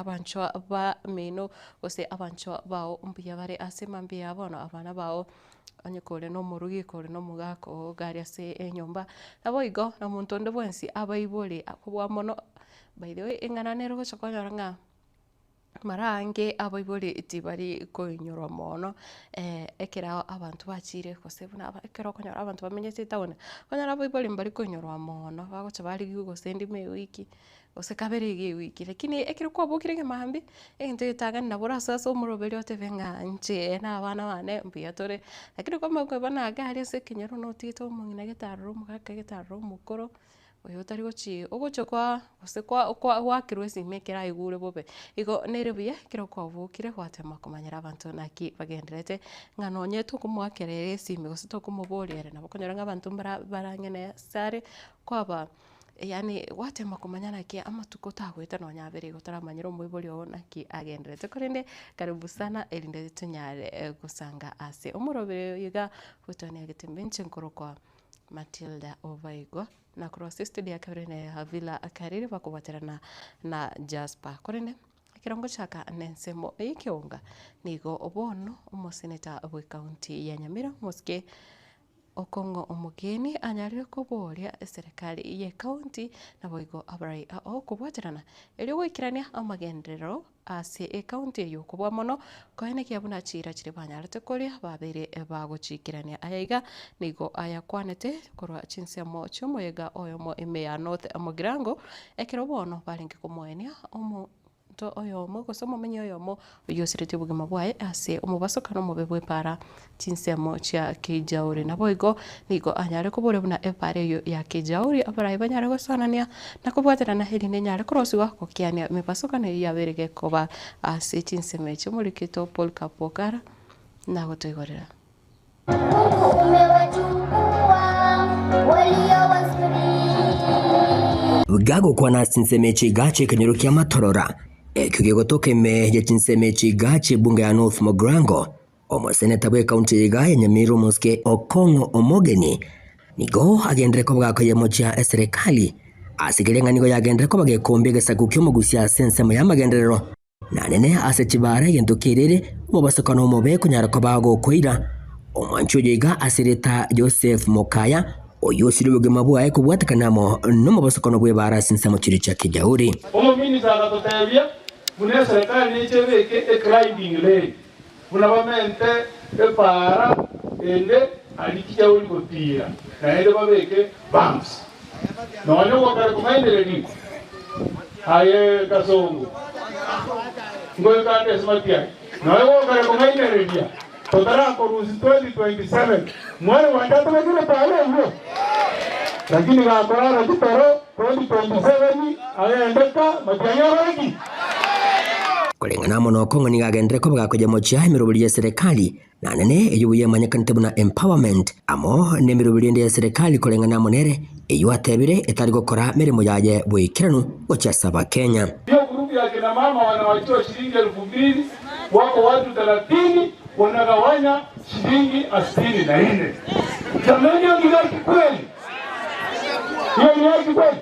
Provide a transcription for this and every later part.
Abanchwa bamino gose abanchwa bao mbuya bare ase mambia ya bono, abana bao onye kore na omorugi kore na omogaka oo iga aria ase enyomba, naboigo na monto onde bwensi abaibore kobua mono by the way eng'ana nere ogocha konyora ng'a mara aange abaibori tibari koinyorwa mono ekero abanto bachire gose buna aba ekero okonyora abanto bamenyete etown, okonyora abaibori mbari koinyorwa mono, bagocha barigiwa gose ndimo ewiki. Gose kabere iga ewiki, lakini ekero kwabokire ekemambia, egento egetang'ani nabo orasoe ase omoroberi otebe ng'a inche na abana bane mbuya tore, lakini kwamanya koeba iga aria ase ekenyoro notigete omong'ina gete aroro omogaka gete aroro omokoro, oyo otari gochi ogocha kwa gose kwa kwa gwakerwa esimi ekero aigure bobe. Igo nere buya ekero kwabokire gwatema komanyera abanto naki bagendererete, ng'a nonye tokomoakera ere esimi gose tokomoboria ere nabo okonyora ng'a abanto mbara barang'ene ase are, kwaba. Yaani gwatema komanya naki amatuko tagoeta nonya abere igo otaramanyera omoibori oo naki agendererete. Korende karibu sana erinde tonyare gosanga ase omoroberi oyo iga goetania egetembe inche nkorokwa Matilda Obaigwa na korwa ase estudio ya kabere ne Havila Kariri bakobwaterana na Jasper. Korende ekero ngochaka na ensemo ya ekeonga nigo bono omoseneta bwe county ya Nyamira omosike Okong'o omogeni anyarire koboria eserekari y'ecounty naboigo abarai ao kobwaterana erio goikerania amagenderero ase ecounty eyio kobua mono koenekia buna chiira chiria banyarete koria babeire bagochiikerania. Aya iga nigo ayakwanete korwa chinsemo chi'omoyega oyomo ime ya North Mugirango ekero bono barenge komoenia omo. Omonto oyomo, gose omomenyi oyomo, oyio osiretie obogima bwaye ase omobasokano omobe bw'epaara chinsemo chia Kijauri. Naboigo nigo anyare koboria buna epaara eyio ya Kijauri abarai banyare gosoanania na kobwaterana erinde enyare korosigwa gokiania emebasokano eyio yabeire gekoba ase chinsemo echi. Omorikito Polycarp Ogara nagotoigorera. Gagokwana ase chinsemo echi iga chi'ekenyoro kia Matorora, ekio gegotoka ime ye chinsemo echi iga chi'ebunge ya North Mugirango, omoseneta bw'ecounty eye iga ya Nyamira omosike Okong'o Omogeni nigo agenderere koba gakoyemochia eserekali ase keria ng'a nigo yagenderere koba gekombia egesaku ki'omogusia ase ensemo y'amagenderero. Nanene ase chibaara egento kerere, omobosokano omobe konyara koba gokoira. Omwanchi oyo iga ase erieta Joseph Mokaya, oyio osirie obogima bwaye kobwatekana amo nomobosokano bw'ebaara ase ensemo chiria chia Kijauri. Omominista agatotebia buna eserekari neche ebeke eclimbing lane, buna bamente epaara ende aria Kijauri gotiira, naende babeke bumps. Nonya ogokare kong'ainereria aye Kasongo, ngoika ande ase matiang'i. Nonya ogokare kong'ainereria totarakorusia 2027, mwana gwancha atobekere epaara eyio. Lakini gakorara chitoro 2027 agende ka matiang'i akore ki? Koreng'ana amo nokong'a nigo agenderere koba gakoyemochia emeroberi y'eserekari Na nene eyio buya emanyekanete buna empowerment, amo nemeroberi ende y'eserekari koreng'ana amo nere, eyio atebire etari gokora meremo yaye boikeranu gochia ase Abakenya. Hiyo group ya kina mama wanawachiwa shilingi elfu mbili, wako watu thelathini wanagawanya shilingi asitini na nne. Jameni hiyo ni haki kweli? Hiyo ni haki kweli?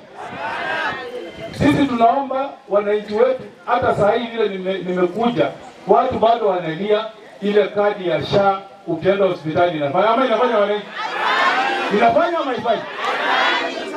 Sisi tunaomba wananchi wetu, hata saa hii vile nimekuja, watu bado wanalia ile kadi ya SHA ukienda hospitali inafanya ama inafanya wananchi? Inafanya ama haifanyi?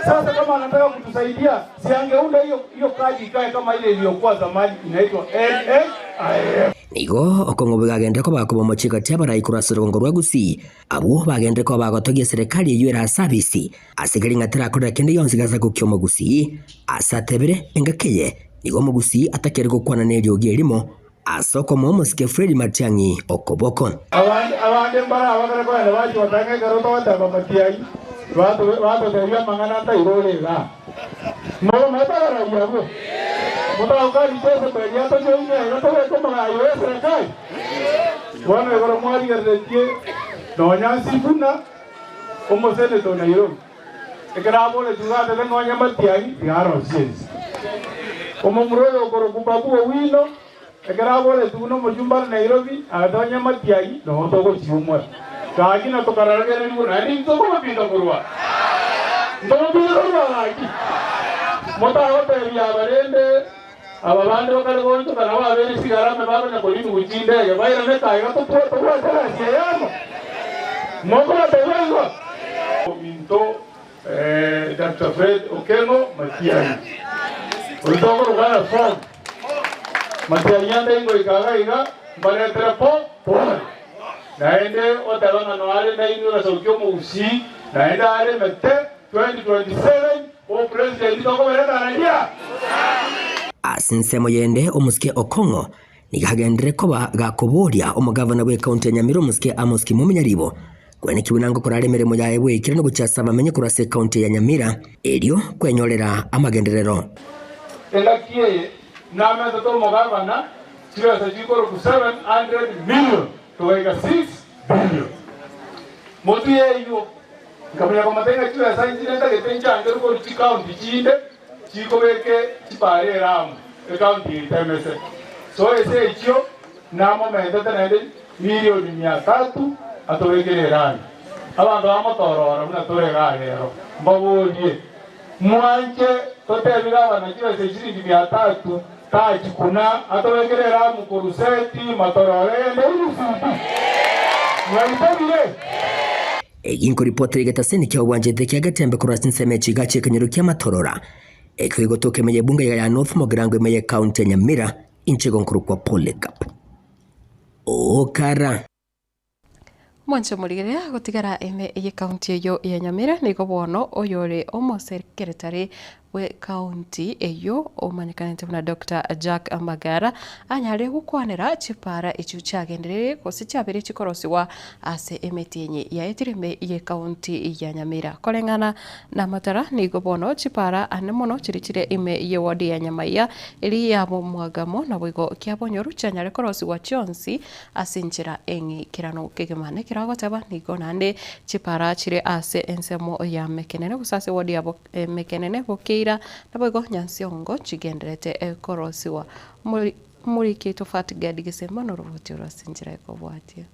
Sasa kama anataka kutusaidia, si angeunda hiyo hiyo kadi ikae kama ile iliyokuwa zamani inaitwa NHIF. Nigo okong'u bwegagende koba kobomochie gati y'abarai korwa ase orogongo rwa Gusii, abwo bagenderere koba bagotogia eserekari eyio ere ase abisi, ase keria ng'a terakorera kende gionsi gesaku ki'omogusii. Ase atebire, engaki eye nigo omogusii atakeire gokwana neriogi erimo, Ase okomoa omosike Fred Matiang'i okoboko. Abande mbare abakare kogenda bachia gotanga ekero togoteba Matiang'i, batotebia amang'ana ntairore igaa. Mokomanyete abarai abwo? Motagokania Jezebeli atojoine iga tobeke omogayo bw'eserekari? Bono igoro mwarigereretie nonya Sifuna, omoseneta o Nairobi, ekero aboretigwe iga atebe ng'a onye Matiang'i tiga arosie ense. Omomura oyo okorokwa Babu Owino, Ekero aboretigwe nomochumba are Nairobi, agatonya Nyamatiai, nogo togochiumora. Gaki na tokararagererigwe naende intwe tokobabinga korwa aa. Ntobabinga korwa aa gaki. Motagotebia aba rende. Aba bande bakare goonchoka nabo abeire chigarame bakonya korinigwa chindege, bairane taiga tobwate egasi eye amo. Mokobatebia igo? Ominto Doctor Fred Okengo Matiang'i, oyio tokorokana Fong Matiang'i ande ingoika iga iga mbaretere po pole. Naende oteba ng'a noare nainwe gasaukia omogusii, naende aremete 2027 obopresident tokobereka raia. Ase ensemo yende omosike Okong'o nigo agenderere koba gakoboria omogavana bw'ekaunti ya Nyamira omosike Amos Kimumi Nyaribo kweneki buna ngokora are emeremo yaye bw'eikera gochia ase abamenyi korwa ase ekaunti ya Nyamira erio kwenyorera amagenderero. Engaki eye namentete omogavana chibesa chikorokwa 700 million togaika 6 billion. Motwe y'eyio nkamanya komata ng'a chibesa inche ntagete nchangerwe korwa chikaunti chinde chikobeke chipara ere amo ekaunti yaito emese. So ase echio namomentete naende milioni mia tatu atobekere erami. Abanto bamotorora buna tore igaa rero, mbaborie, Mwanche totebie gavana chibesa eshiringi mia tatu tachikuna atobekere eramu korwa Seti matororo egende Irusutu? Mwaitabire? Egi nkoripotera egetaseni kia obwanchete kia Getembe korwa ase ensemo ya chiga chi'ekenyoro kia Matorora, ekio gegotoka ime y'ebunga iga ya North Mogirango ime y'ecounty ya Nyamira, inche igo nkorokwa Polycarp Okara. Mwanche omorigereria gotigara ime y'ecounty eyio ya Nyamira nigo bono oyore omosekeretari bw'ecounty eyio omanyekanete buna Doctor Jack Magara anyare gokwanera chipara echio chiagenderire gose chiabeire chikorosigwa ase emetienyi yaetire ime y'ecounty ya Nyamira. Koreng'ana namatara nigo bono chipara ane mono chiria chire ime y'eward ya Nyamaiya eria ya Mwagamo naboigo Kiabonyoru chianyare korosigwa chionsi Ase enchera eng'ikeranu kegima. Nekero agoteba nigo naende chipara chire ase ensemo ya mekenene gose ase ward ya mekenene bokeira naboigo Nyansiongo chigendererete korosigwa. Omoriki oito Fatgad Gesemba noroboti oro ase enchera ekobwatia.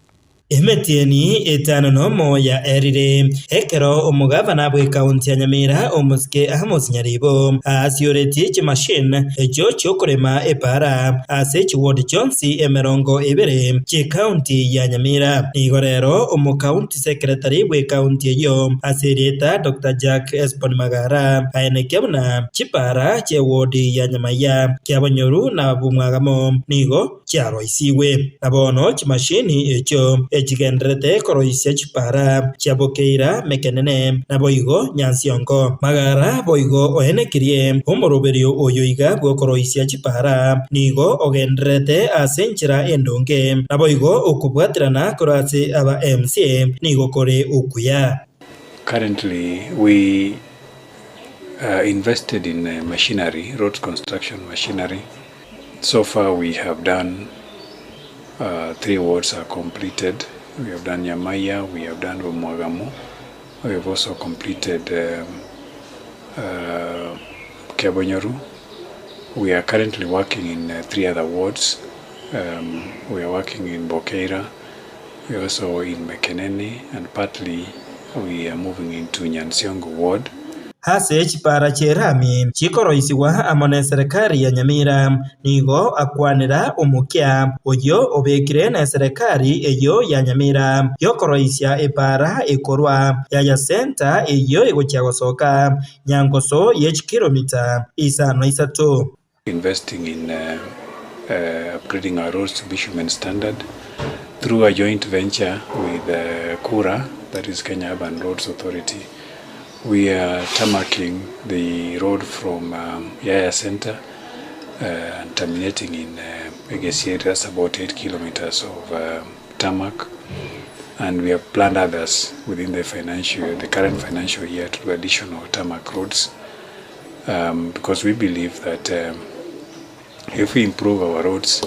Emetienyi etano nomo yaerire, ekero omogavana bw'ekaunti ya Nyamira omosike Amos Nyaribo aasioretie chimachine echio chiokorema epaara ase chiward chionsi emerongo ebere chi'ekaunti ya Nyamira. Nigo rero omokaunti secretary bw'ekaunti eyio ase erieta Doctor Jack Esbon Magara aenekia buna chipaara chi'eward ya Nyamaiya, Kiabonyoru na Bumwagamo nigo chiaroisigwe. Na bono chimashini echio echigendererete koroisia chipara chia Bokeira Mekenene, naboigo Nyansiongo. Magara boigo oenekirie omoroberio oyo iga bw'okoroisia chipara nigo ogendererete ase enchera endonge, naboigo okobwaterana korwa ase aba MCA nigo kore okuya. Currently we invested in machinery, road construction machinery. So far we have done 3 wards are completed, we have done Nyamaiya, we have done Bomwagamu, we have also completed Kiabonyoru. We are currently working in 3 other wards, we are working in Bokeira, we are also in Mekenene and partly we are moving into Nyansiongo ward. Ase chipara chi'erami chikoroisigwa amo neserekari ya Nyamira, nigo akwanera omokia oyio obekire neserekari eyio ya Nyamira y'okoroisia epara ekorwa Yaya Centre eyio egochia gosoka Nyangoso ye chikiromita isano isato. Investing in upgrading our roads to bitumen standard through a joint venture with KURA, that is Kenya Urban Roads Authority. We are tarmacking the road from Yaya Center and terminating in Egesieri, that's about 8 kilometers of tarmac, and we have planned others within the financial, the current financial year to do additional tarmac roads. Because we believe that if we improve our roads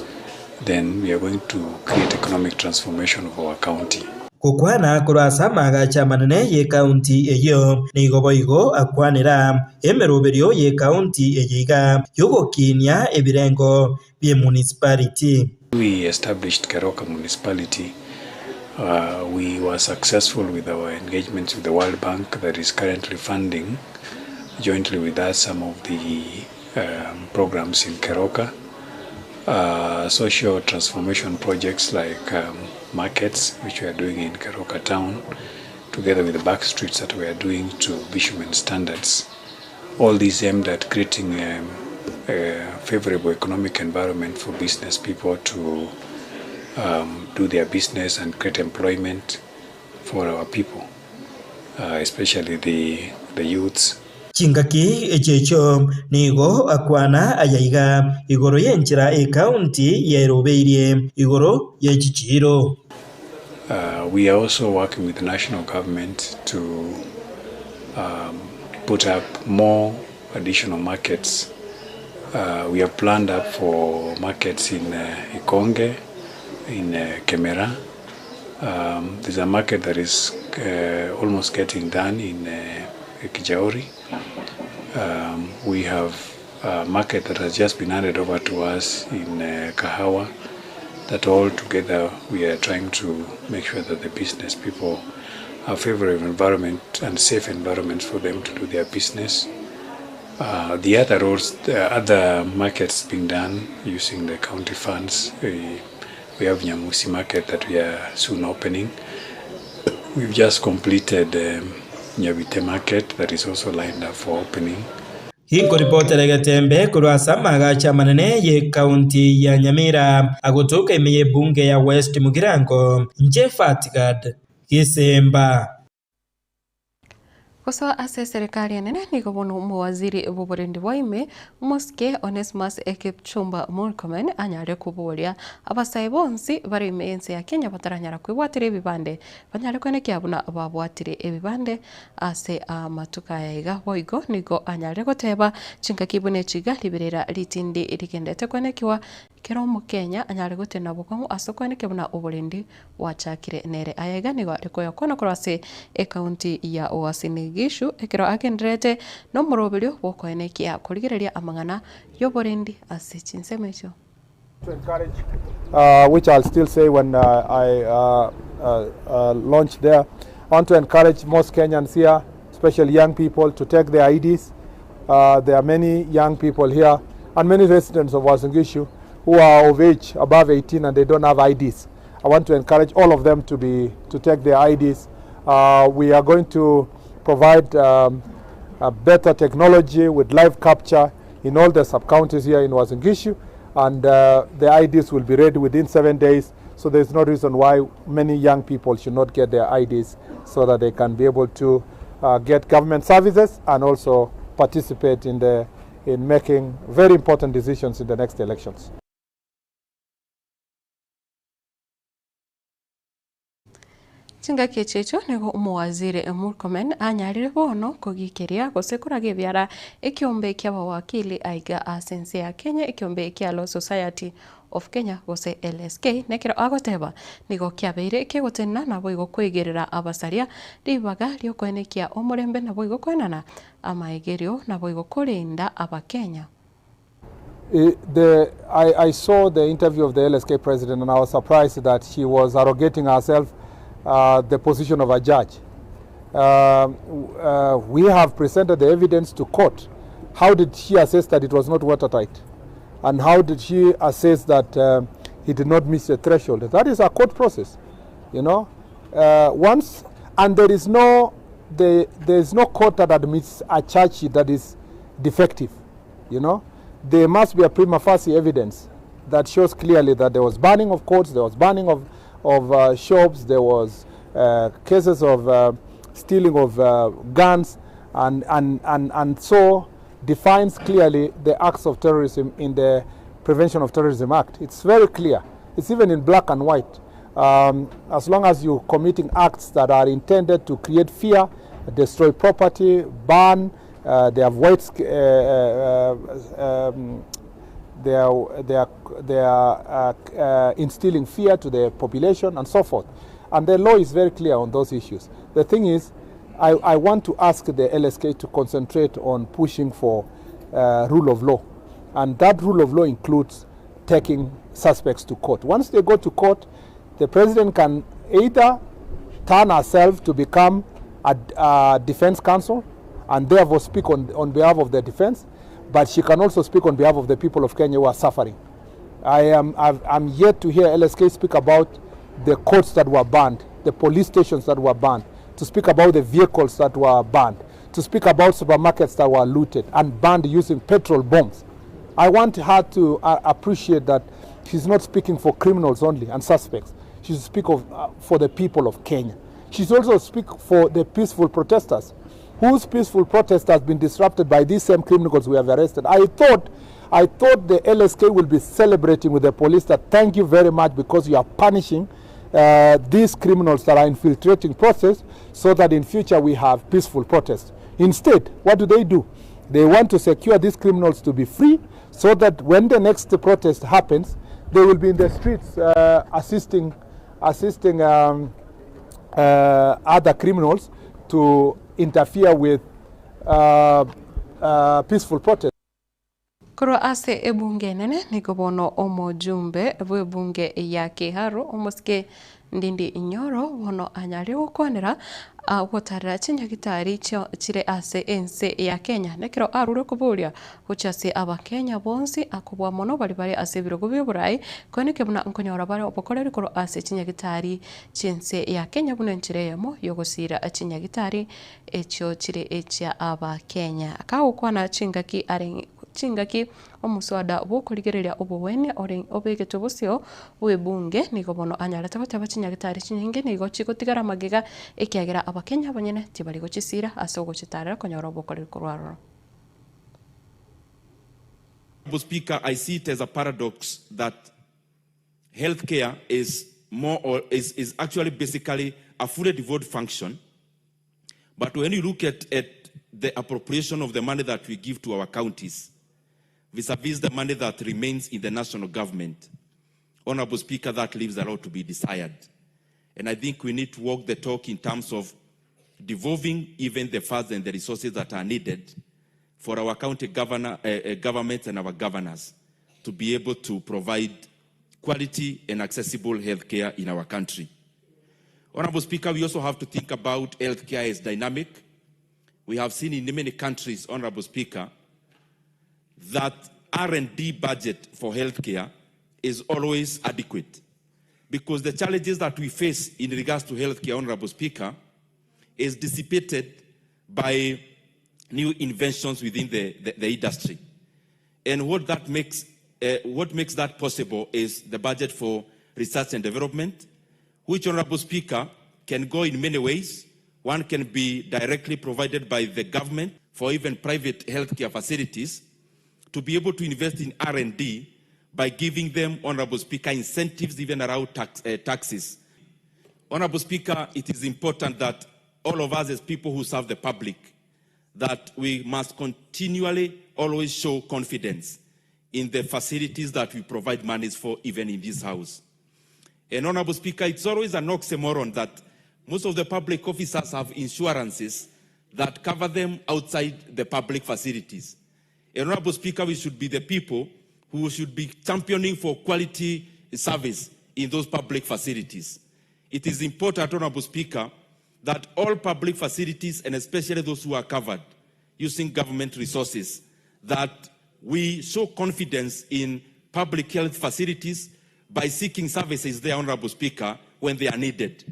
then we are going to create economic transformation of our county. Gokwana korwa ase amaagacho amanene y'ekaunti eyio nigo boigo akwanera emeroberio y'ekaunti eye iga y'ogokinia ebirengo bi'emunicipality. We established Keroka Municipality, we were successful with our engagements with the World Bank that is currently funding jointly with us some of the programs in Keroka. Social transformation projects like markets which we are doing in Keroka town together with the back streets that we are doing to bitumen standards. All these aimed at creating a, a favorable economic environment for business people to um, do their business and create employment for our people, uh, especially the, the youths. Chingaki echi echio nigo akwana ayaiga igoro y'enchera ekaunti yerobeirie igoro ye chichiiro. We are also working with the national government to um, put up more additional markets. We have planned up for markets in Ikonge, in Kemera. There's a market that is almost getting done in Kijauri. We have a market that has just been handed over to us in Kahawa. That all together we are trying to make sure that the business people have favorable environment and safe environments for them to do their business. The other roads, the other markets being done using the county funds. We have Nyamusi market that we are soon opening. We've just completed Nyabite market that is also lined up for opening. Ginkoripotera egetembe korwa ase amaagacho amanene y'Ekaunti ya Nyamira agotoka ime y'ebunge ya West Mugirango, inche Fatgad Gisemba. Gosoa ase eserekari enene nigo bono omowaziri bw'oborendi bwa ime, Omosike Onesmus Kipchumba Murkomen anyare koboria abasae bonsi bare ime y'ense ya Kenya bataranyara kwebwatera ebibande banyare koenekia buna babwatire ebibande ase amatuko aya iga. Boigo nigo anyare goteba chingaki buna echi iga riberera ritindi rigendete koenekiwa kera omokenya anyare gotenena bokong'u ase okoenekia buna oborendi bwachakire nere. Aya iga nigo are koyakwana korwa ase ecounty ya Uasin Gishu ekero agendererete nomoroberio bw'okoenekia korigereria amang'ana y'oborendi ase chinsemo echio. To encourage, which I'll still say when I launch there, I want to encourage most Kenyans here, especially young people, to take their IDs. There are many young people here and many residents of Uasin Gishu who are of age above 18 and they don't have IDs. I want to encourage all of them to be to take their IDs. We are going to provide a better technology with live capture in all the sub-counties here in Uasin Gishu, and the IDs will be ready within 7 days. So there's no reason why many young people should not get their IDs so that they can be able to get government services and also participate in the in making very important decisions in the next elections. Chingaki echi echio nigo omowaziri Murkomen anyarire bono kogikeria gose koraga ebiara ekiombe ki'abawakili aiga ase ense ya Kenya ekiombe kia Law Society of Kenya gose LSK nekero agoteba nigo kiabeire kegotenena naboigo koigerera abasaria ribaga riokoenekia omorembe naboigo koenana amaegerio naboigo korenda abakenya. The, I saw the interview of the LSK president and I was surprised that she was arrogating herself the position of a judge. We have presented the evidence to court. How did she assess that it was not watertight? And how did she assess that he did not miss the threshold? That is a court process, you know. Once, and there is no, the, there is no court that admits a charge sheet that is defective, you know. There must be a prima facie evidence that shows clearly that there was burning of courts, there was burning of shops, there was cases of stealing of guns, and so defines clearly the acts of terrorism in the Prevention of Terrorism Act. It's very clear. It's even in black and white. As long as you're committing acts that are intended to create fear, destroy property, burn, they have white, they are instilling fear to the population and so forth. And the law is very clear on those issues. The thing is, I want to ask the LSK to concentrate on pushing for rule of law. And that rule of law includes taking suspects to court. Once they go to court, the president can either turn herself to become a defense counsel and therefore speak on behalf of the defense, but she can also speak on behalf of the people of Kenya who are suffering. I am I've, I'm yet to hear LSK speak about the courts that were banned, the police stations that were banned, to speak about the vehicles that were banned, to speak about supermarkets that were looted and banned using petrol bombs. I want her to uh, appreciate that she's not speaking for criminals only and suspects. She should speak of, uh, for the people of Kenya. She should also speak for the peaceful protesters whose peaceful protest has been disrupted by these same criminals we have arrested. I thought, I thought the LSK will be celebrating with the police that thank you very much because you are punishing uh, these criminals that are infiltrating protests so that in future we have peaceful protests. Instead, what do they do? They want to secure these criminals to be free so that when the next protest happens, they will be in the streets uh, assisting, assisting um, uh, other criminals to interfere with uh, uh, peaceful protest. Korwa ase ebunge enene nigo bono omojumbe bw'ebunge ya Kiharu omosike Ndindi Nyoro bono anyare gokwanera gotarera chinyagitari chire ase ense ya Kenya nekero arure koboria gochia ase abakenya bonsi akobua mono baria bare ase ebirogo bi'oborai koeneke buna nkonyora bare obokoreri korwa ase chinyagitari chi'ense ya Kenya buna enchera eyemo y'ogosiira chinyagitari echio chire echia abakenya. Kagokwana chingaki are chingaki omoswada bw'okorigereria obogwenia ore obegetwe bosio bw'ebunge nigo bono anyarete goteba chinyagitari chinyinge nigo chigotigara magega ekiagera abakenya abanyene tibari gochisiira ase ogochitarera konyora obokoreri korwa aroro. Honourable Speaker, I see it as a paradox that healthcare is more or is, is actually basically a fully devolved function. But when you look at, at the appropriation of the money that we give to our counties, vis-a-vis the money that remains in the national government, Honorable Speaker, that leaves a lot to be desired. And I think we need to walk the talk in terms of devolving even the funds and the resources that are needed for our county governor, uh, uh, governments and our governors to be able to provide quality and accessible health care in our country. Honorable Speaker, we also have to think about healthcare as dynamic. We have seen in many countries, Honorable Speaker, that R&D budget for healthcare is always adequate because the challenges that we face in regards to healthcare, Honorable Speaker, is dissipated by new inventions within the, the, the industry. And what that makes, uh, what makes that possible is the budget for research and development, which, Honorable Speaker, can go in many ways. One can be directly provided by the government for even private healthcare facilities to be able to invest in R&D by giving them, Honorable Speaker, incentives even around tax, uh, taxes. Honorable Speaker, it is important that all of us as people who serve the public, that we must continually always show confidence in the facilities that we provide monies for, even in this house. And Honorable Speaker, it's always an oxymoron that most of the public officers have insurances that cover them outside the public facilities. And Honorable Speaker, we should be the people who should be championing for quality service in those public facilities. It is important, Honorable Speaker, that all public facilities, and especially those who are covered using government resources, that we show confidence in public health facilities by seeking services there, Honorable Speaker, when they are needed.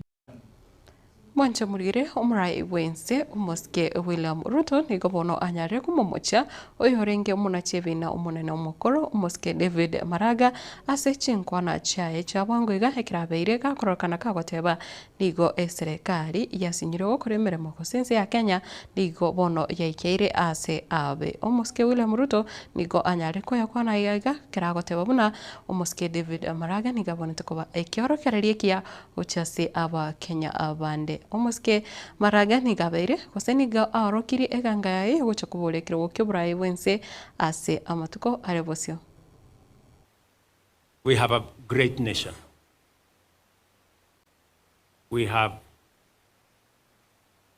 Mwanche morigere omorai bw'ense omosike William Ruto nigo bono anyarire komomochia oyorenge omonachi ebina omonene omokoro omosike David Maraga ase chinkwana chiaye chia bwango iga ekero abeire gakororokana kagoteba nigo eserekari yasinyire gokora emeremo gose ense ya Kenya nigo bono yaikeire ase abe. Omosike William Ruto nigo anyare koyakwana iga iga ekero agoteba buna omosike David Maraga nigo abonete koba ekiorokererio ekiya gochia ase Abakenya bande. Omosike Maraga nigo abeire gose nigo aorokirie eganga yaye gocha koboria ekerogo ki'oboraai bw'ense ase amatuko are bosio. We have a great nation. We have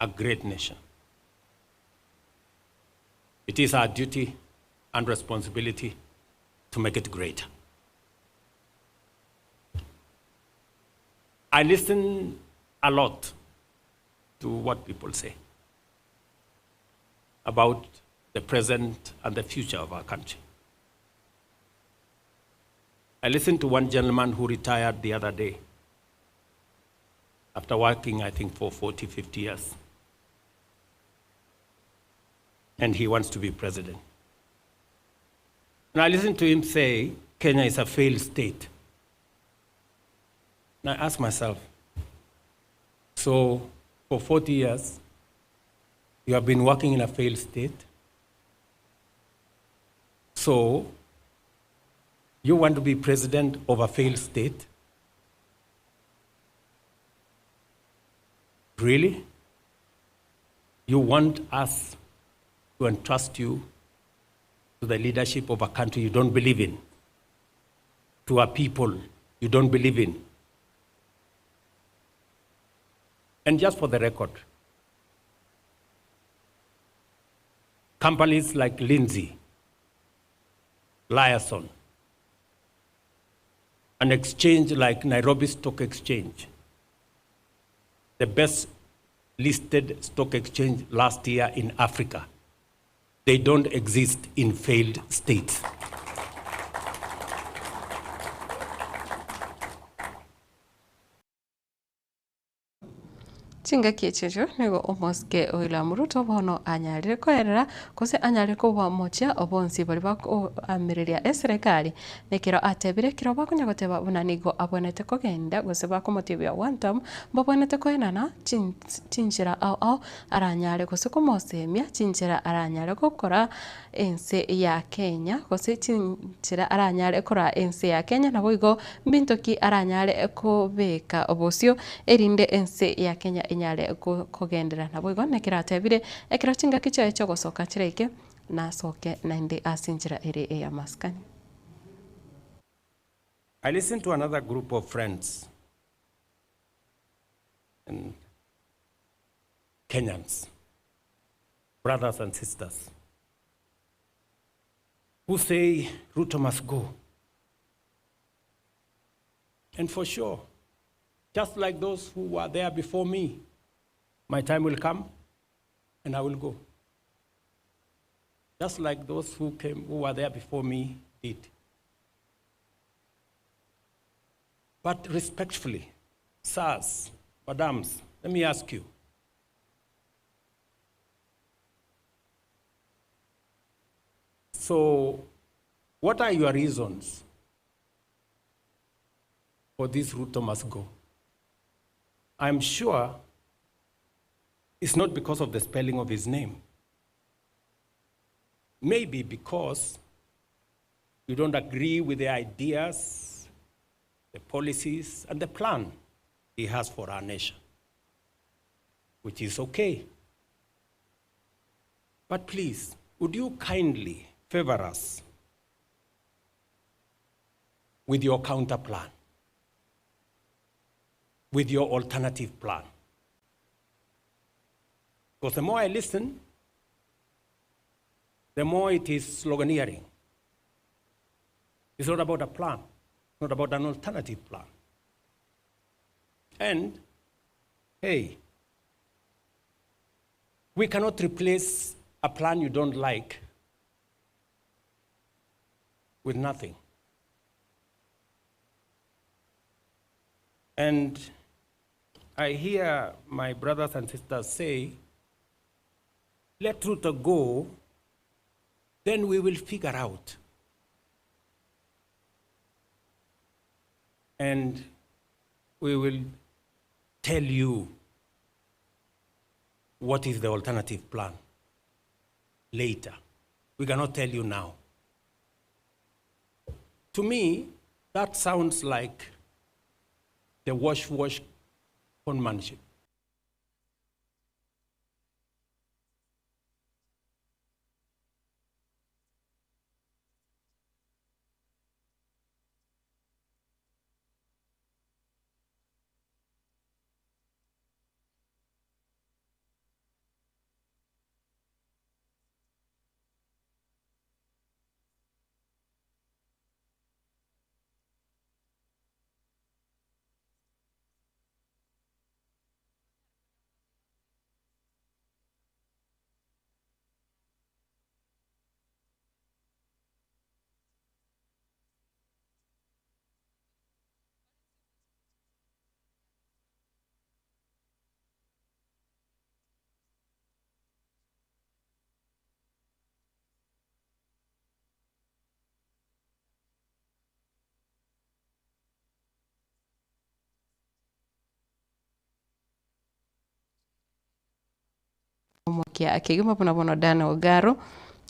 a great nation. It is our duty and responsibility to make it greater. I listen a lot to what people say about the present and the future of our country. I listened to one gentleman who retired the other day after working, I think, for 40, 50 years. And he wants to be president. And I listened to him say, Kenya is a failed state. And I ask myself, so for 40 years, you have been working in a failed state? So you want to be president of a failed state? Really? You want us to entrust you to the leadership of a country you don't believe in, to a people you don't believe in? And just for the record, companies like Lindsay, Liason, an exchange like Nairobi Stock Exchange, the best listed stock exchange last year in Africa, they don't exist in failed states. Chingaki echio nigo omosike William Ruto bono anyarire koerera gose anyarire kobamochia bonsi baria bakoamereria eserekari nekero atebire ekero bakonya goteba buna nigo abwenerete kogenda gose bakomotebia one term mbabwenerete koenana chinchera ao ao aranyare gose komosemia chinchera aranyare gokora ense ya Kenya gose chinchera aranyare kora ense ya Kenya nabo igo mbinto ki aranyare kobeka obosio erinde ense ya Kenya enyare kogendera nabo igo nekero atebire ekero chingaki chiaye chiagosoka chiraike nasoke naende ase enchera ere ey'amasikani. I listened to another group of friends and Kenyans, brothers and sisters, who say Ruto must go. And for sure, just like those who were there before me, my time will come and I will go. Just like those who came, who were there before me did. But respectfully, sirs, madams, let me ask you. So, what are your reasons for this Ruto must go? I'm sure it's not because of the spelling of his name. Maybe because you don't agree with the ideas, the policies, and the plan he has for our nation, which is okay. But please, would you kindly favor us with your counter plan, with your alternative plan? Because the more I listen, the more it is sloganeering. It's not about a plan, it's not about an alternative plan. And, hey, we cannot replace a plan you don't like with nothing. And I hear my brothers and sisters say, let Ruto go, then we will figure out. And we will tell you what is the alternative plan later. We cannot tell you now. To me, that sounds like the wash-wash conmanship. Omokia kegima buna bono Dan Ogaro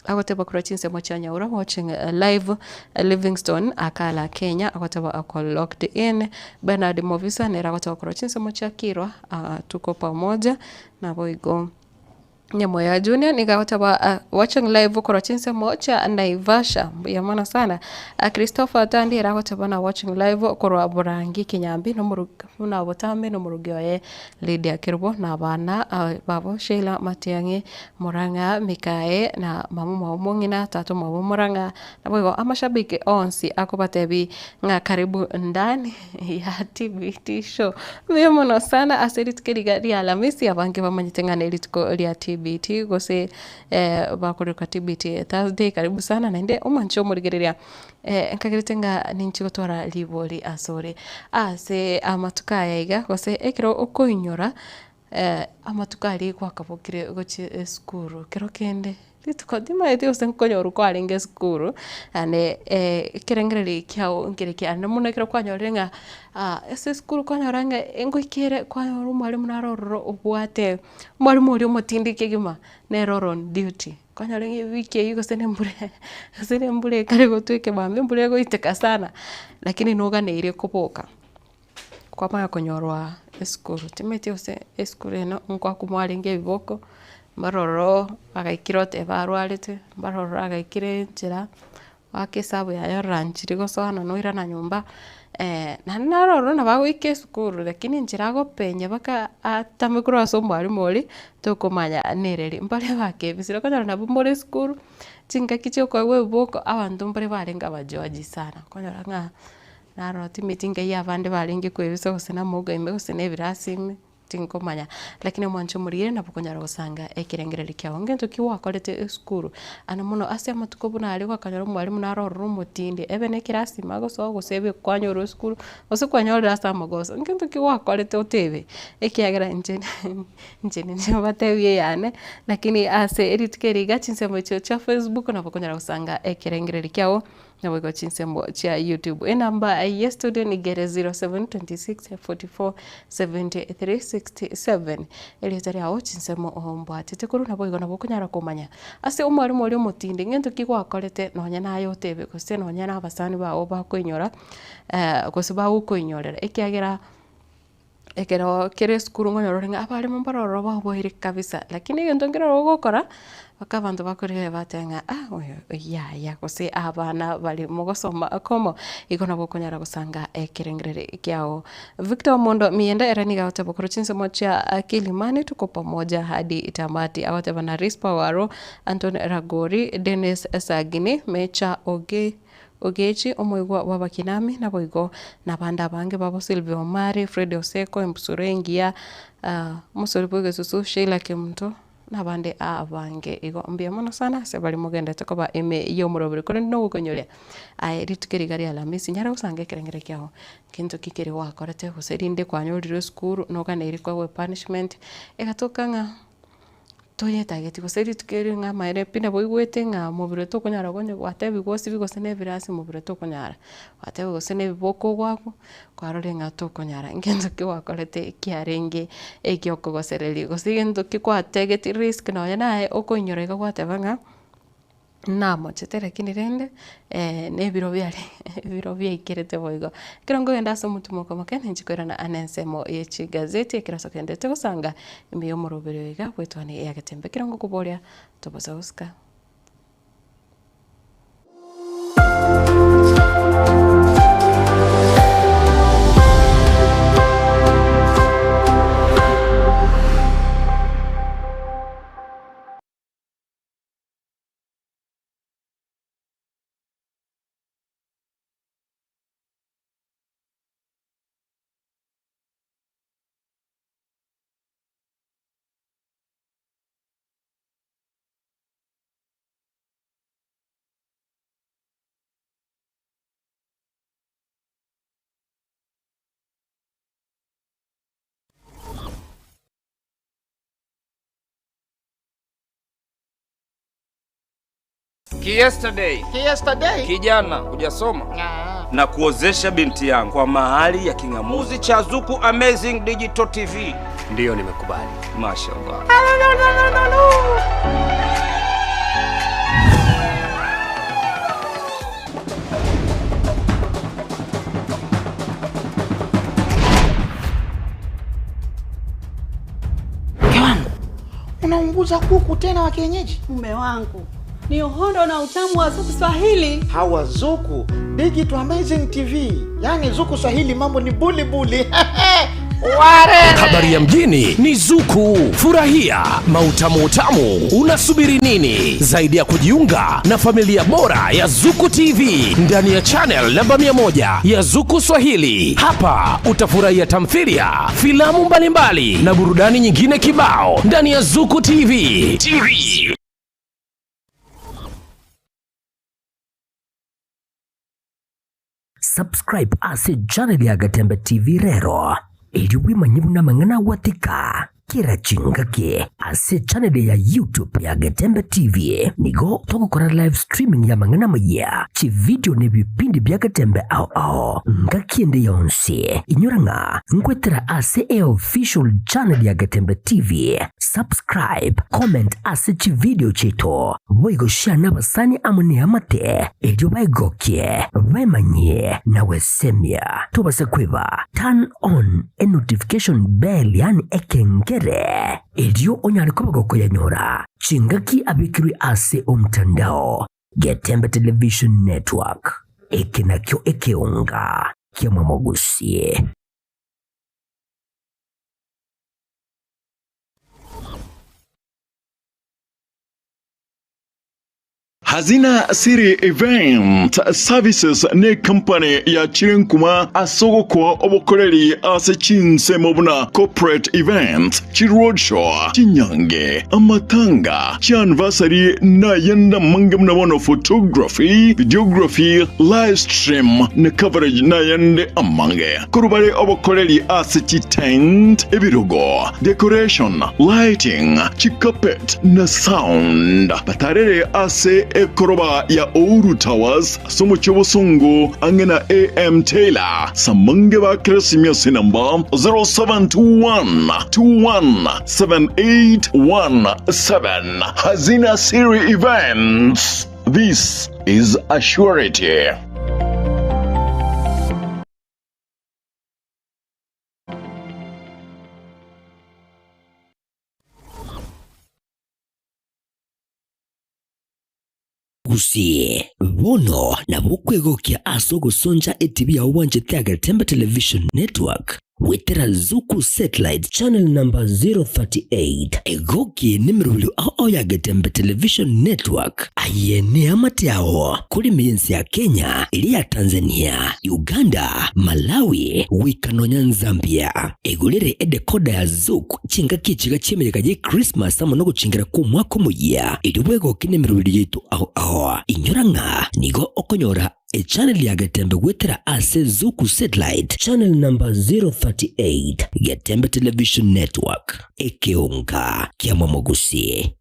agoteba korwa chinsemo chia Nyaura watching live Livingstone Akala Kenya agoteba ako locked in Bernard Mobisa nere agoteba korwa chinsemo chia Kirwa tuko pamoja naboigo Nyamoya Junior nigo agoteba watching live korwa chinsemo chia Naivasha mbuya mono sana Christopher Tandi ere agoteba na watching live korwa Borangi Kinyambi buna botambe nomorugi oye Lydia Kerubo na abana babo Sheila Matiang'i, Murang'a Mikae na mama omwabo omong'ina, tata omwabo Murang'a, naboigo amashabiki onsi akobatebi ng'a karibu ndani ya TBT show. Mbuya mono sana ase rituko riga ria Alhamisi abange bamanyete ng'a ne rituko ria TBT gose bakorokwa TBT Thursday karibu sana naende omwanche omorigereria. Nkagerete ng'a ninche gotwara ribori asore ase amatuko aya iga, gose ekero okoinyora amatuko aria gwakabokire gochia esukuru, kero kende rituko timanyeti gose nkonyorwa kwarenge esukuru, naende ekerengererio kiago nkere kiane mono ekero kwanyorire ng'a ase esukuru kwanyora ng'a ngoikere kwanyora omwalimu naro ororo obwate, omwalimu oria omotindi kegima nere ore on duty. Kwanyora ng'a ewiki eywo gose na embura gose na embura ekare gotwa ekemambia embura egoiteka sana, lakini noganeirie koboka, kwamanya konyorwa esukuru, timanyeti gose esukuru eno nkoakwa mwarenge ebiboko, mbare ororo agaikire oteba arwarete, mbare ororo agaikire nchera, Goaka esabu yaye orora nchiri gosoana noirana nyomba, naende naro ororo nabo agoika esukuru lakini enchera agopenya mpaka atame korwa ase omwalimu oria, tokomanya nereri. Mbare bakebisire okonyora nabwo more esukuru, chingaki chia okoegwa ebiboko abanto mbare barenge abajuaji sana, okonyora ng'a naro timeti ngai abande barenge koebisa gose na amauga ime gose na ebirasi ime. Tinkomanya, lakini omwancho omorire nabo okonyara gosanga ekerengererio kiao. Ngento ki gwakorete esukuru? Ana mono ase amatuko buna aria gwakanyora omwalimu naro ororo omotindi, ebe na ekerasi ime agosoa gose ebe kwanyora esukuru, gose kwanyorire ase amagoso. Ngento ki gwakorete otebe? Ekiagera inche inche ninche mbatebie eyane, lakini ase rituko eri iga chinsemo echio chia facebook nabo okonyara gosanga ekerengererio kiao. Naboigo chinsemo chia YouTube. Enamba ye studio nigo ere 0726 44 73 67. Erieta riao chinsemo ombwatete korwa naboigo nabo okonyara komanya ase omwalimu oria omotindi ng'ento ki gwakorete nonye naye otebe gose nonye na abasani bao bakoinyora gose bagokoinyorera ekiagera Ekero kere esukuru nkonyora ore ng'a abalimu mbare ororo baoboire kabisa, lakini egento nkere ororo ogokora, mpaka abanto bakorigereria bateba ng'a ah oyo yaya gose abana bari mogosoma komo, igo nabo okonyara gosanga ekerengererio kiago. Victor Omondo Mienda ere nigo agoteba korwa chinsemo chia Kilimani tuko pamoja hadi tamati, agoteba na Risper Waro, Anton Ragori, Dennis Sagini, Mecha Oge. Ogechi, omoigwa bw'abakinami, naboigo nabande abange babo, Sylvia Omari, Fred Oseko, Embusuro Engiya, omosori bw'egesusu, Sheila Kemunto, nabande abange. Igo mbuya mono sana ase baria mogenderete koba ime y'omoroberi. Korende nogokonyoria aye rituko eri iga ria Alhamisi, nyara gosanga ekerengero kiago, gento ki keria gwakorete gose rinde kwanyorire esukuru, noganeiri koegwa epunishment, egatoka ng'a. Toyetageti gose rituko erio ng'a amaene pi nabo oigwete ng'a mobere tokonyara konya gwatebigwa osibie gose na ebirasi mobere tokonyara, gwatebigwa gose na ebiboko ogwakwa, kwarorire ng'a tokonyara ngento ki gwakorete kiarenge ekiokogosereria gose egento ki gwategeti risk nonye naye okoinyora iga gwateba ng'a. Namochete lakini rende na ebiro biare ebiro biaikerete boigo. Ekero nkogenda ase omotumo omoke ninche koirana ane ensemo ye chigazeti ekero ase ogenderete gosanga ime y'omoroberi oyo iga bw'etwani ya Getembe. Ekero ngokoboria tobosa gosika. Ki-yesterday. Ki-yesterday. Kijana hujasoma Ah. na kuozesha binti yangu kwa mahali ya king'amuzi cha Zuku Amazing Digital TV. Ndiyo, nimekubali. Mashallah. Mke wangu, unaunguza kuku tena wa kienyeji? Mume wangu ni uhondo na utamu wa Zuku Swahili. Hawa Zuku Digital Amazing TV, yaani Zuku Swahili mambo ni buli buli. Ware. Habari ya mjini ni Zuku. Furahia mautamu utamu. Unasubiri nini zaidi ya kujiunga na familia bora ya Zuku TV ndani ya channel namba 100 ya Zuku Swahili? Hapa utafurahia tamthilia, filamu mbalimbali na burudani nyingine kibao ndani ya Zuku TV. TV. Subscribe ase channel ya Gatembe TV rero erio bwemanye buna amang'ana agwatika kera chingaki ase channel ya YouTube ya Gatembe TV nigo togokora live streaming ya amang'ana amayia, chividio na ebipindi bia Gatembe ao ao ngaki ende yonsi. Inyora ng'a nkwetera ase eofficial channel ya Gatembe TV. Subscribe, comment ase chividio chiaito Boigo share nabasani amo neamate, erio baegokie, bemanyie na gwesemia. Tobasa kweba, turn on e notification bell yaani ekengere, erio onyare koba gokoyanyora chingaki abekirwe ase omtandao. Getembe Television Network, eke nakio ekeonga kia Mwamogusie. Hazina City Event Services ne company ya chirenkuma ase ogokoa obokoreri ase chinsemo buna corporate events, chiroadshow, chinyange, amatanga, chianniversary na ayande amange buna bono photography, videography, live stream na coverage na ayande amange. Korwa bare obokoreri ase chitent, ebirogo, decoration, lighting, chicarpet na sound. Batarere ase ekoroba ya Ouru Towers ase omochie obosongo ang'e na AM Taylor. Samange ba Keresimia ase enamba 0721 217817. Hazina Siri Events. This is a surety. Gusii, bono nabo okwegokia ase ogosoncha etibi yao bwanchete ya Getembe Television Network goetera Zuku Satellite Channel number 038. Egoki nemerobio ao ao ya Getembe Television Network. Aye neamate ao kore ime y'ense ya Kenya, eria ya Tanzania, Uganda, Malawi, goika nonya Nzambia. Egorere edekoda ya Zuku chingaki echiga chi'emeyega ye Christmas amo nogochingera kw'omwaka omoyia, erio bwegoke nemerobio yaito ao ao. Inyora ng'a nigo okonyora echannel ya Getembe goetera ase Zuku Satellite channel number 038, Getembe Television Network, ekeonga kia Mwamogusi.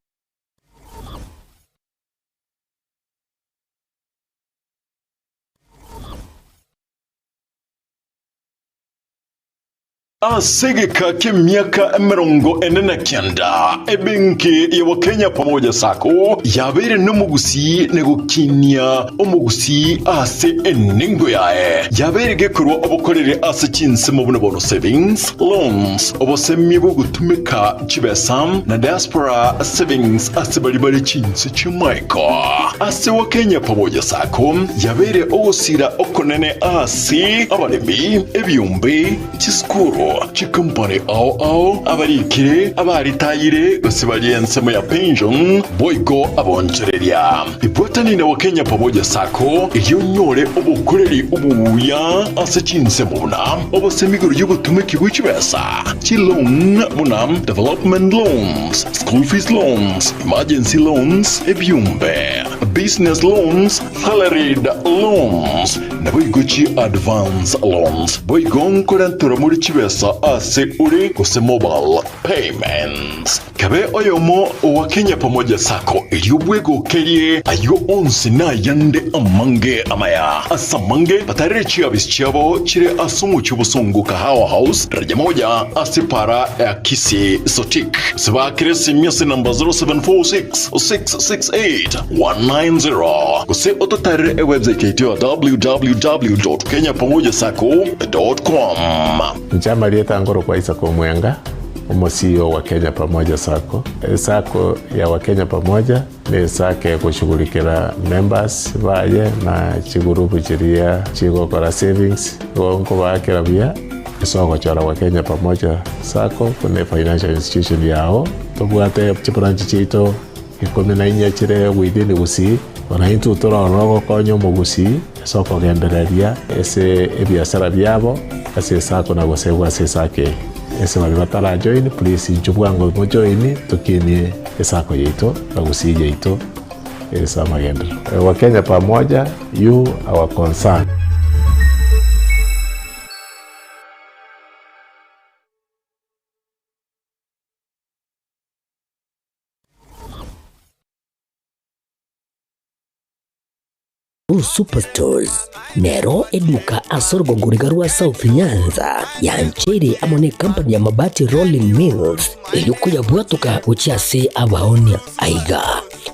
Ase egeka ki'emiaka 49, ebenki ya Wakenya Pamoja Sacco yabeire nomogusii na gokinia omogusii ase enengo yaye. Yabeire gekorwa obokoreri ase chinsemo buna bono savings, loans, obosemia bw'ogotumeka chibesa na diaspora savings ase baria bare chinse chi'amaiko. Ase Wakenya Pamoja Sacco yabeire ogosira okonene ase abaremi, ebiombe, Chisukuru, chikompani ao ao, abarikire, abaritayire, gose baria ensemo ya pension, boigo abonchoreria. Ibwatani na Wakenya Pamoja Sacco erio onyore obokoreri obuya ase chinsemo buna obosemi igoro y'ogotumeki bwe chibesa, chiloan buna development loans, school fees loans, emergency loans, ebiombe, business loans, salaried loans, Naboigo chi advance loans. Boigo nkorentora more chibesa. M-Pesa ase ore gose mobile payments. Kabe oyomo owa Kenya Pamoja Sacco erio bwegokerie ayio onsi na ayande amange amaya. Ase amange batarere chiabisi chiabo chire ase omochie obosongo Kahawa House, daraja moja ase para ya Kisii Sotik. Gose baakere esimi ase namba 0746 668 190 gose ototarere ewebsite yaito ya www.kenyapamojasacco.com. Inche amarieta nkorokwa Isaac Omwenga, omo CEO wa Kenya Pamoja Sacco. Esacco ya Wakenya Pamoja ne esacco egoshughulikera members baye na chigurupu chiria chigokora savings, igo nkobaakera buya ase ogochora Wakenya Pamoja Sacco buna efinancial institution yao. Tobwate chibranch chiaito ikomi na inye chire within Gusii, bono intwe tore ororo gokonya omogusii ase okogendereria ase ebiasara biabo ase esacco na gosegwa ase esacco eye. Ase baria batarajoin please inchuo bwango mojoin tokinie esacco yaito na Gusii yaito ase amagenderero. Wakenya pamoja, you our concern. Superstores nero eduka ase orogongo riga rwa South Nyanza yancheire amo ne company ya Mabati Rolling Mills erio koyabwatoka gochia ase abaonia. Aiga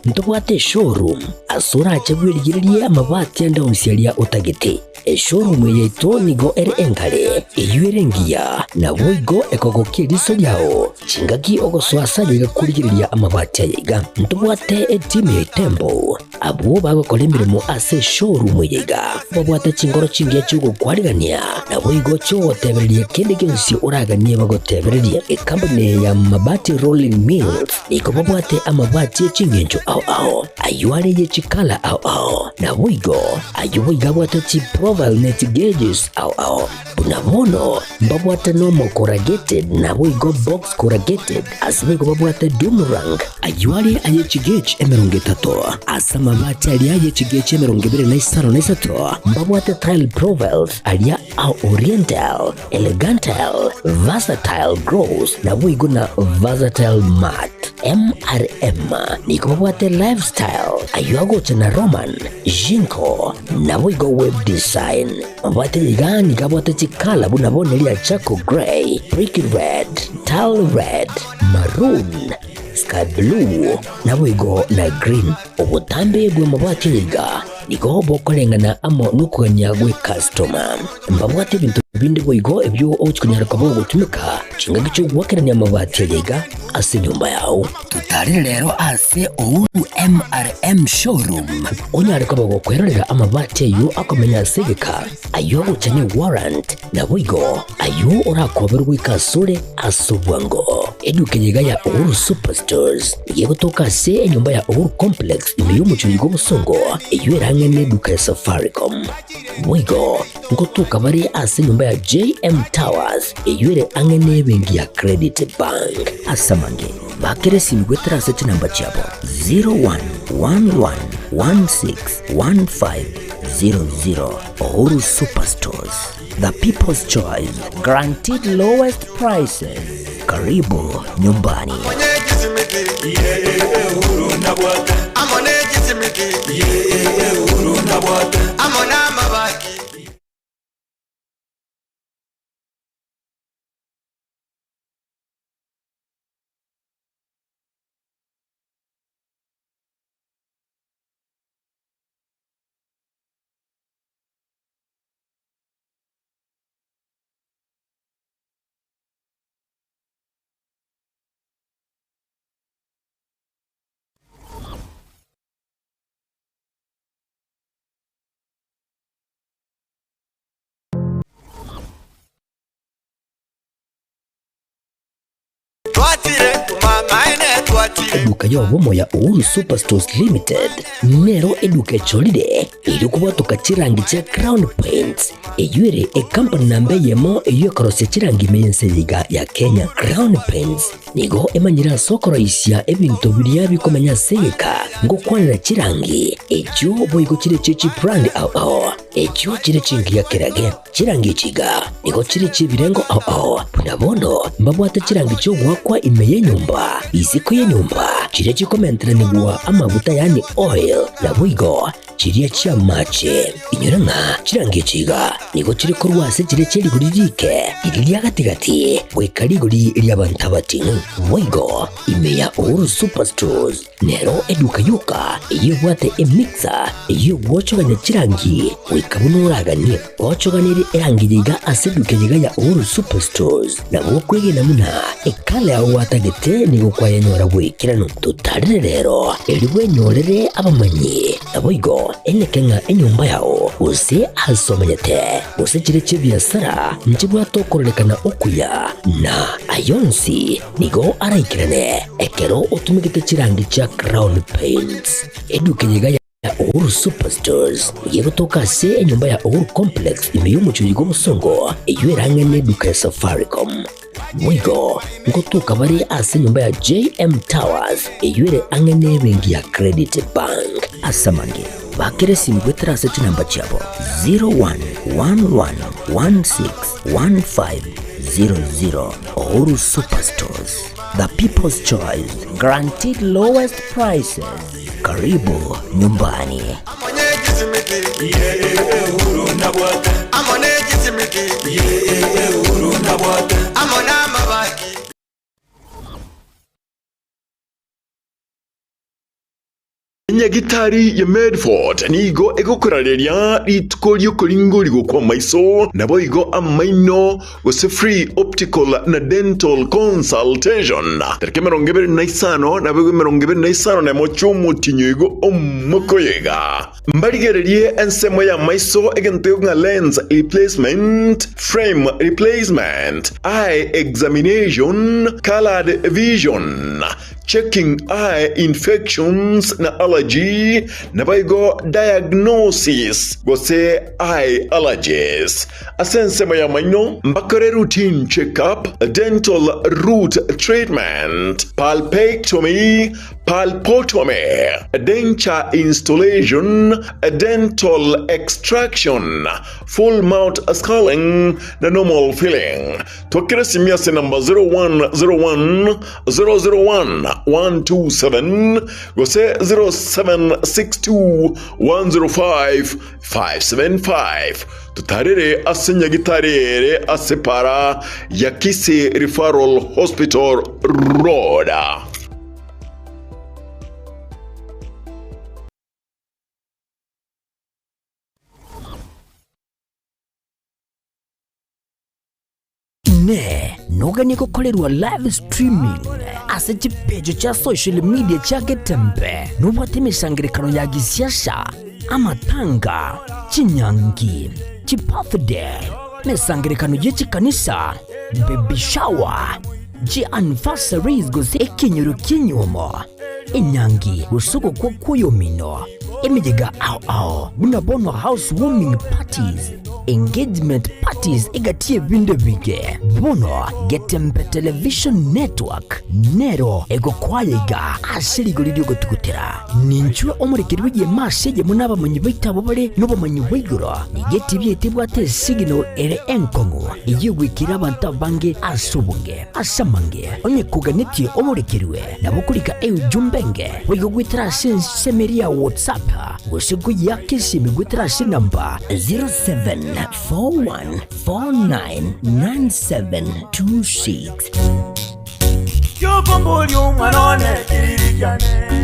ntobwate eshowroom ase orache bwerigererie amabati ande onsi aria otagete. Eshowroom eye yaito nigo ere engare, eyio ere engiya, naboigo ekogokia eriso riao chingaki ogosoa ase aye iga korigereria amabati aya iga. Ntobwate etimu ya Itembo, abwo bagokora emeremo ase eshowroom eye iga, babwate chingoro chingiya chi'ogokwarigania, naboigo chi'ogotebereria kende gionsi oraganie bagotebererie. Ekampuni eye ya Mabati Rolling Mills nigo babwate amabati e chingencho ao ao, ayio are ye chikala ao ao, naboigo Ayio boigo abwate chiprofile ne chigeges ao ao. Buna bono mbabwate normal corrugated naboigo box corrugated, ase boigo babwate doomerang. Ayio are aye chigauge 30, ase amabati aria aye chigauge 23 mbabwate tile profiles aria a oriental, elegantal, versatile gloss naboigo na versatile matte. MRM nigo babwate lifestyle ayio agocha na Roman, Jinko, naboigo web design. Mabwate iga nigo abwate chikala buna bono eria charcoal grey, brick red, tile red, maroon, sky blue, naboigo na green. Obotambe bw'amabwate aya iga nigo bokoreng'ana amo nokogania gw'ekastoma. Mbabwate ebinto binde boigo ebio ogochia konyara koba ogotumeka chingaki chi'ogoakerania amabati aya iga ase enyomba yao. Totarire rero ase Uhuru MRM Showroom onyare koba gokwerorera amabati ayio akomenya ase egeka, ayio agocha ne warrant, naboigo ayio orakoberwe goika asore ase obwango. Eduka eye iga ya Uhuru Superstores nigo egotoka ase enyomba ya Uhuru Complex ime y'omochie oyo bw'obosongo eyio ere ang'e neduka ya Safaricom. Boigo ngotoka bare ase enyomba ya JM Towers eyio ere ang'e nebenki ya Credit Bank. Ase amange, bakera esimi goetera ase chinamba chiabo 0111161500. Uhuru Superstores, the people's choice, guaranteed lowest prices. Karibu nyumbani. Eduka y'obomo ya Uhuru Superstores Limited nero eduka echorire erio kobwatoka chirangi chia Crown Paints eyio ere ecompany namba eyemo eyio ekorosia chirangi ime y'ense eye iga ya Kenya. Crown Paints. Nigo emanyire ase okoroisia ebinto biria bikomenya ase egeka, ngokwanera chirangi, echio boigo chire chie chibrand ao ao, echio chire chingiya kerage. Chirangi echi iga nigo chire chi'ebirengo ao ao, buna bono mbabwate chirangi chi'ogoakwa ime y'enyomba, isiko y'enyomba, chiria chikomenteranigwa amaguta yaani oil, naboigo chiria chi'amache. Inyora ng'a chirangi echi iga nigo chire korwa ase chiria chie rigori riike, riria ria gati-gati, goika rigori ri'abanto abating'u. Boigo ime ya Uhuru Superstores nero eduka yoka eyio ebwate emixer eyio egwochogania chirangi goika buna oraganie. Gochoganerie erangi eye iga ase eduka eye iga ya Uhuru Superstores nabo okwegena buna ekala yao gwatagete nigo kwayenyora bw'ekeranu. Totarere rero erio bwenyorere abamanyi. Naboigo eneke ng'a enyomba yao, gose aase omenyete, gose chire chi'ebiasara, nchibwate okororekana okuya, na ay'onsi nigo araikerane ekero otumegete chirangi chia Crown Paints. Eduka eye iga ya Uhuru Superstores nigo egotoka ase enyomba ya Uhuru Complex ime y'omochie oyo bw'obosongo, eyio erang'ane eduka ya Safaricom. Boigo ngotoka bare ase enyomba ya JM Towers eyio ere ang'e n'ebenki ya Credit Bank. Ase amange, bakera esimi goetera ase chinamba chiabo 0111161500. Uhuru Superstores, the people's choice, guaranteed lowest prices. Karibu nyumbani. Enyagitari ya Medford nigo egokorareria rituko ri'okoringorigwa kw'amaiso, naboigo amaino, gose free optical na dental consultation. Tariki 25 naboigo 21 chi'omotienyi oigo omokoyega. Mbarigererie ensemo y'amaiso egento ng'a lens replacement, frame replacement, eye examination, coloured vision, checking eye infections na allergy, naboigo diagnosis gose eye allergies. Ase ensemo y'amaino, mbakore routine check-up, dental root treatment, pulpectomy, pulpotomy, denture installation, dental extraction, full mouth scaling, na normal filling. Twakere esimi ase namba 0101 001 127 gose 0762 105 575 Totarere ase nyagitari ere ase para ya Kisii Referral Hospital Road. Inee! Noganie gokorerwa live streaming ase chipeji chia social media chia Getembe? Nobwate emesangererekano ya gisiasa, amatanga, chinyangi, chibirthday, emesangererekano ye chikanisa, baby shower, chianniversaries gose ekenyoro ki'enyuomo, enyangi gose ogokwa kw'oyomino, emeyega ao ao buna bono house warming parties, engagement parties egati y'ebinto ebinge. Bono Getembe Television Network nero egokwaya iga ase rigori ri'ogotugutera. Ninchwe omorekeri bw'egeema ase eyemo n'abamanyi baito abwo bare nobomanyi bwa igoro. Nigo etibi yaito ebwate esignal ere enkong'u eyio egwekire abanto abange ase obonge. Ase amange, onye koganetie omorekerwe, nabo okorika eujumbe enge boigo goetera ase ensemo eria ya WhatsApp gose koyeaka esimi goetera ase enamba 0741499726. Yokomboria omwana one kiriri kiane.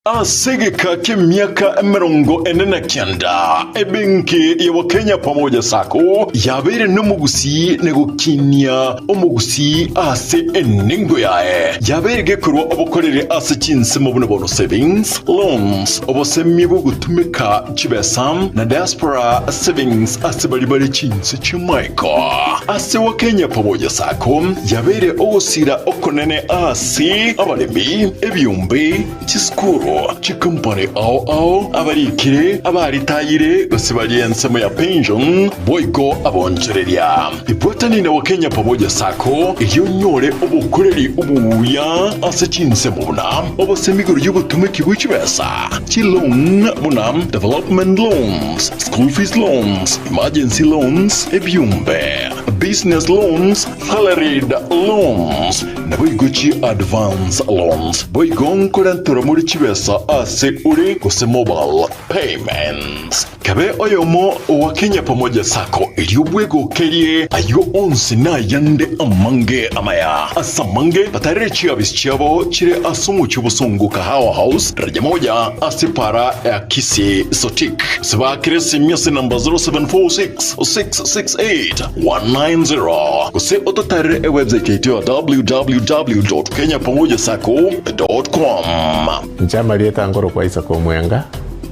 Ase egeka ki'emiaka 49, ebenki ya Wakenya Pamoja Sacco yabeire nomogusii na gokinia omogusii ase enengo yaye. Yabeire gekorwa obokoreri ase chinsemo buna bono savings, loans, obosemia bw'ogotumeka chibesa na diaspora savings ase baria bare chinse chi'amaiko. Ase Wakenya Pamoja Sacco yabeire ogosira okonene ase abaremi, ebiombe, chisukuru. Chikompani ao ao, abarikire, abaritayire, gose baria ensemo ya pension, boigo abonchoreria. Ibwatani na Wakenya Pamoja Sacco erio onyore obokoreri obuya ase chinsemo buna obosemi igoro y'obotomeki bwe chibesa, chiloan buna development loans, school fees loans, emergency loans, ebiombe, business loans, salaried loans, Naboigo chi advance loans. Boigo nkorenterwa more chibesa ase ore gose mobile payments. Kabe oyomo owa Kenya Pamoja Sacco erio bwegokerie ayio onsi nayande amange amaya. Ase amange batarere chiofisi chiabo chire ase omochie obosongo Kahawa House daraja moja ase para ya Kisii Sotik. Gose baakere esimi ase namba 0746 668 190 gose ototarere ewebsite yaito ya www.kenyapamojasacco.com. Inche amarieta nkorokwa Isaac Omwenga,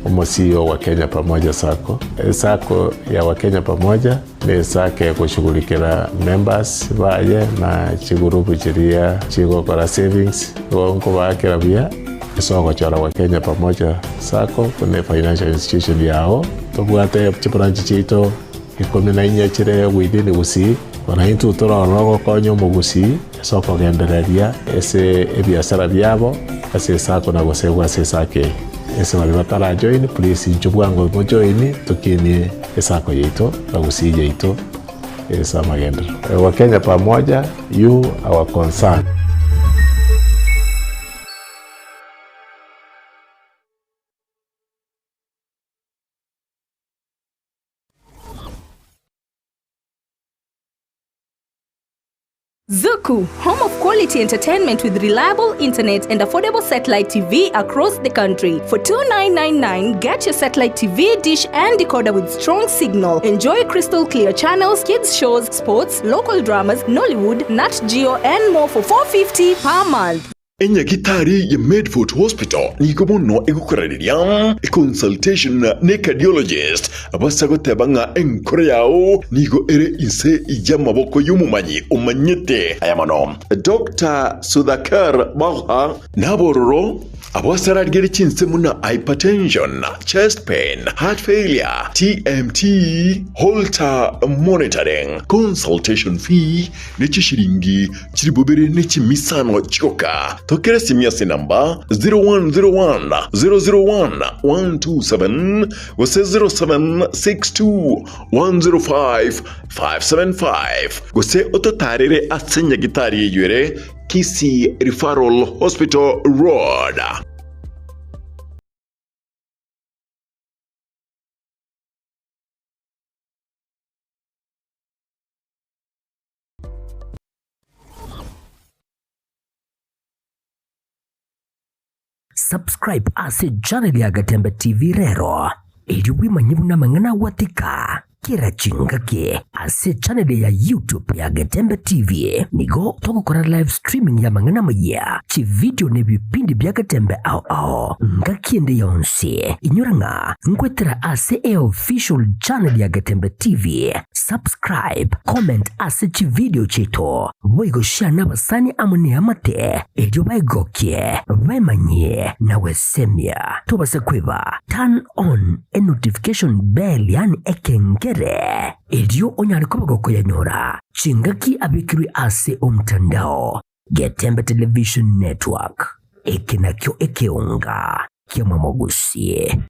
omo CEO wa Kenya Pamoja Sacco. Esacco ya Wakenya Pamoja ne esacco egoshughulikera members baye na chigurupu chiria chigokora savings, igo nkobaakera buya ase ogochora Wakenya Pamoja Sacco buna efinancial institution yao. Tobwate chibranch chiaito Ikomi na inye chire within Gusii, bono intwe torore ogokonya omogusii ase okogendereria ase ebiasara biabo ase esako na gosegwa ase esako eye. Ase baria batara join please inchuo bwango mojoin tokinie esako yaito na Gusii yaito ase amagenderero. Wakenya pamoja, you our concern. Zuku, home of quality entertainment with reliable internet and affordable satellite TV across the country. For 2999, get your satellite TV, dish and decoder with strong signal. Enjoy crystal clear channels, kids shows, sports, local dramas, Nollywood, Nat Geo and more for 450 per month. Enyagitari ya Medford Hospital nigo bono egokorareria econsultation ne cardiologist abase goteba ng'a enkoro yao nigo ere inse y'amaboko y'omomanyi omanyete aya mono. Doctor Sudhakar Bagha nabororo abwo ase ararigerie chinsemo na hypertension, chest pain, heart failure, TMT, Holter monitoring, consultation fee ne chishilingi chilifu bibere ne chimisano chioka. Tokera esimi ase enamba 0101 001 127 gose 0762 105 575 gose ototaarere ase nyagitari eyio ere Kisii Referral Hospital Road. Subscribe ase channel ya Gatembe TV rero erio bwemanye buna amang'ana agwatika kera chingaki ase channel ya YouTube ya Getembe TV nigo togokora live streaming ya amang'ana amayia, chividio na ebipindi bia Getembe ao ao ngaki ende yonsi. Inyora ng'a nkwetera ase eofficial channel ya Getembe TV. Subscribe, comment ase chividio chiaito, boigo share nabasani amo neamate, erio baegokie, baemanyie na gwesemia. Tobasa kweba, turn on e notification bell yaani ekengere, erio onyare koba gokoyanyora chingaki abekirwe ase omtandao. Getembe Television Network, eke nakio ekeonga ki'amamogusie.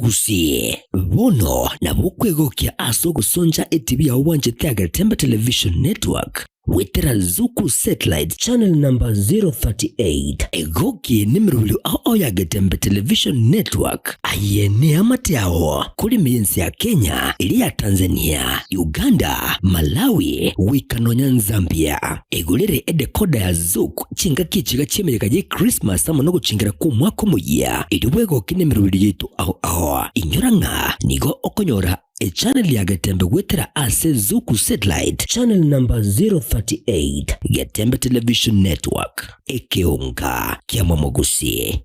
Gusii, bono nabo okwegokia ase ogosoncha etibi yao bwanchete ya Getembe Television Network goetera Zuku Satellite Channel number 038. Egoki nemerobio ao ao ya Getembe Television Network. Aye neamate ao korime y'ense ya Kenya, eria ya Tanzania, Uganda, Malawi, goika nonya Nzambia. Egorere edekoda ya Zuku chingaki echiga chi'emeyega ye Christmas amo nogochingera kw'omwaka omoyia, erio bwegoke nemeroberi yaito ao ao. Inyora ng'a nigo okonyora echannel ya Getembe goetera ase Zuku Satellite channel number 038, Getembe Television Network, ekeonga ki'amamogusi.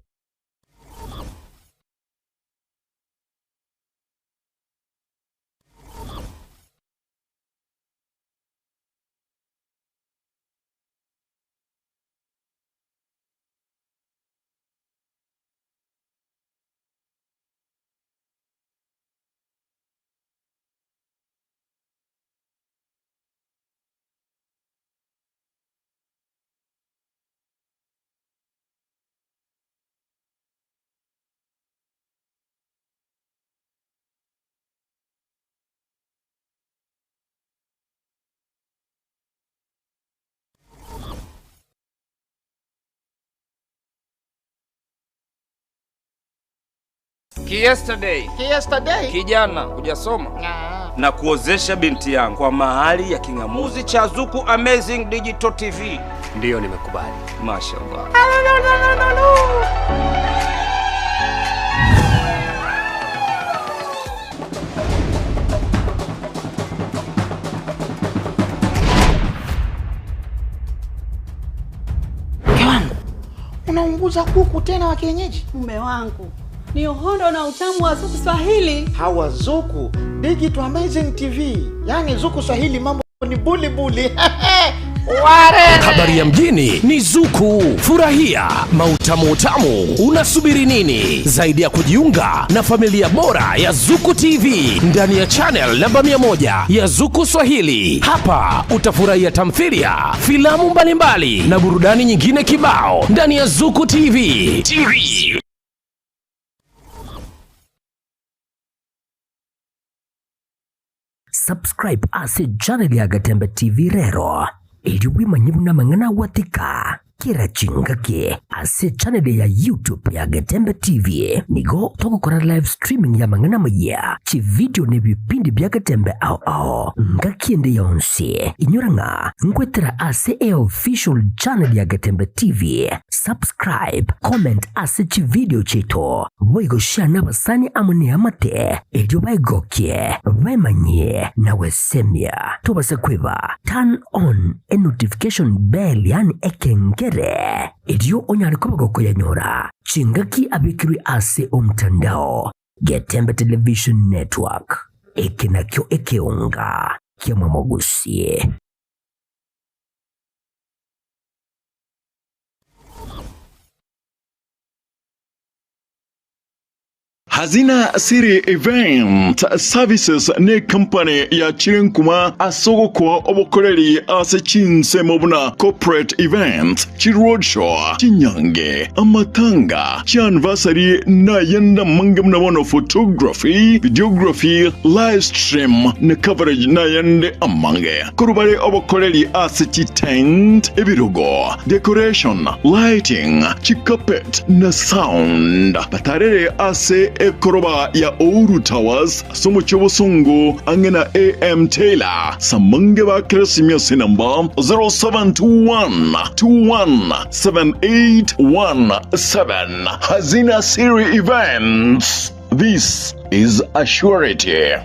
Ki yesterday. Ki yesterday. Kijana, hujasoma? Na kuozesha binti yangu kwa mahali ya king'amuzi cha Zuku Amazing Digital TV. Ndiyo, nimekubali. Mashallah. Mke wangu, unaunguza kuku tena wa kienyeji? Mume wangu, ni uhondo na utamu wa Zuku Swahili. Hawa Zuku Digital Amazing TV, yaani Zuku Swahili mambo ni buli buli. Ware. Habari ya mjini ni Zuku. Furahia mautamu utamu. Unasubiri nini zaidi ya kujiunga na familia bora ya Zuku TV ndani ya channel namba 100 ya Zuku Swahili? Hapa utafurahia tamthilia, filamu mbalimbali na burudani nyingine kibao ndani ya Zuku TV. TV. Subscribe ase channel ya Gatembe TV rero eri bwimanye buna amang'ana agwatika kera chingaki ase channel ya YouTube ya Gatembe TV nigo togokora live streaming ya amang'ana amayia, chivideo na ebipindi bia Gatembe ao ao ngaki ende yonsi. Inyora ng'a nkwetera ase eofficial channel ya Gatembe TV. Subscribe, comment ase chivideo chiaito boigo share nabasani amo neamate erio baegokie, baemanyie na gwesemia. Tobasa kweba turn on e notification bell yaani ekengere erio onyare koba gokoyanyora chingaki abekirwe ase omtandao. Getembe Television Network, eke nakio ekeonga kia mwamogusie. Hazina City Event Services ne company ya chirenkuma ase ogokoa obokoreri ase chinsemo buna corporate events, chiroadshow, chinyange, amatanga, chianniversary na ayande amange buna bono photography, videography, live stream na coverage na ayande amange. Korwa bare obokoreri ase chitent, ebirogo, decoration, lighting, chicarpet na sound. Batarere ase ekoroba ya Ouru Towers ase omochie obosongo ang'e na AM Taylor. Samange ba Keresimia ase enamba 0721 217817. Hazina Siri Events. This is a surety.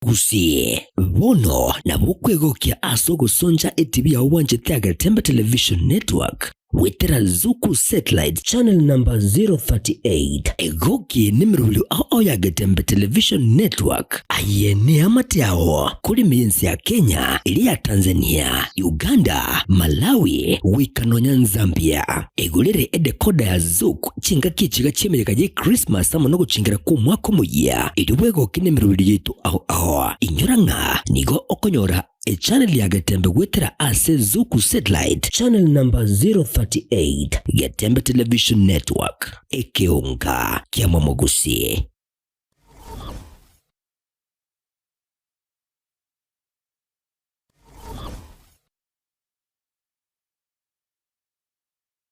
Gusii, bono nabo okwegokia ase ogosoncha etibi yao bwanchete Agetembe Television Network goetera Zuku Satellite Channel number 038 egokie nemerobrio ao ao ya Getembe Television Network aye neamate ao kore ime y'ense ya Kenya, eria ya Tanzania, Uganda, Malawi goika nonya Zambia. Egorere edecoder ya Zuku chingaki echiga chi'emeyega ye Christmas amo nogochingera kw'omwaka omoyia, erio bwegoke nemerobrio yaito ao ao. Inyora ng'a nigo okonyora echannel ya Getembe goetera ase Zuku Satellite channel number 038, Getembe Television Network, ekeonga kia Momogusi.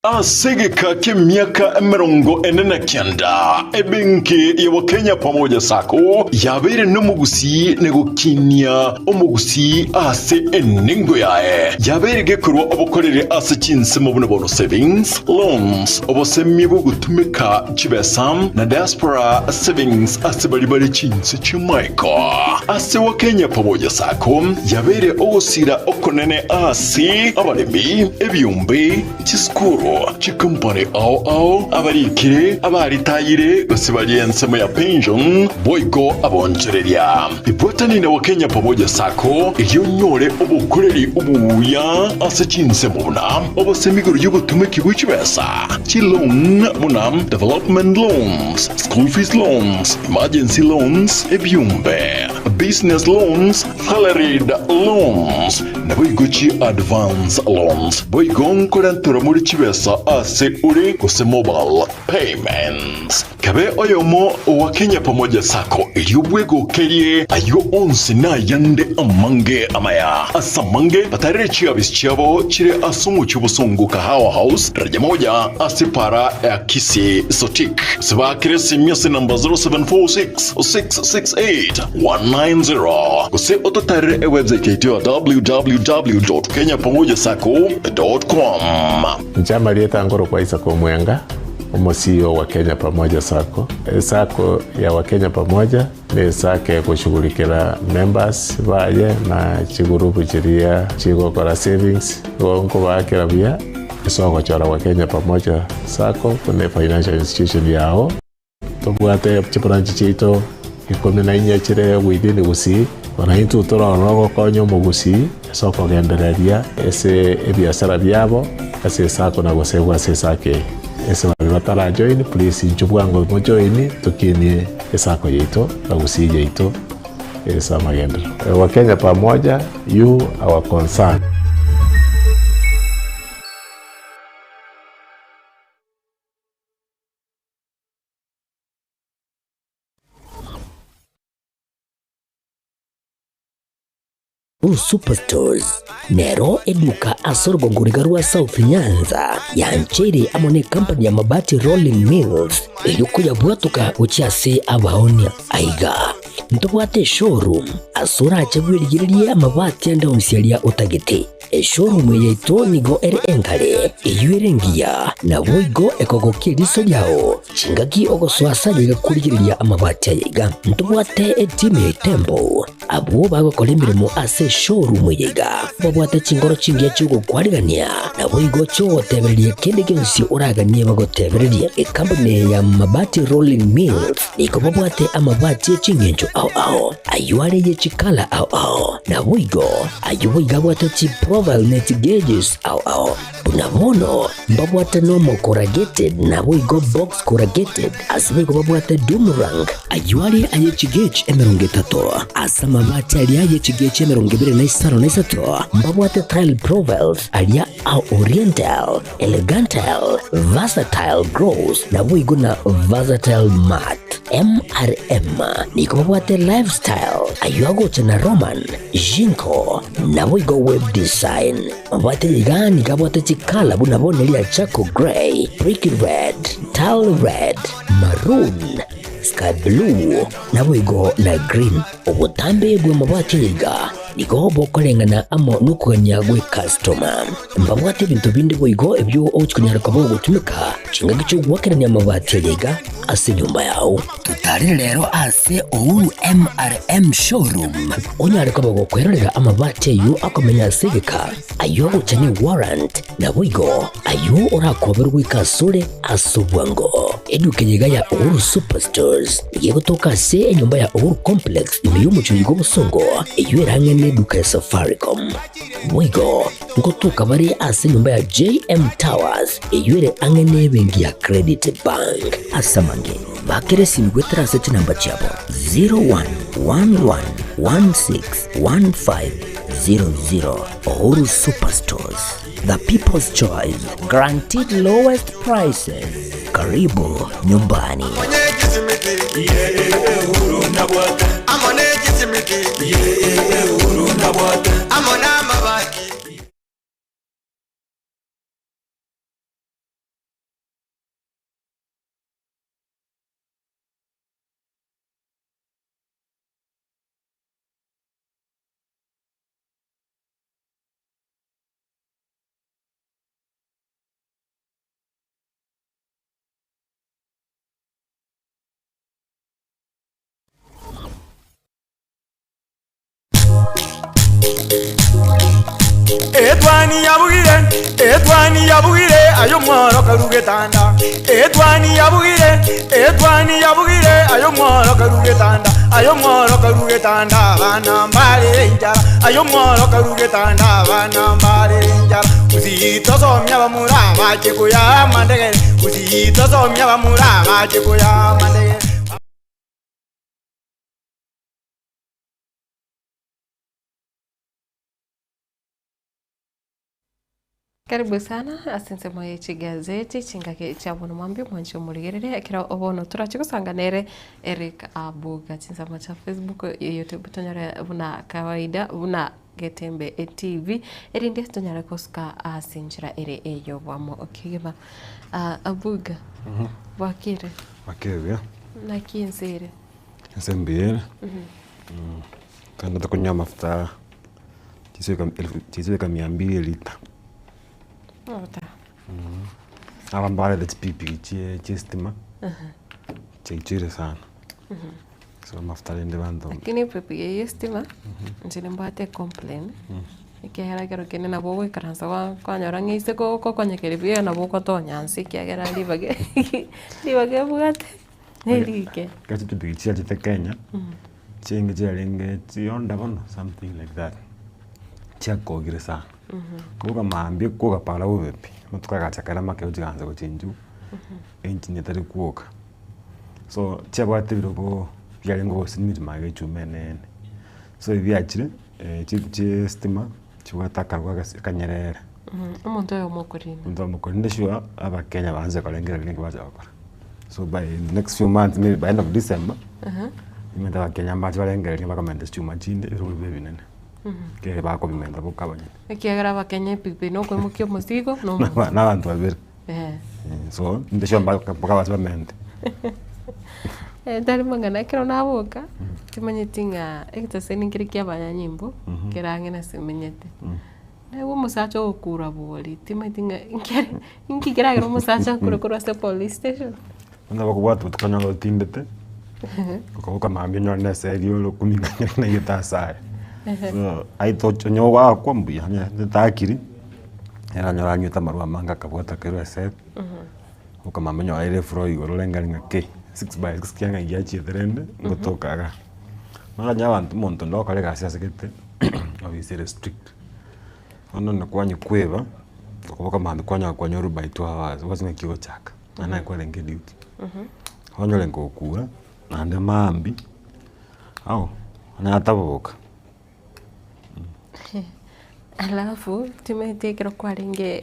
Ase egeka ki'emiaka 49, ebenki ya Wakenya Pamoja Sacco yabeire nomogusii na gokinia omogusii ase enengo yaye. Yabeire gekorwa obokoreri ase chinsemo buna bono savings, loans, obosemi bw'ogotumeka chibesa na diaspora savings ase baria bare chinse chi'amaiko. Ase Wakenya Pamoja Sacco yabeire ogosira okonene ase abaremi, ebiombe, Chisukuru, chikompani ao ao, abarikire, abaritayire, gose baria ensemo ya pension, boigo abonchoreria. Ibwatani na Wakenya Pamoja Sacco erio onyore obokoreri obuya ase chinsemo buna obosemi igoro y'obotumeki bwe chibesa, chiloan buna development loans, school fees loans, emergency loans, ebiombe. Business loans, salaried loans, naboigo chi advance loans. Boigo nkorenterwa more chibesa ase ore gose mobile payments. Kabe oyomo owa Kenya Pamoja Sacco erio bwegokerie ayio onsi na ayande amange amaya. Ase amange batarere chiabisi chiabo chire ase omochie obosongo Kahawa House, daraja moja ase para ya Kisii Sotik. Gose baakere esimi ase namba 0746 668 190 gose ototarere ewebsite yaito ya www.kenyapamojasacco.com. Inche amarieta nkorokwa Isaac Omwenga, omo-CEO wa Kenya Pamoja Sacco. Esacco ya Wakenya Pamoja ne esacco egoshughulikera members baye na chigurupu chiria chigokora savings. Igo nkobaakera buya ase ogochora Wakenya Pamoja Sacco buna efinancial institution yao. Tobwate chibranch chiaito ikomi na inye chire within Gusii, bono intwe tore ororo gokonya omogusii ase okogendereria ase ebiasara biabo ase esacco na gosegwa ase esacco eye. Ase baria batara join please inchuo bwango mojoin tokinie esacco yaito na Gusii yaito ase amagenderero. Wakenya pamoja, you our concern. Superstores nero eduka ase orogongo riga rwa South Nyanza yancheire amo ne company ya Mabati Rolling Mills erio koyabwatoka gochia ase abaonia. Aiga ntobwate eshowroom ase orache bwerigererie amabati ande onsi aria otagete. Eshowroom eye yaito nigo ere enkare, eyio ere engiya, naboigo ekogokia eriso riao chingaki ogosoa ase aye iga korigereria amabati aya iga. Ntobwate etimu ya Itembo, abwo bagokora emeremo ase eshowroom eye iga, babwate chingoro chingiya chi'ogokwarigania, naboigo chi'ogotebereria kende gionsi oraganie bagotebererie. Ekampuni eye ya Mabati Rolling Mills nigo babwate amabati e ching'encho ao ao, ayio are ye chikala ao ao, naboigo Ayio boigo abwate chiprofile ne chigeges ao ao. Buna bono mbabwate normal corrugated naboigo box corrugated, ase boigo babwate doom rank. Ayio are aye chigauge 30, ase amabati aria aye chigauge 23 mbabwate tile profiles aria a oriental, elegantile, versatile gloss naboigo na versatile matte. MRM nigo babwate lifestyle, ayio agocha na Roman, Jinko, naboigo web design. Mabwate iga nigo abwate chikala buna bono eria charcoal grey, brick red, tile red, maroon, sky blue, naboigo na green. Obotambe bw'amabati aya iga nigo bokoreng'ana amo nokogania gw'ekastoma. Mbabwate ebinto binde boigo ebio ogochia konyara koba ogotumeka chingaki chi'ogoakerania amabati aya iga ase enyomba yao. Totarire rero ase Uhuru MRM Showroom onyare koba gokwerorera amabati ayio akomenya ase egeka, ayio agocha ne warrant, naboigo ayio orakoberwe goika asore ase obwango. Eduka eye iga ya Uhuru Superstores nigo egotoka ase enyomba ya Uhuru Complex ime y'omochie oyo bw'obosongo eyio ere ang'e neduka ya Safaricom. Boigo ngotoka bare ase enyomba ya JM Towers eyio ere ang'e nebenki ya Credit Bank. Ase amange, bakera esimi goetera ase chinamba chiabo 0111161500. Uhuru Superstores, the people's choice, guaranteed lowest prices. Karibu nyumbani. Etwani yabugire, etwani yabugire, aye omworo karu getanda. Etwani yabugire, etwani yabugire, aye omworo karu getanda. Aye omworo karu getanda, abana mbarere enchara. Aye omworo karu getanda, abana mbarere enchara. Gusii tosomia abamura bache koyaa amandegere. Gusii tosomia abamura bache koyaa amandegere. Karibu sana ase ensemo ye chigazeti chingaki chia bono mwambia omwanchi omorigereria ekero bono torache gosanga nere Eric Abuga chinsemo chia Facebook, YouTube tonyore buna kawaida buna Getembe TV erinde tonyare gosuka ase enchera ere ey'obwamo kegima. Abuga, bwakire? Bwakire buya. Naki ense ere? Ense mbuya ere, togende tokonywa amafuta chisweka mia mbili elita. Amafuta? Abanto barete chipikipiki chie chiestima, chiaichire sana. So amafuta rende abanto. Lakini epikipiki eye ya estima, inche nimbwate ecomplain, ekiagera ekero kende nabo ogoikaransa gwa kwanyora ng'a ise kokonyekeria buya nabo ogotonya nse ekiagera ribaga ribaga ebwate. Nerike. Ekero chipikipiki chiachete Kenya, chiaenge chiarenge chionda bono something like that, chiakogire sana. Koboka mambia kwoga para bobe pi, amatuko agacha kare make ochigansa gochenjiwa, engine etari kwoka. So chiabwate ebirogo biarenge obosimiri magega echuma enene. So ebi biachire chi chiestima chibwate akarwa agasi akanyerere. Omonto oyomo okorina. Omonto oyomo okorina sure, abakenya baanche korengereria naki bacha gokora. So by the next few months maybe by end of December, nimanyete abakenya mbache barengererie bakomenta chichuma chinde ebirogo bibe ebinene. Ekere bakobimenta boka abanyene. Ekiagera abakenya epikipiki na okoimokia omosigo na omonto. Na abanto babere. So inde sure mpaka mpaka bache bamente. Tari mang'ana ekero naboka, timanyeti ng'a egeteseni nkere kia abanyanyimbo, kere ang'e nase menyete. Naigwa omosacha ogokura bori, timanyeti ng'a nkere inki keragere omosacha akure korwa ase police station. Bono bakobwata botuko onye otindete, okoboka mambia onyore na esegi ore okuming'ana na egete ase aye. So aye onye ogoakwa mbuya onye takiri, ere onyore anywete amarwa amange akabwata akarwa esegi, oboka mambia onyore aire efloor igoro orenge ng'a kei, six by six kiang'a giachiete rende, ngotoka igaa. Bono onye abanto omonto onde ogokora egasi ase gete, obisi ere strict. Bono onye kwanyekweba, okoboka mambia kwanyora kwanyorwa by 2 hours obwate ng'aki ogochaka, naende naye kwarenge duty. Onyore ngokura, naende mambia, ao, onye ataboka. Alafu timanyeti ekero kwarenge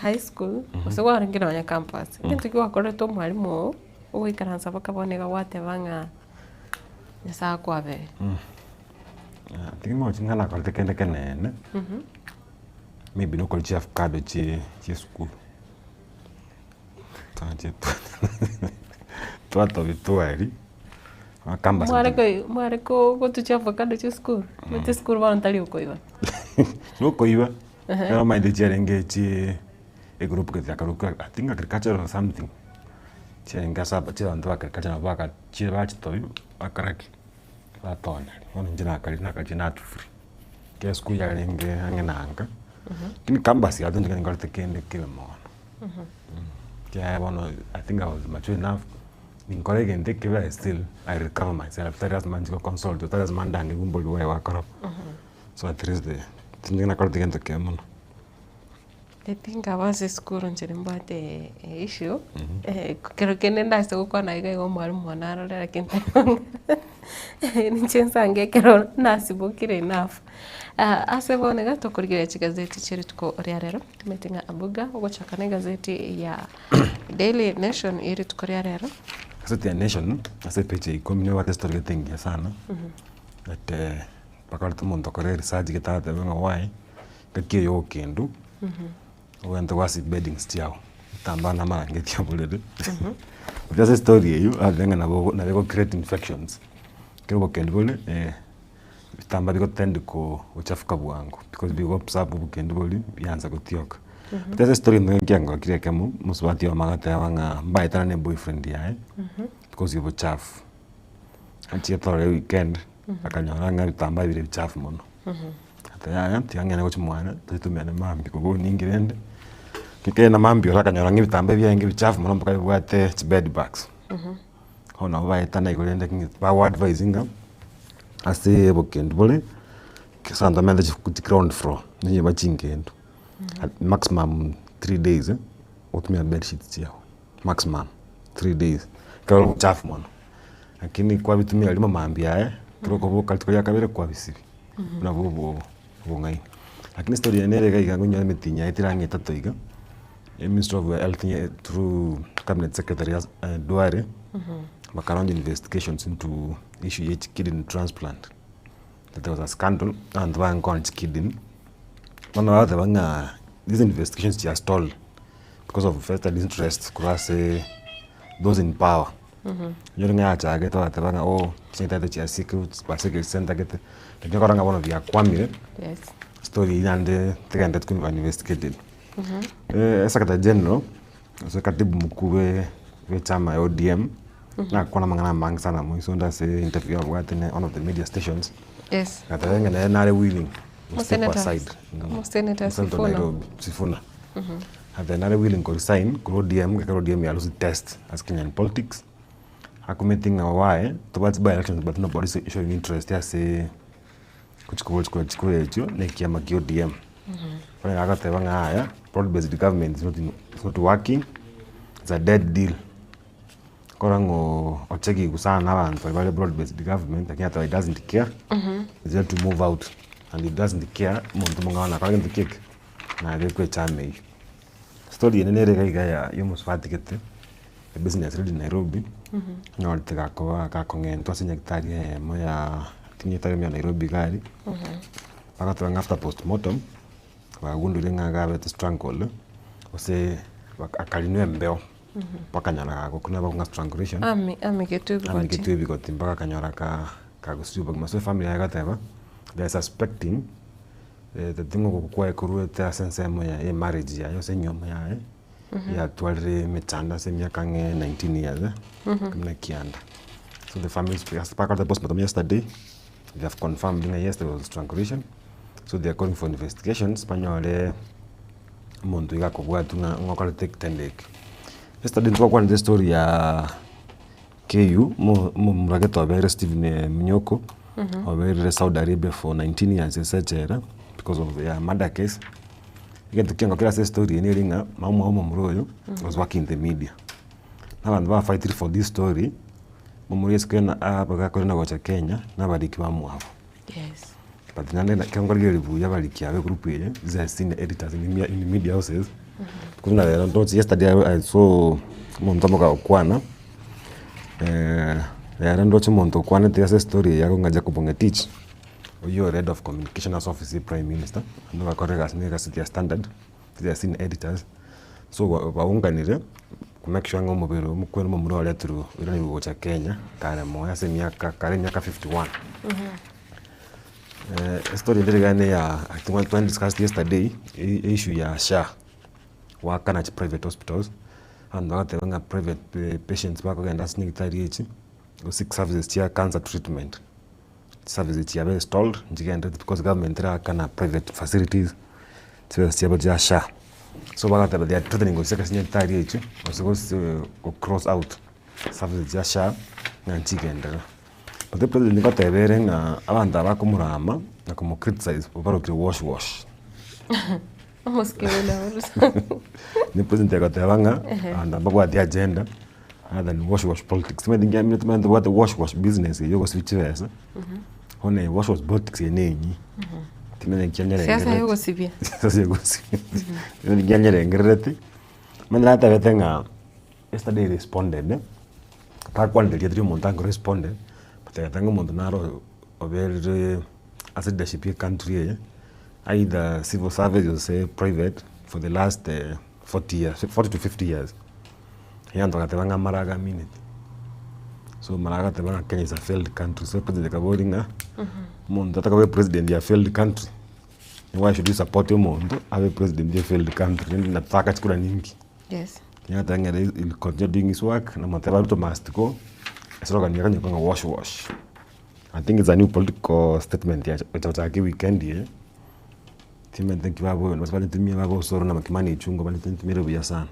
high school, gose kwarenge nonye campus, egento ki gwakorete omwalimu oo, ogoikaransa mpaka bono iga gwateba ng'a Nyasaye akwabere. Timochi ng'a nakorete kende kenene, maybe nokori chiavocado chie chiesukuru, twatobi twari, campus Mware koi mware ko gotucha avocado chia esukuru? Omanyete esukuru bono tari okoiba. Nokoiba, ekero omanyete chiarenge chie egroup gete yakarokwa I think agricultural or something, chiarenge ase aba chiabanto ba agriculture nabo bagachire bachitobi bakora ki. Batooneria, bono inche nakaria nakaria natufuri, ekero esukuru yarenge ang'e na nka, lakini campus yaito inche nkorete kende kebe mono, ekiagera bono I think I was mature enough, ninkore egento ekebe I still I recover myself, tari lasima nchi goconsult, tari lasima ndange mbori bwaye gwakora bo, so at least tinche nakorete gento kebe mono. I think aba ase esukuru inche nimbwate issue, kero kende ndase gokwana iga igo omwalimu one arore lakini ninche nsange ekero nasibokire enough. Ase bono iga tokorigereria chigazeti chia rituko ria rero, timanyeti ng'a Abuga ogochaka na egazeti ya Daily Nation ya rituko ria rero. Egazeti ya Nation, ase epage ya ikomi nigo ebwate estory gete engiya sana, that bakorete omonto okore research gete agateba ng'a why. Engaki eye y'obokendu, ogende gwase beddings chiago, otambaa na amarangeti ya oborere, gochia ase estory eywo, agateba ng'a nabo nabo ego create infections, ekero obokendu bore ebitambaa bigotend ko gochafuka bwango because bigo absorb obokendu boria biansa gotioka. But ase estory eye ekiangokire ekemo, omosubati oyomo agateba ng'a mbaetana na eboyfriend yaye, because ya obochafu, achiete ororo eweekend, akanyora ng'a ebitambaa bire ebichafu mono. Ati yaya tiga ng'ende gochia mwane toitumia mambia kobua ninki rende, kegenda mambia oro akanyora ng'a ebitambaa ebiaye ebichafu mono mpaka bibwate chibed bugs. Bono nabo baetana igo rende bago advise ng'a ase obokendu bore, ase abanto bamenyete chiground floor, nigo chingendu, maximum 3 days gotumia bedsheets chiago, maximum 3 days, ekero obochafu mono. Lakini kwabitumia rimo mambia aye, ekero okoboka rituko ria kabere kwabisibia, buna bwo obong'aini. Lakini story eye nere iga iga ngonyora emetienyi yaetire ang'e etato iga, Ministry of Health through cabinet secretary Duale, baka launch investigations into issue ya chikidney transplant, that there was a scandal, abanto barenge koonia chikidney, bono bagoteba ng'a these investigations chia stalled because of vested interest korwa ase those in power. Onyore ng'a yachagete bagateba ng'a oh chintaete chiasikirwe basikire chisentagete, lakini okora ng'a bono biakwamire, Yes. story eywo naende tegendereti koba investigated. Secretary general, gose katibu mkuu bwe bwa echama ya ODM, nakwana amang'ana amange sana moiso onde ase interview abwate ne one of the media stations, Yes. agateba ng'a nere nare willing go step Mosenator- aside. Mosenator Mosenator Sifuna. Nairobi, Sifuna. Ate nare willing ko resign korwa ODM ekero ODM ya lose test ase Kenyan politics, akumeti ng'a why tobwati by elections but nobody is showing interest ase gochia gochia chikura echio na ekiama kia ODM. Bono iga agoteba ng'a yaya broad based government is not is not working, it's a dead deal. Korora ng'o ochegigwe sana na abanto baria bare broad based government lakini ateba he doesn't care, he's ready to move out and he doesn't care omonto omong'ao nakore gento ki eke. Nabekwe echama eyio. Story ende nere iga iga ya ya omosubati gete, ebusiness ready Nairobi, onyorete gakoba gakong'entwa ase nyagetari eyemo ya tinyetari ya Nairobi iga aria, bagoteba ng'a after postmortem, bagundire ng'a iga abete strangled, gose baka akarinwa embeo, bakanyora gagokwa nabo ng'a strangulation, Ami amigetwe ebigoti. amigetwe ebigoti mpaka akanyora ka kagosiria obogima. So efamiri yaye egoteba, they are suspecting. Teti ng'a ogokwa kwaye koruete ase ensemo ya emarriage yaye gose enyiomo yaye, yatwarire emechando ase emiaka ang'e 19 years ikomi na kianda. So the family as bakorete postmortem yesterday, they have confirmed ng'a yes there was strangulation, so they are calling for investigations banyore omonto iga akobwatwa ng'a ng'a okorete ekitendo eke. Yesterday ntwakwanete estory ya. KU, Omomura gete obeire Stephen Munyuku, obeire Saudi Arabia for 19 years ase echela because of ya murder case. Egento kiango kere ase estory eye neri ng'a mama omwabo omomura oyo was working in the media. Na abanto ba fightire for this story, momura isiko ena abaga gocha Kenya, na abariki bamwabo. Yes. But naende ekero nkorigereria buya abariki aba egroup eye, these are senior editors in the in the media houses, buna rero ndoche yesterday I saw omonto omo gagokwana, rero ndoche omonto okwanete ase estory eye akong'a Jacob Ngetich, oyio ore head of communication ase office ya prime minister, naende ogakora egasi na egazeti ya Standard, these are senior editors, so ba baunganire ko make sure ng'a omobere omokweri omomura oretirwe oiraneriwe gocha Kenya kare moyo ase emiaka kare emiaka 51. Estory ende iga neya I think what we discussed yesterday, e- issue ya SHA, goakana chi private hospitals, abanto bagoteba ng'a private patients bakogenda ase chinyagitari echi, go seek services chia cancer treatment, chiservices chiabe installed nchigenderete because government terakana private facilities, chibesa chiabo chia SHA. So bagateba they are threatening goseka chinyagitari echio, gose gose go cross out services chia SHA ng'a nchigenderera. But epresident nigo ateba ere ng'a abanto aba bakomorama na komo criticize obarokire wash wash. Omosike buna orusa. Ne president agoteba ng'a abanto aba mbabwati agenda other than wash wash politics. Omanyete nkiamire tomanyete tobwate wash wash business eywo ogosibia chibesa, bono eye wash wash politics eye ne enyia. Timanyeti Siasa nkianyerengerereti. yogosibia. Siasa yogosibia. Timanyeti nkianyerengerereti, mani natebete ng'a yesterday he responded. Takwanire rieta riomonto ango responde, but ng'a omonto naro oberire ase leadership ye country eye, either civil service gose private for the last 40 years, 40 to 50 years. Egento agateba ng'a amaraga amineti. So maraga agateba ng'a Kenya is a failed country, so president akabori ng'a, omonto atakabe president ya failed country, why should you support omonto abe president ya failed country rende nataka chikura nyingi. Yes. Kenyatta ng'a ere he'll continue doing his work, namoteba Ruto must go, eslogan eye ekonyekwa ng'a wash wash. I think it's a new political statement yacha gochaka eweekend eye, timanyete nki baboywa gose banetumia bagosoro na Kimani Ichung'wa banetumire buya sana.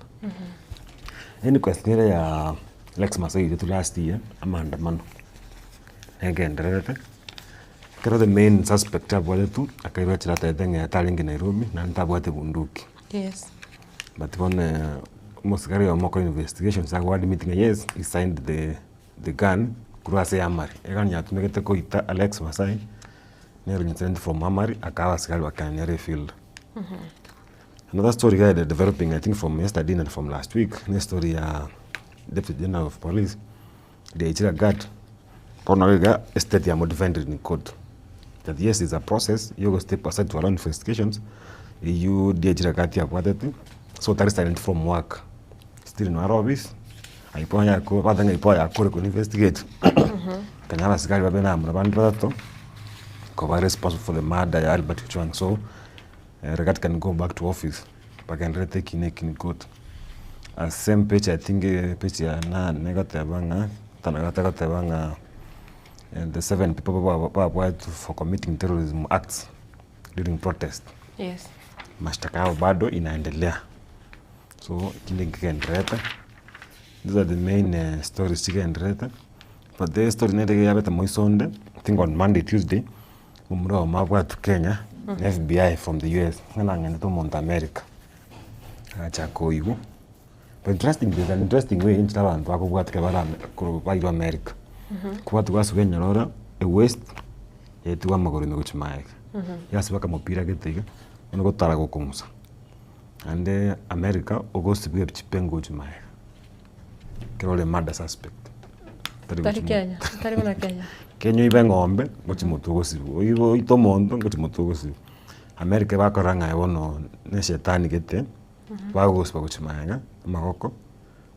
Inquest nere ya Lex Masai oiretwe last year, amaandamano, negendererete, ekero the main suspect abwatetwe, akairwa echela atebete ng'a tarenge Nairobi naende tabwate bunduki. Yes. But bono omosigari oyomo okora investigations ago admit ng'a yes he signed the the gun korwa ase eamari, egun yatumegete koita Alex Masai. Nero incident from Amari akaba abasigari bakagenda nere efield. Another story iga ere developing I think from yesterday and from last week, ne story ya deputy general of police Ndeichire Gad, bono iga estate ya modefended in court that yes is a process yogo step aside to allow investigations eywo Ndeichire Gad yabwatete so tari silent from work still naro office aipo yako bateba ng'a aipo yakore ko investigate kanya abasikari babe namuna bande batato koba responsible for the murder ya Albert Ojwang so Rigathi can go back to office bagendererete ekina eki in court. Ase same page I think page ya nane egoteba ng'a tana egoteba ng'a the seven people babwatwe for committing terrorism acts during protest. Yes. Mashtaka yabo bado inaendelea so ekinde nkegendererete these are the main stories chigendererete but the story nere yabete moisonde I think on Monday Tuesday. Momura omo abwatwe Kenya na FBI from the US, ng'a nang'endete omonto America, agachaka koigwa, but interesting there's an interesting way inche abanto bakobwata ekero bare ame korwa bairwe America. Kobwatwa gwasibwa enyororo, ewaist, yaetigwa amagoro ime gochia magega, yasibwa akamopira gete iga, bono gotara gokong'usa. Naende America, ogosibwa ebichipe ngochia magega, ekero ore murder suspect. Tari Kenya, tari buna Kenya. Kenya oibe eng'ombe, ngochia motwe ogosibwa, oibe oite omonto, ngochia motwe ogosibwa. America bakorora ng'a aye bono ne eshetani gete, bagogosiba gochia magega, amagoko,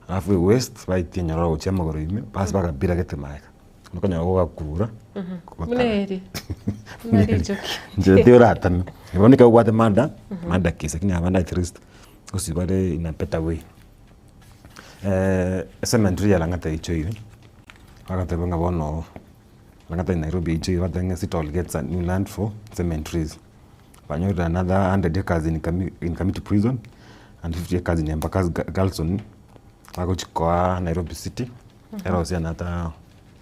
alafu ewaist baitie enyororo gochia amagoro ime, basiba agapira gete magega, okonyora gogakurura, Buna eri, buna richoki. Inche tioratame, bono ekero obwate murder, murder case lakini abande at least, gose bare in a better way. Ecemetery ya Lang'ata eichoire, bagateba ng'a bono Lang'ata in Nairobi eichoire bateba ng'a City Hall gets a new land for cemeteries. Banyorire another hundred acres in Kami in Kamiti prison and 50 acres in Embakasi Garrison, bagochi koa Nairobi city, erosie another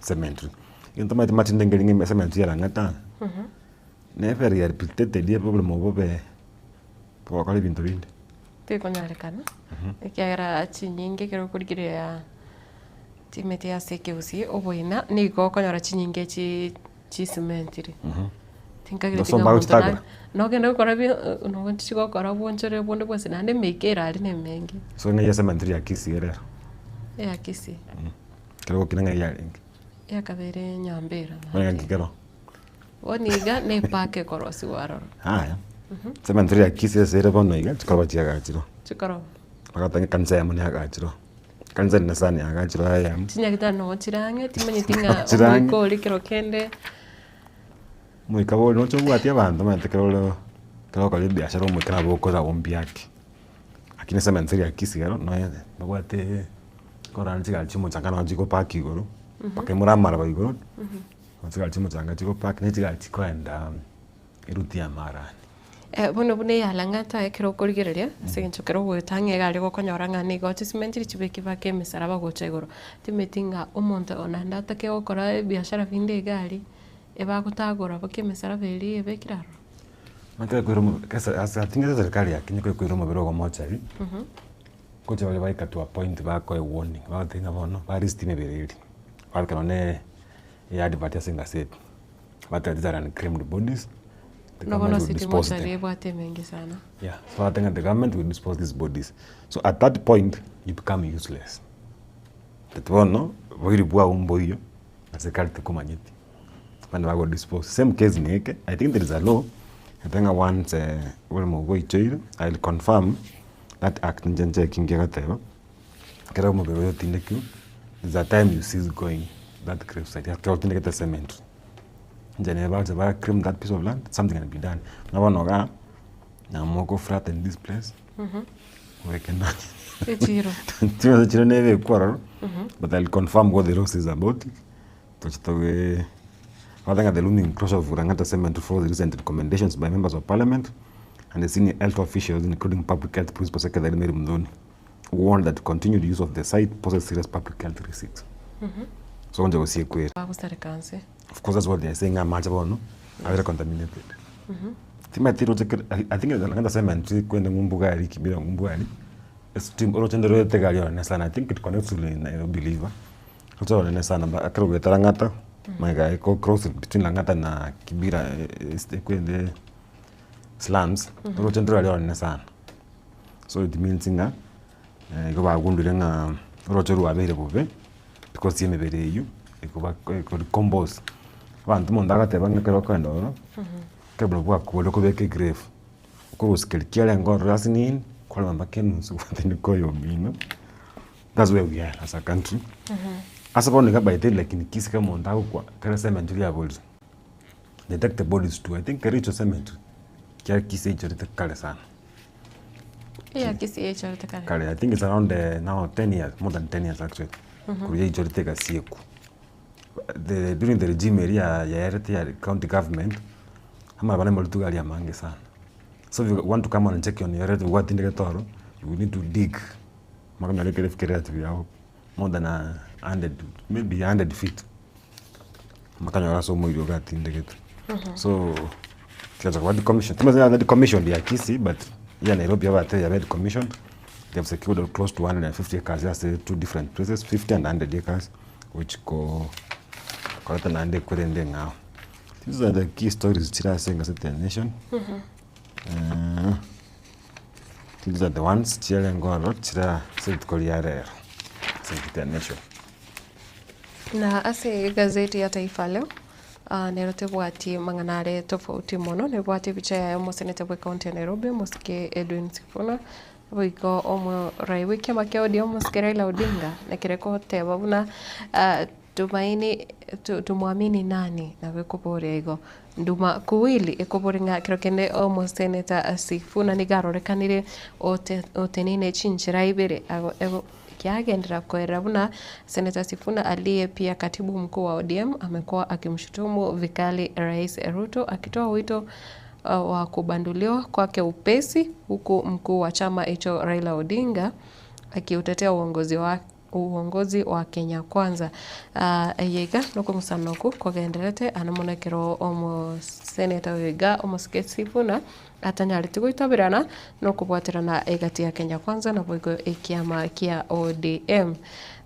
cemetery. Egento omanyete matinde nkeri ng'a ecemetery ya Lang'ata, nebe rehabilitated ebe oboremo bobe bogokora ebinto binde. Tikonyarekana, ekiagera chinyinge ekero okorigereria chimete ase ekegusii oboina nigo okonyora chinyinge chi chisimentire. Tinkagereti Gose ng'a omonto bagochitagora. na nogende gokora bi nogochi gokora obwonchore bonde bwensi naende emeika ere aria na emenge. So ng'ai ecemetery ya Kisii ere ero? Eya Kisii. Ekero gokina ng'ai yarenge? Eyakabere Nyambera. Bono ng'aki kero? Bono iga ne epark ekorosiwa aroro. Yaya, cemetery ya Kisii ase ere bono iga chikoroba chiagachirwe. Chikoroba. Bagateba ng'a ekanisa eyemo neagachirwe, ekanisa ende sana yagachirwe eyemo. Chinyagitari nogo chire ang'e timanyeti ng'a Chire ang'e. omoika oria kero kende. Omoika bori noche obwati abanto omanyete ekero ore ekero ogokora ebiashara omoika nabo okora ombiake. Lakini cemetery ya Kisii ero noyo nobwate korora chigari chia omochanga nabo chigopark igoro, mpaka imore amaraba igoro. Chigari chia omochanga chigopark ne chigari chikoenda eruti ya marani. Bono buna eyalang'ata ekero okorigereria, ase eng'encho ekero ogoeta ang'e iga aria gokonyora ng'a nigo chisimentiri chibekire mpaka emesaraba gocha igoro, timeti ng'a omonto naende atake gokora ebiashara binde iga aria, ebagotagora mpaka emesaraba eria ebekire aroro. Ekero koira omo ase ase I think ase eserikari ya Kenya ekero koira omobere ogo mochari, ngocha bare baika to a point bakoe warning, bagotebia ng'a bono ba list emebere eria, babeka nonye. Eadvert ase engaseti, bateba these are unclaimed bodies, the Bono government will city dispose mortuary them. ebwate emenge sana. Yeah, so bateba ng'a the government will dispose these bodies. So at that point, you become useless. That bono, boiri bwao mboiyo, na serikali tekomanyeti, abande bago dispose. Same case na eke, I think there is a law, eteba ng'a once oboremo bwaichoire, I will confirm that act inche nchekinge egoteba. Ekero omobere oyo otindekirwe, there's a time you cease going that grave site ekero otindekete cemetery. Inche nere bagocha ba claim that piece of land, something can be done. Buna bono igaa, naamua flatten this place, obeke nonye Echiro. chibesa chiria nebekwe ororo, but I'll confirm what the law says about it, toche tobe rather ng'a the looming closure of Lang'ata Cemetery follows recent recommendations by members of parliament and the senior health officials including public health principal secretary Mary Muthoni. warned that continued use of the site poses serious public health risks. So onde gose ekwere. Bagosareka nse. Of course that's what they are saying amache bono abere contaminated. Timanyeti roche kere I think Lang'ata Cemetery kwende ng'umbu iga aria Kibera ng'umbu aria, estim oroche ndoro roete iga aria ororo sana I think it connects to Nairobi river, roche oronene sana ekero ogoeta Lang'ata. Magega eko cross between Lang'ata na Kibira ekwende slums, oroche ndorari oronene sana. So it means ng'a igo bagundire ng'a oroche rwabeire bobe because ya emebere eywo ekoba eko decompose. Abanto omonto agateba ng'a ekero okogenda ororo, ekero buna bwakure okobeka egrave, okorusia keria kiarenge ororo ase nini, kwarema mpaka enusu gwatindeka oyomino, that's where we are as a country. Ase bono iga by then like in Kisii ekero omonto agokwa, ekero cemetery riaborire, they take the bodies to I think Kericho cemetery, ekiagera Kisii eichorete kare sana. Eya Kisii eichorete kare. Kare, I think it's around now 10 years, more than 10 years actually, korwa yaichorete egasiekwa. The during the regime eria ya yaerete ya county government, amaraba namorituko aria amange sana. So if you want to come and check on your relative gwatindegete oro, you will need to dig, mpaka onyore ekerefu keria relative yago more than a hundred maybe a hundred feet, mpaka onyore ase omoiri ogo atindegete. So, chigacha koba decommissioned, timanyeti nonye decommissioned ya Kisii but ya Nairobi yabatebia yabe decommissioned, they have secured close to 150 acres ase two different places, 50 and 100 acres, gochi ko koreta naende ekwe rende eng'ao. These are the key stories chire ase engazeti ya Nation, these are the ones chiarenge ororo chire ase rituko ria rero ase engazeti ya Nation. Na ase egazeti ya Taifa Leo, nero tebwati mang'ana are tofauti mono, nebwate ebicha yaye omoseneta bwe county ya Nairobi omosike Edwin Sifuna, boigo omorai bw'ekiama kia ODM omosike Raila Odinga, nekere goteba buna tumaini tumwamini nani? Nabo ekoboria igo. Nduma Kuwili ekoboria ng'a kero kende omoseneta Sifuna nigo arorekanire ote oteneine chinchera ibere ago ego Kiagenderera koerera buna Senator Sifuna aliye pia katibu mkuu wa ODM amekuwa akimshutumu vikali Rais Ruto akitoa wito wa kubanduliwa kwake upesi huku mkuu wa chama hicho Raila Odinga akiutetea uongozi wa uongozi wa Kenya Kwanza. Eye iga nokong'usana oku kogendererete ane mono ekero omoseneta oyo iga omosike Sifuna Atanyareti goitaberana nokobwaterana egati ya Kenya Kwanza naboigo ekiama kia ODM.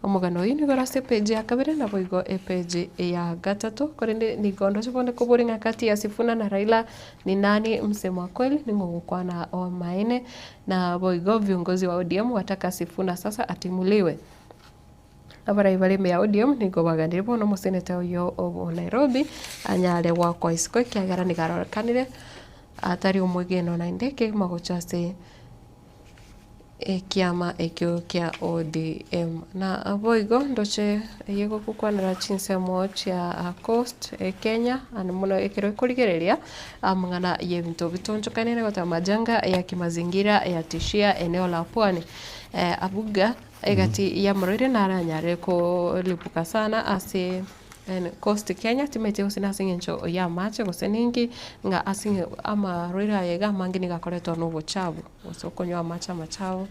Omogano oyio nigo ore ase epeji ya kabere naboigo epeji ya gatato korende nigo ndoche bonde koboria ng'a kati ya Sifuna na Raila ni nani msemo wa kweli ning'o ogokwana omaene naboigo viongozi wa ODM wataka Sifuna sasa atimuliwe. Abarai bare ime ya ODM nigo baganire bono omoseneta oyio o Nairobi anyare goakwa isiko ekiagera nigo arorekanire atari omwegenwa naende kegima gocha ase ekiama ekio kia ODM. Na boigo ndoche eye gokokwanera chinsemo chia Coast Kenya ande mono ekero ekorigereria amang'ana ya ebinto bitonchokanire goteba majanga ya kimazingira yatishia eneo la pwani abuga Egati y'amarwaire naranyare koripuka sana ase Coast Kenya, timanyeti gose nase eng'encho y'amache gose ninki, ng'a ase ng'a amarwaire aya iga amange nigo akoretwa na obochafu, gose okonywa amache amachafu.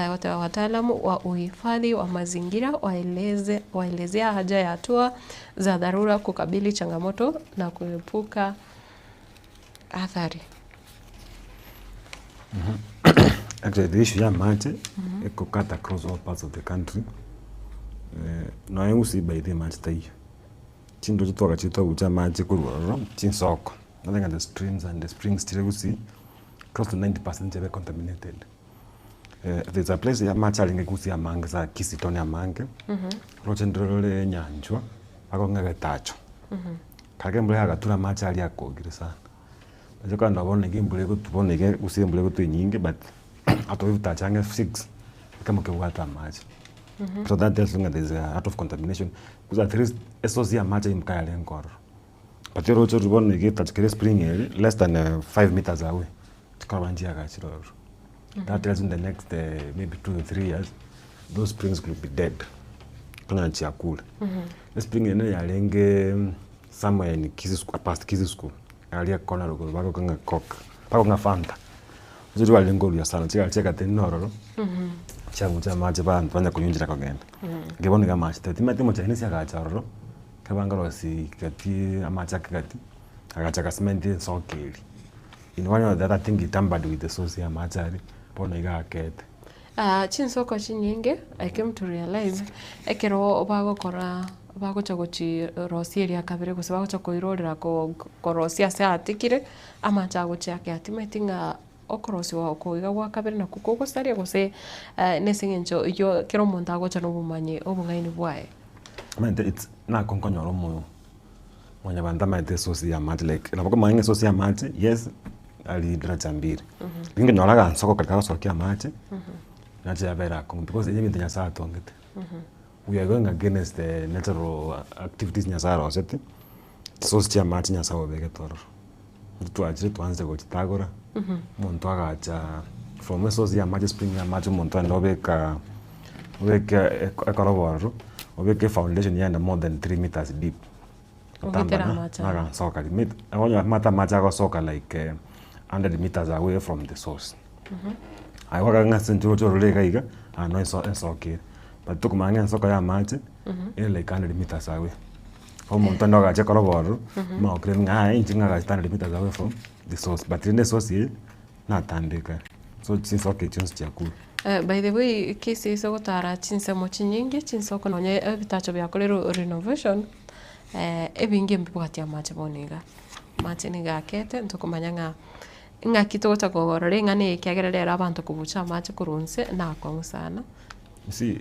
Goteba wataalamu wa uhifadhi wa mazingira waeleze waelezea haja ya hatua za dharura kukabili changamoto na kuepuka athari. Actually the issue ya amache eko cut across all parts of the country, nonya gusii by the way mache taiyo, chindoche twagachire twabucha amache korwa ororo chinsoko, nonya ng'a the streams and the springs chire gusii, close to 90 percent chiabe contaminated. There's a place amache arenge gusii amange sana kisii town amange, roche ndorore nyanchwa, bakong'a getacho, kare embura yagatura amache aria akogire sana. Nache kogenda bono iga embura egotwa bono iga gose embura egotwa enyinge but atoetacha ang'e six, ekemo kebwate amache. So that tells you ng'a there is a lot of contamination, because at least esource ya amache ime yarenge ororo. But oroche roria bono iga etacha kere espring eri less than 5 meters away, chikorwa nchiagachire ororo. That tells you in the next maybe 2 to 3 years, those springs could be dead, okonyora chiakure. Espring eye nere yarenge somewhere in Kisii school, past Kisii school, aria kona rogoro bagoka ng'a coke, bagoka ng'a fanta. Roche rwarenge oruya sana, chigari chiagatenena ororo, chiabucha amache abanto banya konywa nchera kogenda. Ekero bono iga amache tari, timanyeti omochinese agacha ororo, ekero bangorosia gati amache ake gati, agacha agasimenti ensoko eria. In one way or the other I think he tampered with the source ya amache aria, bono iga akete. Chinsoko chinyinge, I came to realize, ekero bagokora. bagocha gochirosia eria kabere gose bagocha koirorera ko korosia ase aatikire, amache agochia ake atimeti ng'a okorosiwa oko iga gwa kabere nakwo kogosaria gose na ase eng'encho eywo kera omonto agocha na obomanyi obong'aini bwaye. Omanyete it's nako nkonyora omoyo mwanyabanto amaete esource ya amache like nabo okomanya ng'a esource ya amache yes aria daraja mbili, lakini nkonyora agansoko karia kagosokia amache, nache yabera akong'u because ebi ebinto Nyasaye atongete. We are going against the natural activities Nyasaye aroseti, chisource chia amache Nyasaye obegete ororo. Intwe twachire twansa gochitagora, omonto agacha from esource ya amache spring ya amache omonto aende obeka obeke ekoroba ororo, obeke efoundation yaenda more than 3 meters deep. Ogetera Otambana amache aya. nagansoka rimit okonyora amate amache agosoka like 100 meters away from the source. Aye kwakora ng'a ase inche oroche orore iga iga, aa no enso ensoko ere. But tokomanya ng'a ensoko ya amache, ere like 100 meters away. Omonto onde ogacha koroba ororo, omanye goclaim ng'a aye inche ng'agachete 100 meters away from the source. But rende esource eye, natambeka. So chinsoko echio chionsi chiakure. By the way, Kisii ase ogotara chinsemo chinyinge, chinsoko nonye ebitacho biakorerwe renovation, ebinge mbibwati amache bono iga. Amache nigo akete, ntokomanya ng'a ng'aki togocha korora ring'ana eri ekiagera rero abanto kobucha amache korwa inse nakong'u sana. You see,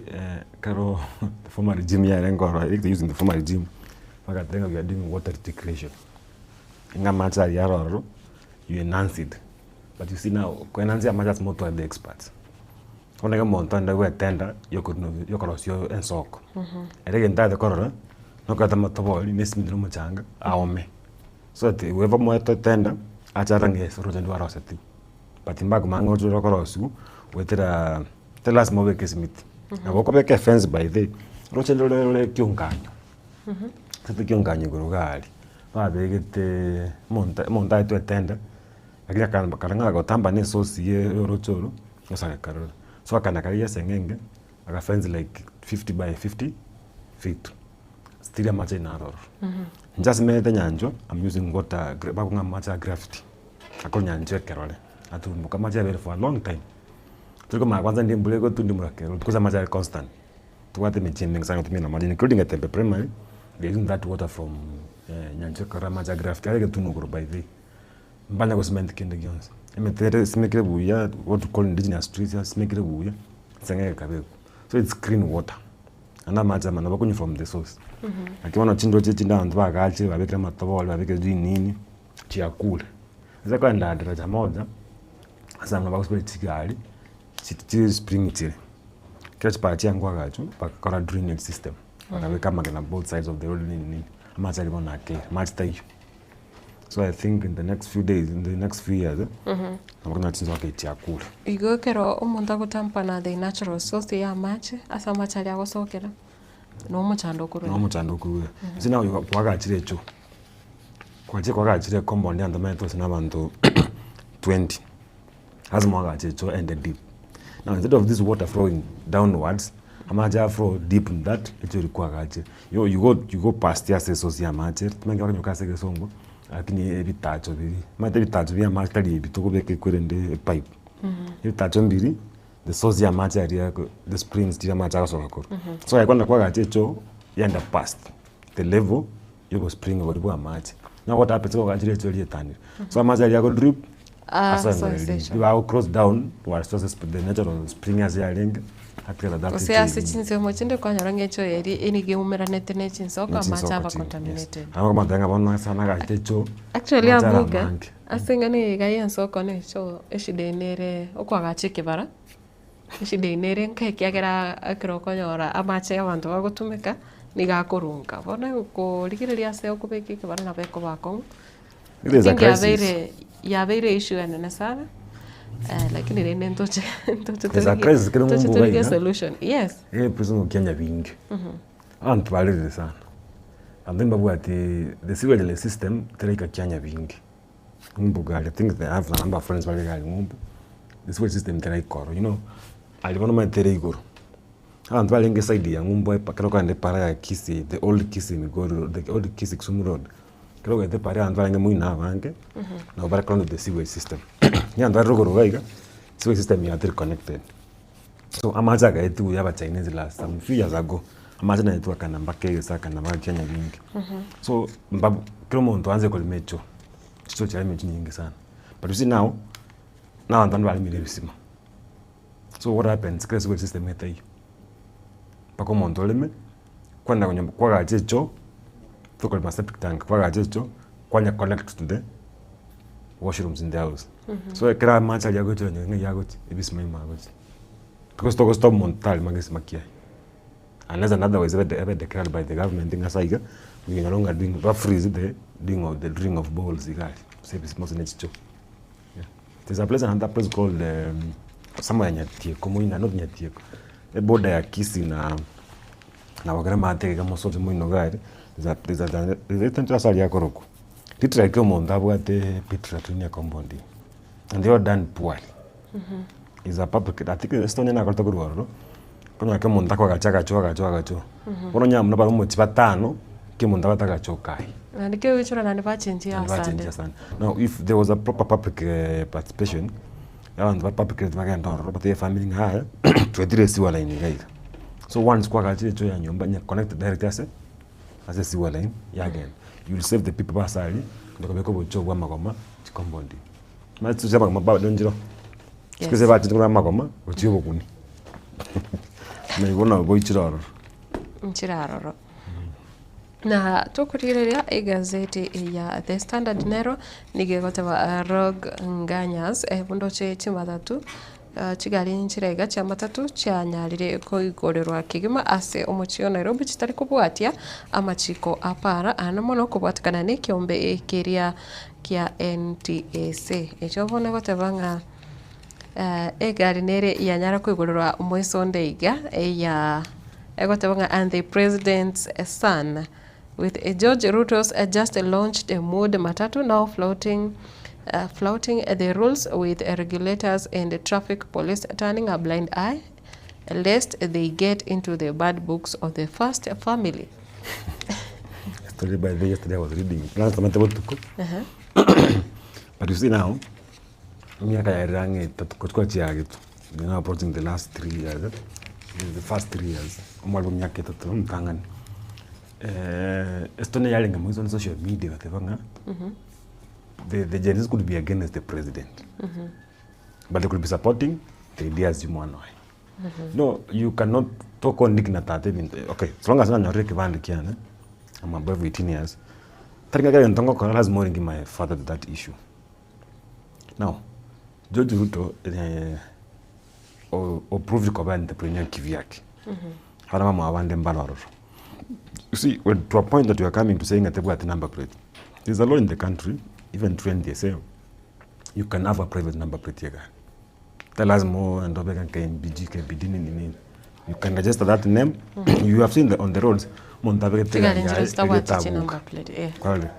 ekero the former regime yarenge ororo, I think they using the former regime, bagateba ng'a we are doing water reticulation, ng'a amache aria are ororo, you enhance it. But you see now, koenhance amache ase motware the experts. Bono iga omonto onde gwetenda yokorinobia yokorosia ensoko, ere egento aete korora, nokoreta amatobori na esimiti na omochanga, aome. So that whoever moete tender, ache arore ng'a yes oroche ndwarosetiwe. But mbakomanya ng'a oroche rokorosiwa, goetera tari lasima obeke esimiti. Nabo okobeka efence by the way, oroche rore rore kionganyo, ase kionganyo igoro iga aria, babegete omonto omonto aetwe etender, lakini akagamba kare ng'a gotamba na esource ya oroche oro, gosareka rore. So akana karia eseng'enge, agafence like 50 by 50 feet, still amache naro ororo. Inche ase menyete nyanchwa, am using water bakong'a amache a gravity, akorwa nyanchwa ekerore, atumboka amache abere for a long time. Tori komanya kwanza ndi embura egotwa ndi embura kerwe because amache are constant. Tobwate emechie emenge sana gotumia amache including Getembe primary, they are using that water from nyanchwa ekerore amache a gravity are egetunwa igoro by the way. Mbanya gocement kende gionsi, emete ere esimekire buya what we call indigenous trees yasimekire buya, eseng'enge ekabekwa. So it's clean water, naende amache amaya nabo okonywa from the source. Lakini bono chindoche chinde abanto bagachire babekire amatobori babekire rinini, chiakure. Ase kogenda daraja moja, ase abwo bagosibera chigari, chi chispring chire, kera chipara chiango agachwa, bagakora drainage system, bakabeka amagena both sides of the road nini nini, amache aria bono akeire, amache taiyo. So I think in the next few days, in the next few years, nabo okonyora chinsoke echi chiakure. Igo ekero omonto agotampana the natural source ya amache, ase amache aria agosokera, na omochando okorwa. Na omochando okorwa. Ase nabo kwagachire echoo, kwachire kwagachire ecompound ya abanto bamenyete gose na abanto 20, lasima oagache echoo ende deep. Now instead of this water flowing downwards, amache aya flow deep in that echoo eria kwagachire. You you go you go past ase esource ya amache, timanyeti bakonyoka ase egesongo, lakini ebitacho biria, omanyete ebitacho bia amache tari ebi tokobeka ekwerende epipe. Ebitacho mbiri, the source ya amache aria ako the springs chiria amache agosoka korwa. So ekero kwagenda kwagacha echoo, yagenda past the level ya obospring boria bwa amache. Nonya gotapa ase kwagachire echoo eria etanire. So amache aria ago drip, Ah, ase so engoro eria. ase Nigo ago cross down towards ase the natural spring ase yarenge, atigara that Gose ase chinsemo chinde kwanyora ng'a echoo eria nigo eumeranete na echinsoko amache aba contaminated. Nabo okomotebia ng'a bono ase nagachete echoo, Actually amache are abuga, amange. ase eng'ana eye iga ya ensoko na echoo, eshida eye nere okoagacha ekebara, eshida eye nere nka ekiagera ekero okonyora amache abanto bagotumeka, nigo akorunka. Bono korigereria ase okobeka ekebara nabo ekoba akong'u, It is a I think crisis. yabeire yabeire issue enene sana, lakini rende ntoche ntoche It's a torigie crisis kere ntoche ng'umbu torigie iga. solution, yes. Eh, prison okia nyabinge. Abanto barerire sana. Abanto mbabwati the sewage system teraika kia nyabinge. Ng'umbu gari, I think they have a number of friends bare gari ng'umbu, the sewage system teraika ororo, you know, aria bono omanyete ere igoro. Abanto barenge eside ya ng'umbu ekero okogenda epara ya Kisii, the old Kisii Migori road, the old Kisii Kisumu road, ekero ogete epara abanto barenge moino abange, nabo bare connected to the sewage system. Onye abanto bare rogoro iga iga, sewage system yabo teri connected. So amache agaetigwa ya abachinese last some few years ago. Amache naye twakana mpaka egesa akana mpaka kia nyabingi. So mbabu kera omonto aanze korema echoo, chichoo chiaremire chinyinge sana. But you see now, na abanto bande baremire ebisima. So what happens, kera ase system etaiyo, mpaka omonto oreme, kwenda konyomba kwagacha echoo, tokorema septic tank, kwagacha echoo, kwanya connect to the washrooms in the house. So ekero amache aria agochia onye ng'ai agochia, ebisima ime agochia. Because togo stop monto tarema gesima kiaye. Unless and otherwise ebe ebe declared by the government ng'a ase aiga, we no longer doing, ba freeze the doing of the drilling of boreholes iga aria, ase ebisima gose ne chichoo. Yeah. There's a place another place called somewhere Nyatieko moino not Nyatieko, eboarder ya Kisii na na Bogere maate iga mosoche moino iga aria, there's a there's a there's a ase aria akorokwa. Literally kera omonto abwate pit latrine ya compound eye, and they all done poorly. Is a public I think ase onye nakorete korwa ororo, okonyora kera omonto akoagacha agacho agacho agacho. Bono onye buna bare omochie batano, kera omonto abwate agacho kaye. Naende kegoichora naende bachenchia Naende asande. bachenchia asande. Now if there was a proper public participation, abanto ba public bagende ororo batebie efamiri ng'a yaya twetire esewer line iga iga. So once kwagachire echoo ya nyomba onye connected direct ase ase esewer line yagenda. You will save the people ba ase aria, kobeka obochoo bwa amagoma chicompound ime. Omanyete chinsu chia amagoma bado nchiroo, siku hizi bachire korwa amagoma gochia obokuni, na igo nabo boichire ororo. Nchire aroro. Na tokorigereria egazeti ya The Standard nero nigo egoteba Rogue Nganyas ebundoche chimatatu chigari nchire iga chia matatu chianyarire koigorerwa kegima ase omochie o Nairobi chitari kobwatia amachiko a para aande mono kobwatekana na ekeombe keria kia NTSA. Ekio bono egoteba ng'a egari nere yanyara koigorerwa omoiso onde iga eya egoteba ng'a and the president's son with George Ruto's just launched mood matatu now flouting flouting the rules with regulators and traffic police turning a blind eye lest they get into the bad books of the first family. Story by the way, yesterday I was reading it. Nasomete botuko. But you see now, emiaka yaerire ang'e etato korwa twachiagetwe, we are now approaching the last 3 years eh, the first 3 years, omwalimu emiaka etato omotang'ani. Estory yarenge moiso on social media egateba ng'a, the Gen Zs could be against the president, but they could be supporting the ideas ya omwana oye. No, you cannot tokondiki na tata ebinto okay, as long as nanyorire ekebande kiane, I'm above 18 years, tari ng'a kera egento ngokora lazima oringi my father to that issue. Now, George Ruto o- approved koba entrepreneur kivyake, abana bamwabo bande mbare ororo. You see, when to a point that we are coming to saying ng'a tebwati number plate, there's a law in the country, even through NTSA, you can have a private number plate ya egari. Tari lazima ogende obeke KMBG, KBD nini nini. You can register that name. You have seen the, on the roads, omonto abegete Chigari egari nchire yaye chitabwati egetabuka. chinumber plate, eh. Kwarorire?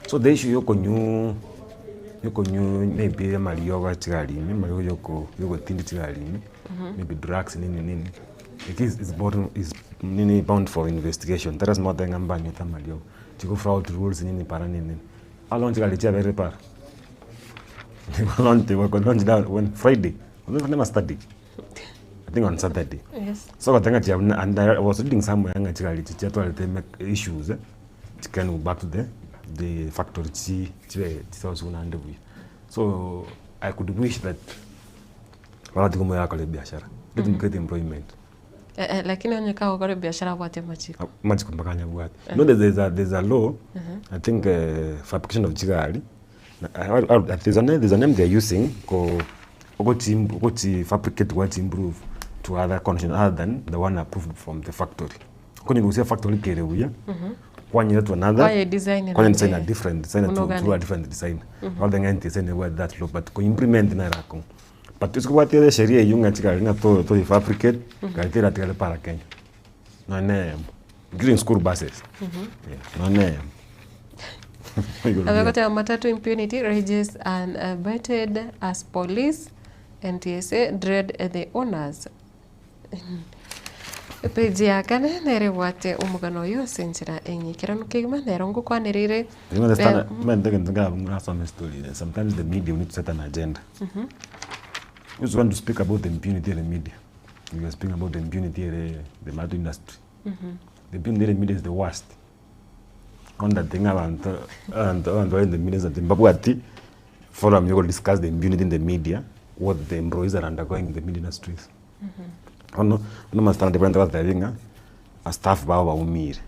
So the issue yokonyuu yokonyuu maybe amariogo a chigari ime, amariogo yoko yogotindia chigari ime, maybe drugs nini nini, it is bottom is nini bound for investigation. Tari lasima otebe ng'a mbanyete amariogo, chigo flout rules nini para nini nini. How long chigari chiaberire para? Launch launch down when Friday, never Saturday. I think on Saturday. So ogoteba ng'a chia and I was reading somewhere ng'a chigari echi chiatwarete issues eh, chikaenwa back to the factory chi chibe chisosigwe naende buya. So I could wish that baratiga omoyo akore ebiashara, let him create employment. Eh, eh, lakini onye kagokora ebiashara abwate amachiko. Amachiko mpaka anyabwate. You know there's a law, I think fabrication of chigari, there's a name they're using ko ogochi ogochi fabricate gwachi improve to other condition other than the one approved from the factory. Okonyerusia factory kere buya, kwanyira to another, Kwaye design kwanye design a naende different design to, unogani. to a different design. Rather than design ebwate that law, but ko implement nere akong'u. But ase kobwatia esheria eywo ng'a chigari ng'a to to fabricate, gari teratigare para Kenya. Nonye na eyemo. Including school buses. Yeah, nonye na eyemo. Igoro Abe riaye. goteba matatu impunity rages unabated as police NTSA dread the owners. Epeji ya kane nere ebwate omogano oyo ase enchera eng'ikeranu kegima nero ngokwanereire. You understand? Man, think think story. Sometimes the media we need to set an agenda. We just want to speak about the impunity in the media. We are speaking about the impunity in the matatu industry. The impunity in the media is the worst. Not that ng'a abanto abanto abanto bare in the media that mbabwati forum ya discuss the impunity in the media, what the employees are undergoing in the media industries. Bono, buna amastandard barente batebi ng'a abastaff babo baumire,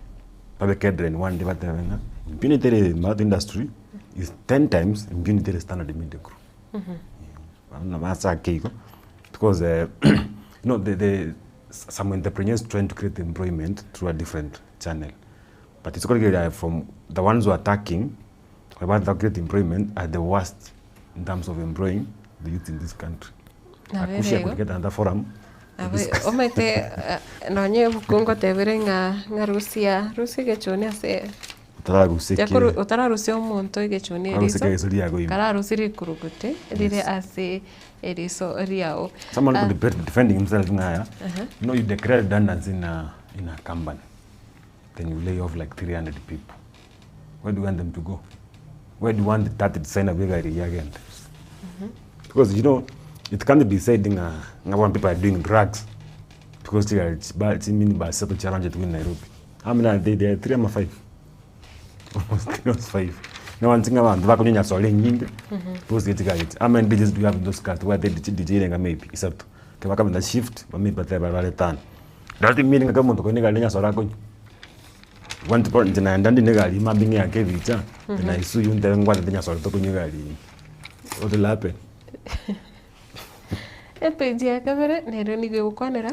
babeke headline one day batebe ng'a impunity ere in that industry is ten times impunity ere standard media group. Buna bachake igo, because you know the the some entrepreneurs trying to create employment through a different channel, but ase korigereria from the ones who are attacking, baria bareta create employment are the worst in terms of employing the youth in this country. Nabo Akusia ere igo. could get another forum to Nabo discuss. omanyete nonye ebuku ngotebere ng'a ng'a rusia rusia egechuni ase Otararusia Tiakoru eke- otararusia omonto egechuni Otararusia eriso, eriso riago ime. kararusie rikuruguti rire ase eriso riao. Someone Ah, could be defending himself ng'a aya, Aha. you know you declare redundancy in a, in a company, then you lay off like 300 people. Where do you want them to go? Where do you want that designer bwe egari eyio agende? Because you know, it can't be said ng'a ng'a bono people are doing drugs because chigari chiba chiminibus isato chiarangetwe in Nairobi. How many are they there? Three ama five? Almost three or five. Nabanto ng'a abanto bakonywa enyasore enyinge, because ye chigari echi. How many DJs do you have in those cars? Tobwate chi DJ erenga maybe isato. Ekero bakabenta shift, maybe batebe bare bare tano. Doesn't mean ng'a kera omonto okonya egari nenyasore akonywa. Want to inche naenda ndine egari mambia ng'eake ebicha, then I sue you ntebe ngwatete enyasore tokonywa egari eye. What will happen? Epage ya kabere nero nigo egokwanera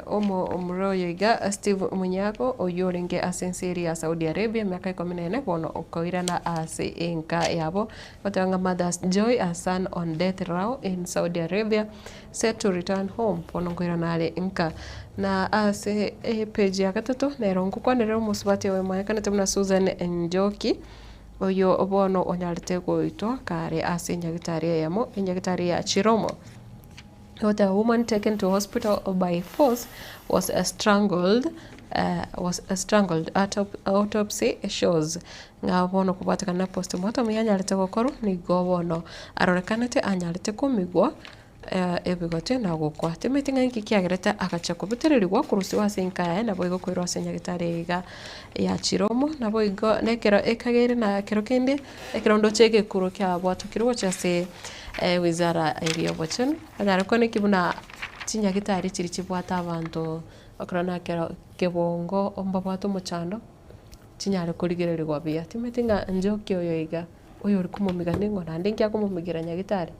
omo omorero oyo iga Steve Munyako oyio orenge ase ense eria ya Saudi Arabia emiaka ikomi na ene bono okoirana ase enka yabo, goteba ng'a Mother's Joy her son on death row in Saudi Arabia set to return home bono nkoirana are nka. Na ase epage ya gatato nero ngokwanerera omosubati oyomanyekanete buna Susan Njoki. Oyo bono onyarete goitwa kare ase enyagitari eyemo, enyagitari ya Chiromo. Goteba woman taken to hospital by force was strangled was strangled autopsy shows ng'a bono kobwatekana na postmortem yanyarete gokorwa nigo bono arorekanete anyarete komigwa ebigote na gokwa. Timanyeti ng'a inki kiagerete agacha kobetererigwa korusigwa ase enka yaye naboigo koirwa ase nyagetari eye iga ya Chiromo, naboigo na ekero ekageire na ekero kende, ekero ndoche egekuro kiabwatokirwe gochia ase wizara eria y'obochenu, onyare kwane ki buna chinyagetari chiria chibwate abanto ekero na ekero kebongo mbabwate omochando, chinyare korigererigwa buya. Timanyeti ng'a njoki oyo iga, oyori komomiga ning'o naende inki akomomigira nyagetari.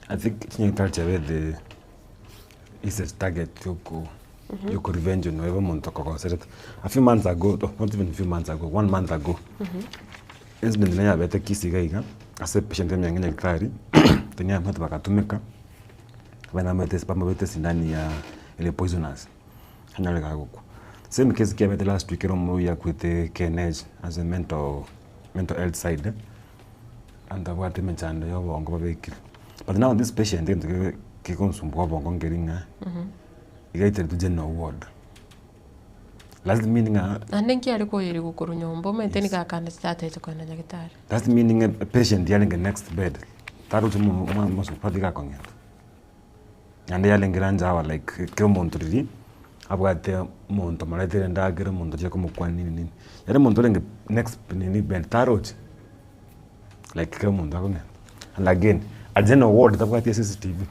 I think chinyagitari chiabe the easiest target yoko yoko revenge noeba omonto okogoserete. A few months ago, no not even few months ago, one month ago, incident naye yabete Kisii iga iga, ase epatient emiange nyagitari, tenya abanto bagatumeka, abana bamanyete bamobete esindani ya ere poisonous, anyare gagokwa. Same case kiabete last week ere omoyia akwete KNH ase mental mental health side. Abanto babwate emechando ya obongo babekire, but now this patient egento kebe kegonsumbua obongo nkeri ng'a, iga aiteretwe general ward. Does mean ng'a Naende nki are koyerigwa korwa nyomba omanyete nigo akanete tatagete kogenda nyagetari. Does mean ng'a epatient yarenge next bed, taroche omo omosubati iga akong'enta. Naende yarenge lunch hour like kera omonto riria, abwate omonto omoretere endagera, omonto ochire komokwania nini nini. Yaani omonto orenge next nini bed taroche. Like kera omonto akong'enta. And again, a general ward tabwati eCCTV.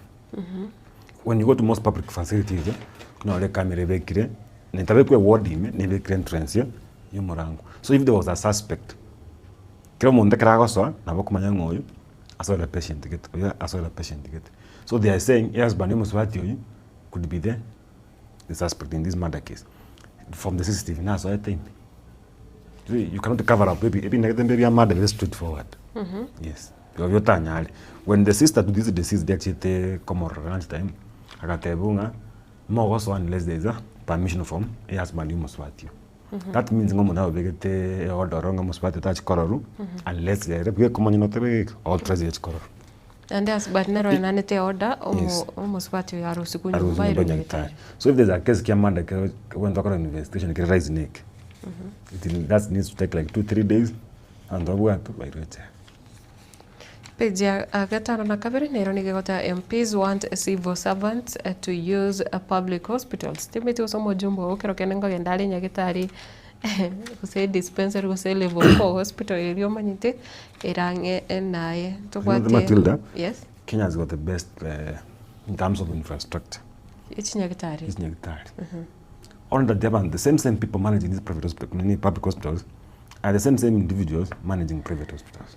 When you go to most public facilities, nore ecamera ebekire, na etabekwa eward ime, nebekire entrance ya omorango. So if there was a suspect, kera omonto ekero agosoa, nabo okomanya ng'a oyo, asoire patient gete, oyo asoire patient gete. So they are saying, ehusband ya omosubati oyio, could be the the suspect in this murder case. From the CCTV nasoete ime. You cannot cover up ebi ebinagete mbe bia murder bire straight forward. Yes, birorio otanyare. When the sister to this deceased achiete komorora lunch time, agatebwa ng'a mogosoa unless there is a permission from ehusband ya omosubati oyo. That means ng'a omonto nababegete eorder ororo ng'a omosubati tachi kororwa unless ere bweka omonyene otebegeke authorize achi kororwa. Naende husband nere oenanete eorder Yes. omosubati oyo arusigwe Arusigwe nyomba nyomba airwe nyagetari. nyagetari. So if there is a case kia murder kero kegwenta gokora investigation kere rise neke. It that needs to take like 2 3 days, abanto babwatwe bairwe echela. Page ya gatano na kabere nero nigo egoteba MPs want civil servants to use public hospitals. Timanyeti gose omojumbe ogo ekero kende nkogenda are nyagetari gose dispensary gose level 4 hospital eria omanyete ere ang'e naye. Ntobwate Matilda, yes. Kenya has got the best in terms of infrastructure. Echinyagitari. Echinyagitari. Only that the the same same people managing these private hospitals, nini public hospitals are the same same individuals managing private hospitals.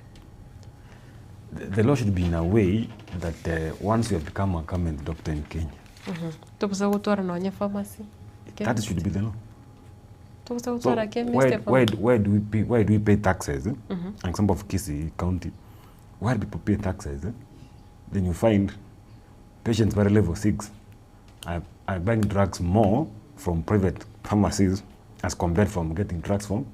The, the law should be in a way that uh, once you have become a government doctor in Kenya, Tobusa gotwara nonye pharmacy. that should be the law. Tobusa So gotwara chemist. why, e why, pharmacy. why, do we pay, why do we pay taxes? Eh? Mhm. An example of Kisii County, why do people pay taxes? Eh? Then you find patients very level 6 are, are buying drugs more from private pharmacies as compared from getting drugs from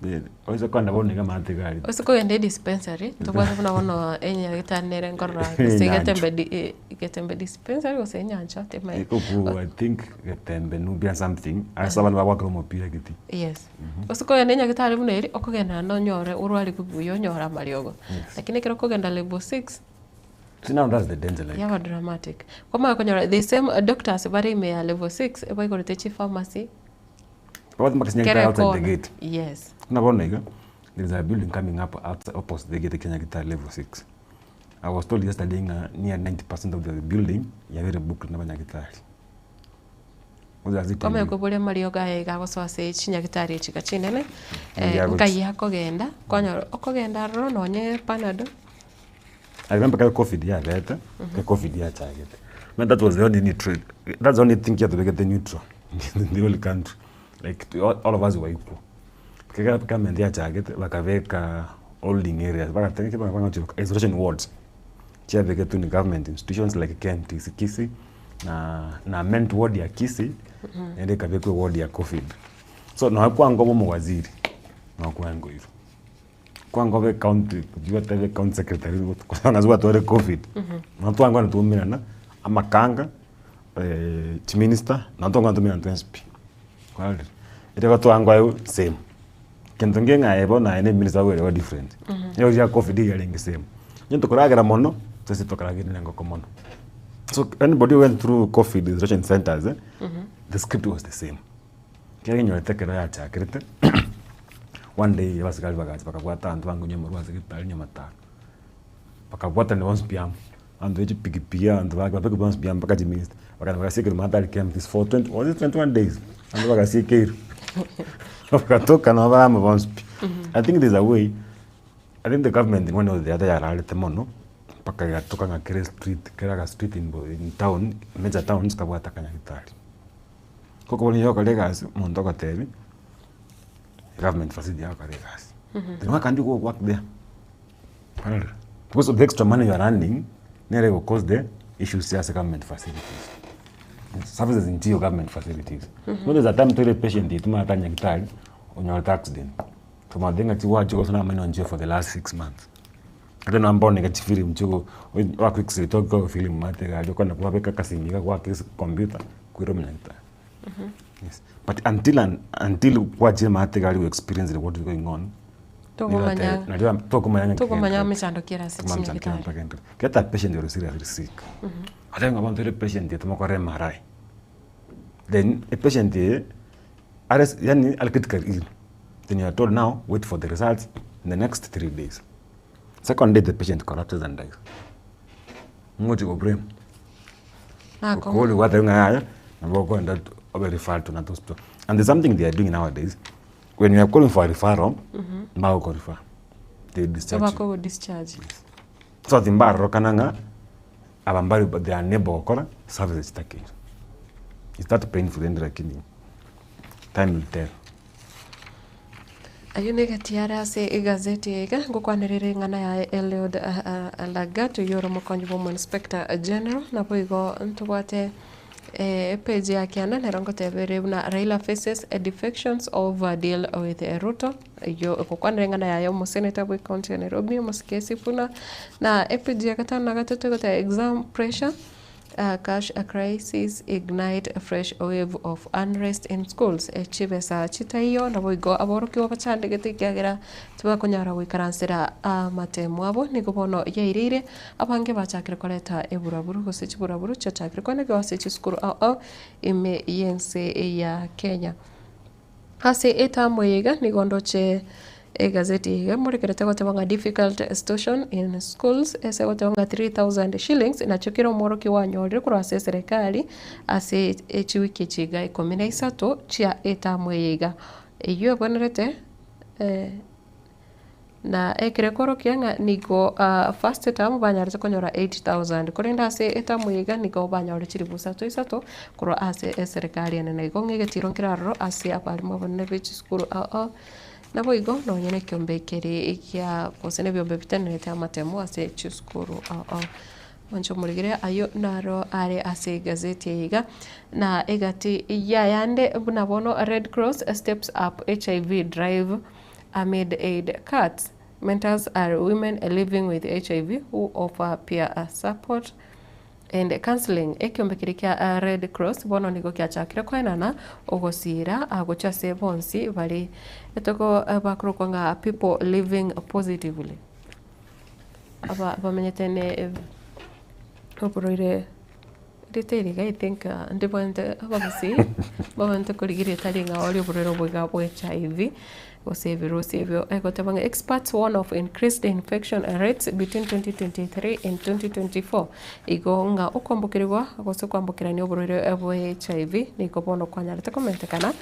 the oise kwanda bone kama atigari Ase kogenda edispensary, tobwate buna bono enyagitari nere nkorora gose Enyancho. getembe di eh, getembe dispensary gose enyancha timaeti. ikoku I think getembe nubia something ase abana bagwakera omopira geti Yes. Ase kogenda enyagitari buna eri, okogenda naende onyore orwarigwe buya onyore amariogo. Yes. Lakini ekero okogenda level 6, See now that's the danger like yaba dramatic. Kwamanya konyora the same doctors bare ime ya level 6, ebaigorete chipharmacy, Babwate mpaka kera chinyagitari outside the ekona. gate. Yes. Buna bono iga, there is a building coming up outside, opposite the gate Kenya Gitari level 6. I was told yesterday ng'a near 90% of the building yabere booked na abanyagitari. What does it tell Kwamanya you? koboria amariogo aya iga agosoa ase chinyagitari echi iga chinene, Ngiya gochi. nkai akogenda, kwanyora okogenda aroro nonye panado, I remember kare covid yabete, kare covid yachagete. Man, that was the only neutral, that's the only thing yatobegete neutral in the whole country. Like to all, all of us were equal. Kega government yachagete bakabeka holding areas, bagatengeka bakabanga isolation wards. Chiabegetwe ni government institutions like KMTC Kisii na na meant ward ya Kisii ende ikabekwe ward ya covid. So nokwanga obe omowaziri nokwango igo. Kwanga obe county jiwatebe county secretary kusanga ziwatware covid. Notwangwa nituumirana amakanga eh, chiminister notwangwa nituumirana twensi pi. Kwarorire? Ekero twangwa aye same. Kento nge ng'a aye bono aye na eminister bagoerewa different. Ekero gia covid iga yarenge same. Onye tokoragera mono, twese tokaragera na engoko mono. So anybody who went through covid isolation centers eh, the script was the same. Ekero nyorete ekero yachakerete, one day abasigari bagacha bakabwata abanto bangonywa amarwa ase getari nyamataro. Bakabwatana bonsi pi amo, abanto be chipikipiki, abanto ba babekwa bonsi pi amo mpaka chiminista, bakagenda bagasiekera omwana atari KMTC for 20 was it 21 days? Abanto bagasiekeirwe, bagatoka nabo bare amo bonsi pi. I think there's a way, I think the government in one way or the other yararete mono, mpaka egatoka ng'a kere street, kera aga street in bo in town, major towns kabwate akanyagitari. Gokobora onye gokora egasi, omonto ogotebi, government facility yagokora egasi. Then why can't you go work there? Kwarorire? Because of the extra money you are earning, nere ego cause the issues ase government facilities. Services nchiyo government facilities. Mm There's a time toire patient yaito omanyete tari nyagitari, onyorete accident. Tomaete ng'a chiwachi gose namanyire nchiyo for the last 6 months. Ata namba bono iga chifirimu chigo oakwa x-ray togoka film omanyete iga aria okonyora kwabeka akasimi iga gwaka ase computer kwira omonyagitari. Yes. But until and until kwachire maate iga aria go experience what is going on, Tokomanya- nario tokomanya ng'a tokomanya kegento- mechando ki ere ase tokomanya mechando ki chinyagitari. ere mpaka Get a patient you're seriously sick. Ate ng'a bono toire patient eye tomokore MRI. Then a patient eye are yani are critically ill. Then you are told now wait for the results in the next 3 days. Second day the patient collapses and dies. Ng'ochi go blame. Nako. Kori gwateba ng'a yaya nabo okoenda obe referred to another hospital. And there's something they are doing nowadays. When you are calling for a referral, mbagoko refer. They discharge you. Bakogo discharge. So ati mbarorokana ng'a aba mbari they are unable gokora services chitakeire. It's that painful ende lakini time will tell. Ayio negati are ase egazeti eye iga ngokwanerera eng'ana yaye Eliud Lagat oyio ore omokonyi bwa omo-inspector general naboigo ntobwate epage ya kianda nero ngotebere buna Raila faces defections over deal with Ruto eyio egokwanera eng'ana yaye omosenator bwa ecounty ya Nairobi omosike Sifuna na epage ya gatano na gatato egoteba exam pressure. Cash crisis ignite fresh wave of unrest in schools, Chibesa chitaiyo naboigo aborokigwa bachandegete ekiagera tibakonyara goikaransera amatemo abo nigo bono yaireire abange bachakire koreta eburaburu gose chiburaburu chiachakire koenekigwa ase chisukuru ao ao ime y'ense ya Kenya. Ase etamu eye iga nigo ndoche egazeti eye iga emorekerete goteba ng'a difficult situation in schools ase egoteba ng'a 3000 shillings nachio kera omworokia kwanyorire korwa ase eserekari ase echiwiki echi iga ikomi na isato chia etamu eye iga. Eywo ebwenerete. Na ekero ekorokia ng'a nigo first term banyarete konyora 8000 korende ase eterm eye iga nigo banyore chilifu isato isato korwa ase eserekari enene. Igo ng'a egetiro nkere aroro ase abalimu abanene be chisukuru ao ao, naboigo nonye na ekiombe kere gia gose na ebiombe bitenenerete amatemo ase chisukuru ao ao. Mwanche omorigere ayio naro are ase egazeti eye iga, na egati y'ayande buna bono Red Cross steps up HIV drive. Amid aid cuts, mentors are women living with HIV who offer peer support and counseling. Ekiombe keria kia Red Cross bono nigo kiachakire koenana ogosiira gochia ase bonsi bare etoko bakorokwa ng'a people living positively. Aba bamenyete ne oborwaire Rieta eri iga I think ndibwate abagusii mbabwate korigia rieta ring'ao ria oborwaire obo iga bwa HIV gose ebirusi ebio egoteba ng'a experts warn of increased infection rates between 2023 and 2024 igo ng'a okoambokerigwa gose koambokerania oborwaire bwa HIV nigo bono kwanyarete komentekana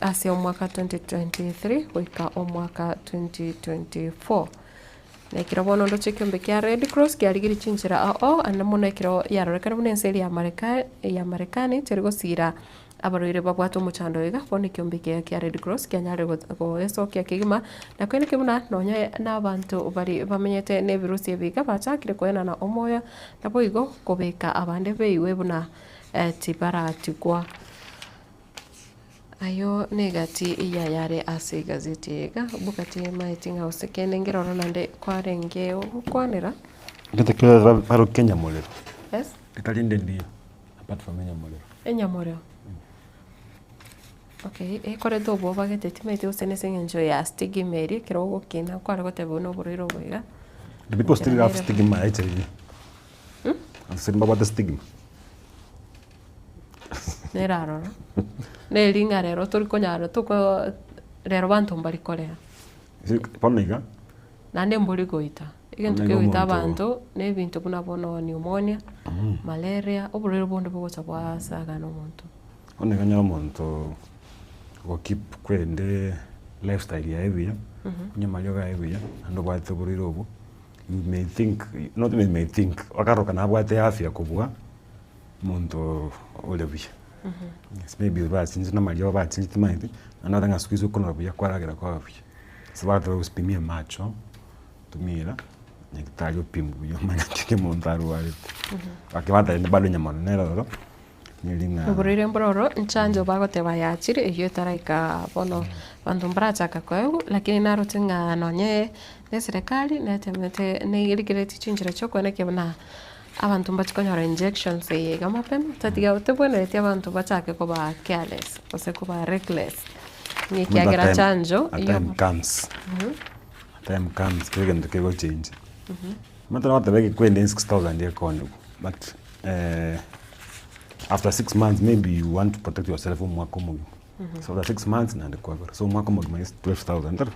ase omwaka 2023 goika omwaka 2024. Na ekero bono ndoche ekeombe kia Red Cross kiarigirie chinchera ao ao, ande mono ekero yarorekire buna ense eria ya ya Marekani teri gosira abarwaire babwate omochando oyo iga, bono ekeombe ekiya kia Red Cross kianyarire goesokia kegima, na koeneki buna nonye na abanto baria bamenyete na ebirusi ebi iga bachakire koenana omoyo, naboigo kobeka abande beigwe buna tibaratigwa. Ayio negati y'ayare ase egazeti eye iga, bogati emaeti ng'a gose kende nkeroro naende kwarenge gokwanera. Gete kere baroke enyamorero. Yes. Ritari rinde ndiyo apart from enyamorero. Enyamorero. Okay, ekoreta obwoba gete timaeti gose nase eng'encho ya stigma eria ekero ogokina kware goteba buna oborwaire obo iga. Do people still have stigma ya HIV? Ase mbabwate stigma? Nere aroro, neri ng'a rero tori konyara toko rero banto mbari korera. Bono iga. Naende mbori goita, egento Bono iga kegoita omonto- abanto na ebinto buna bono pneumonia, malaria, oborwaire bonde bogocha bwasagana omonto. Bono iga onyore omonto ogokeep kwerende lifestyle yaye buya, onywe amariogo aye buya, naende obwate oborwaire obwo, you may think, not you may think, okaroka nabwate afya kobua. Omonto ore buya, yes maybe bachinche na amariogo bachinche timanyeti, naende naro ng'a siku hizi okonora buya kwaragera kwaba buya. Ase bagotebi gosipimia amacho, tumira, nyagetari opimwe buya omanye nki omonto arwarete. Gaki batebire bado nyamanu nere ororo, neri ng'a. Oborwaire mboro oro, nchanjo bagoteba yachire eywo etaraika bono abanto mbarachaka koegwa, lakini naroche ng'a nonye na eserekari netemete nerigeretie chinchera chia okoenekia buna. Abanto mbache konyora injections eye iga mapema, tatiga tebwenereti abanto bachake koba careless gose koba reckless, ng'a ekiagera chanjo A time comes, a time comes kera egento kegochenjia. Omanyete nogoteba egekwende 6000 ekonigwa but after 6 months maybe you want to protect yourself omwaka omogima, so after 6 months naende kwagora, so omwaka omogima is 12000 tari?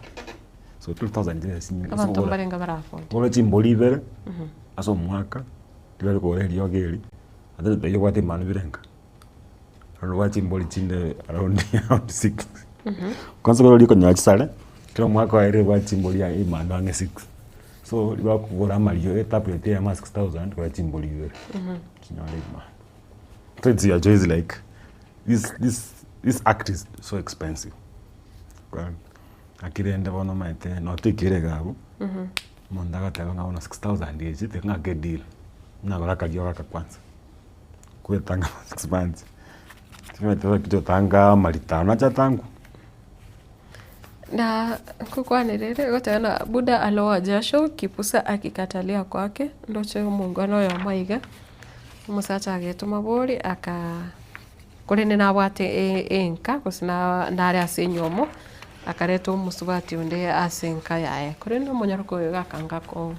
So 12000 chibesa chinyinge ase Abanto okogora mbarenge bara afford. ogore chimbori ibere. Ase omwaka, tibari kogora eriogo eri, ase taiyo obwate ebimanu birenga, around obwate chimbori chinde around around six. Kwanza ekero rikonyora chisare, kera omwaka oerire obwate chimbori aye ebimanu ang'e six. So ribakogora amario etablet eyemo ase 6000 kogora chimbori ibere, chinyore ebimanu. So it's your choice like this this this act is so expensive, naki rende bono omanyete notoikere iga abwo. Omonto agateba ng'a bono 6000 echi tiga ng'ake edeal, nagore akariogo aka kwanza, kwetanga 6 months, timanyeti naki totanga amarita nache atangwe. Na nkokwanera ere egoteba ng'a Buda aloa jasho kipusa akikatalia kwake, ndoche omongwana oyomo iga. Omosacha agetoma bori aka korende nabwate enka gose nare ase enywomo, akareta omosubati onde ase enka yaye. Korende omonyaroka oyo iga akanga ko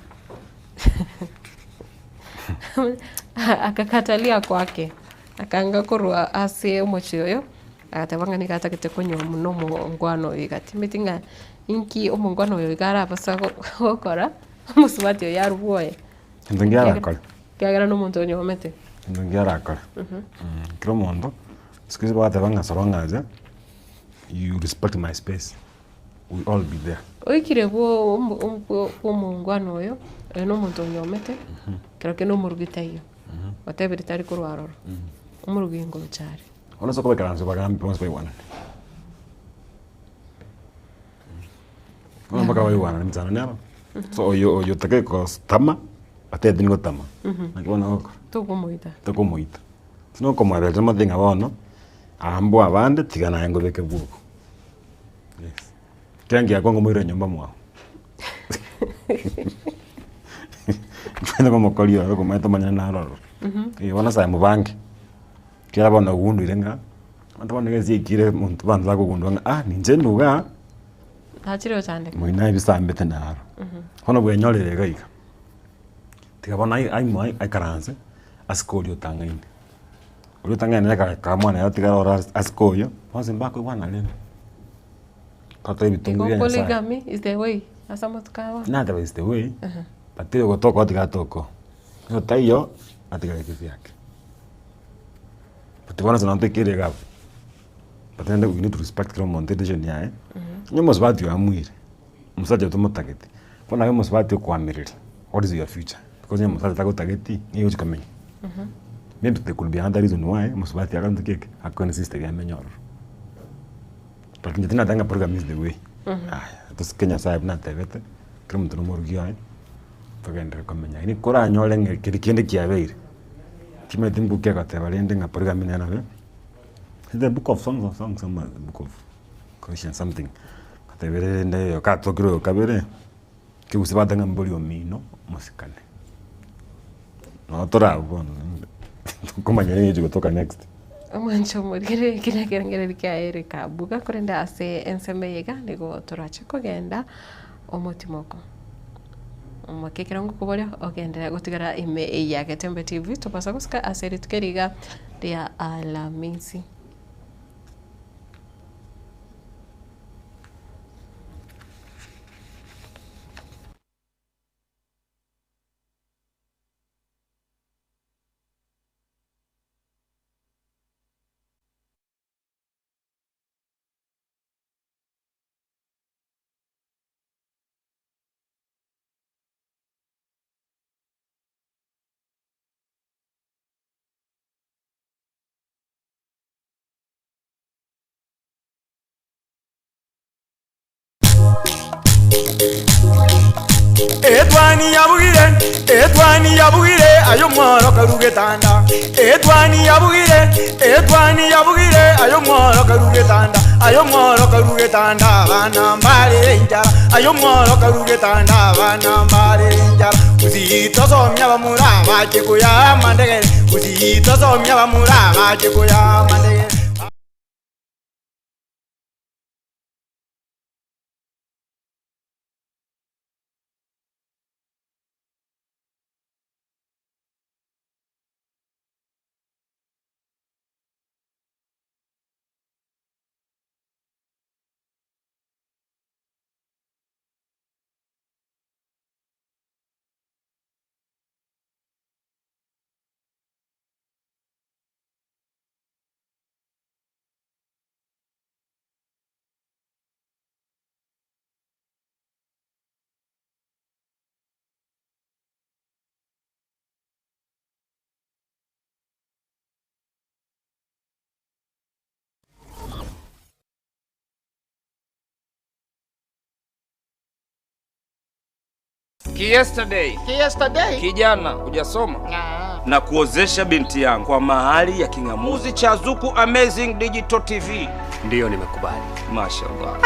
akakatalia kwake, akanga korwa ase omochie oyo, agateba ng'a nigo atagete konyuomwa na omongwana oyo iga. Timeti ng'a inki omongwana oyo iga arabasa gokora, omosubati oyo arwe bwoye. Gento nki arakore? Ekiagera na omonto onyomete. Gento nki arakore? Kera omonto, siku hizi bagateba ng'a so long as you respect my space, we all be there. Oikire bwo bwo omongwana oyo, oyo na omonto onyomete, ekero kende omorugi taiyo, otebire tari korwa aroro, omorugi ngocha are. Bono ase okobaikaransa bagambe bonsi baigwanane. Bono mpaka baigwanane emechando nero. So oyo oyo otake gotama, atebeti nigotama, naki bono ogokora? Tokomoita. Tokomoita. Ase nokomoebereria omanyete ng'a bono, aa mbwa abande tiga naye nkobeke bwogo. Yes. Kera ngiakwa ngomoira nyomba mwago. Nkwende komokoria oro okomanyete omonyene naro ororo. Eh bono ase mobange. Ekiagera bono ogundire ng'a, abanto bono nigo ense yaikire omonto abanto bakogundua ng'a ah ninche nigo igaa, Nachire gochandeka. moino ebisambete naro. Bono bwenyorire iga iga, tiga bono ai aimoe aikaranse asike oria otang'aine. Oria otang'aine nere kare kamwana ere atigare oro ase asike oyio, bonsi mbakoigwana rende. Gotoa ebitungu Igo bia Nyasaye. polygamy is the way ase amatuko aya bono. Nateba is the way, but oyogotoka tiga atoke. Oyo taiyo, atigare kivyake. But bono ase nonto ekere iga abwo, but rende we need to respect kera omonto edecision yaye, onye omosubati oamuire, omosacha oyo tomotageti, bono aye omosubati okoamereria, what is your future? Because onye omosacha tagotageti, nigo ogochi komenya. Maybe there could be another reason why omosubati akorente ki eke, ako insist iga amenye ororo. But inche tinateba ng'a polygamy is the way, yaya, tosike nyasaye buna atebete, kera omonto na omorugi oye, togenderere komenya. Lakini koranyore ng'a keria kende kiabeire, Timanyeti mbuku egoteba rende ng'a polygamy nere nabe, is the book of songs of songs ama the book of Colossians something, goteba ere rende oyo katokire oyo kabere, kegusii bagoteba ng'a mbori omino mosikane. Nabo tore abwo bono naende, tokomanya nini egochi gotoka next. Omwancho omoriri eki nekerengererio kiaye Eric Abuga korende ase ensemo eye iga nigo torache kogenda omotimoko. Omoke ekero ngokoboria ogenderere gotigara ime ya Getembe TV tobasa gosika ase rituko eri iga ria Alamisi. Etwani yabugire, etwani yabugire, ayo mworo karugetanda. Etwani yabugire, etwani yabugire, ayo mworo karugetanda. Ayo mworo karugetanda, abana mbare enchara. Ayo mworo karugetanda, abana mbare enchara. Usitosomia bamura bache kuya mandegere. Usitosomia bamura bache kuya mandegere. Ki-yesterday. Ki-yesterday. Kijana, hujasoma? Na kuozesha binti yangu kwa mahali ya king'amuzi cha Zuku Amazing Digital TV. Ndiyo, nimekubali. Mashallah.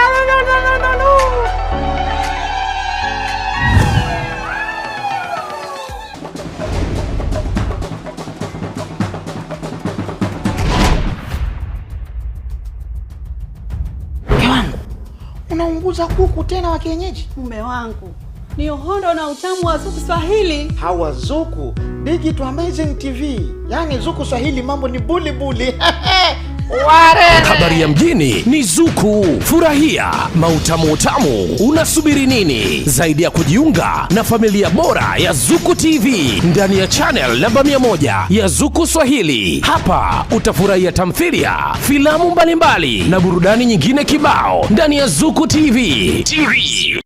Wanafukuza kuku tena wa kienyeji. Mume wangu ni uhondo na utamu wa Zuku Swahili. Hawa Zuku Digital Amazing TV, yaani Zuku Swahili mambo ni buli buli. Ware. Habari ya mjini ni Zuku. Furahia mautamu utamu. Unasubiri nini zaidi ya kujiunga na familia bora ya Zuku TV ndani ya channel namba 100 ya Zuku Swahili? Hapa utafurahia tamthilia, filamu mbalimbali na burudani nyingine kibao ndani ya Zuku TV. TV.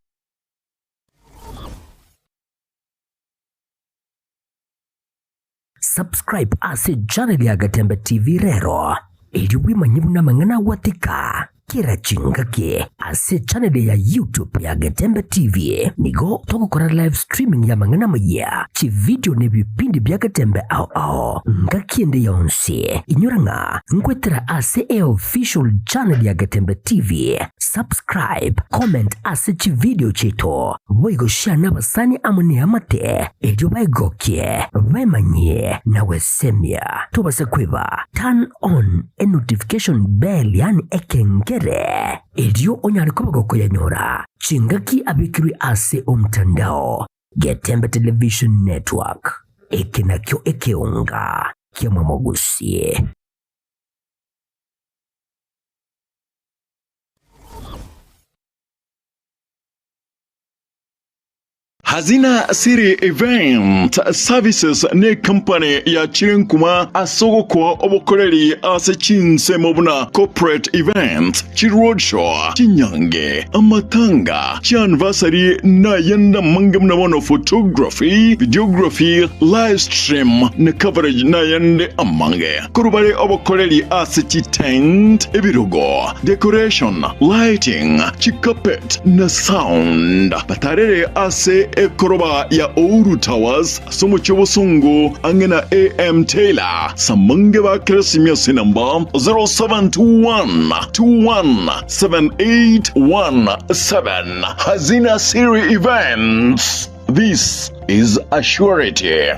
Subscribe ase channel ya Gatembe TV rero erio bwemanye buna amang'ana agwatika kera chingaki ase channel ya YouTube ya Gatembe TV nigo togokora live streaming ya amang'ana amayia chividio na ebipindi bia Gatembe ao ao ngaki ende yonsi inyora ng'a nkwetera ase eofficial channel ya Gatembe TV subscribe comment ase chividio chiaito boigo share nabasani amo neamate Erio baegokie, bemanyie na gwesemia. Tobasa kweba, turn on e notification bell yaani ekengere, erio onyare koba gokoyanyora chingaki abekirwe ase omtandao. Getembe Television Network, eke nakio ekeonga kia Mwamogusie. Hazina City Event Services ne company ya chirenkuma ase ogokoa obokoreri ase chinsemo buna corporate events, chiroadshow, chinyange, amatanga, chianniversary na ayande amange buna bono photography, videography, live stream na coverage na ayande amange. Korwa bare obokoreri ase chitent, ebirogo, decoration, lighting, chicarpet na sound. Batarere ase ekoroba ya Ouru Towers ase omochie obosongo ang'e na AM Taylor. Samange ba Keresimia ase enamba 0721 217817. Hazina Siri Events. This is a surety.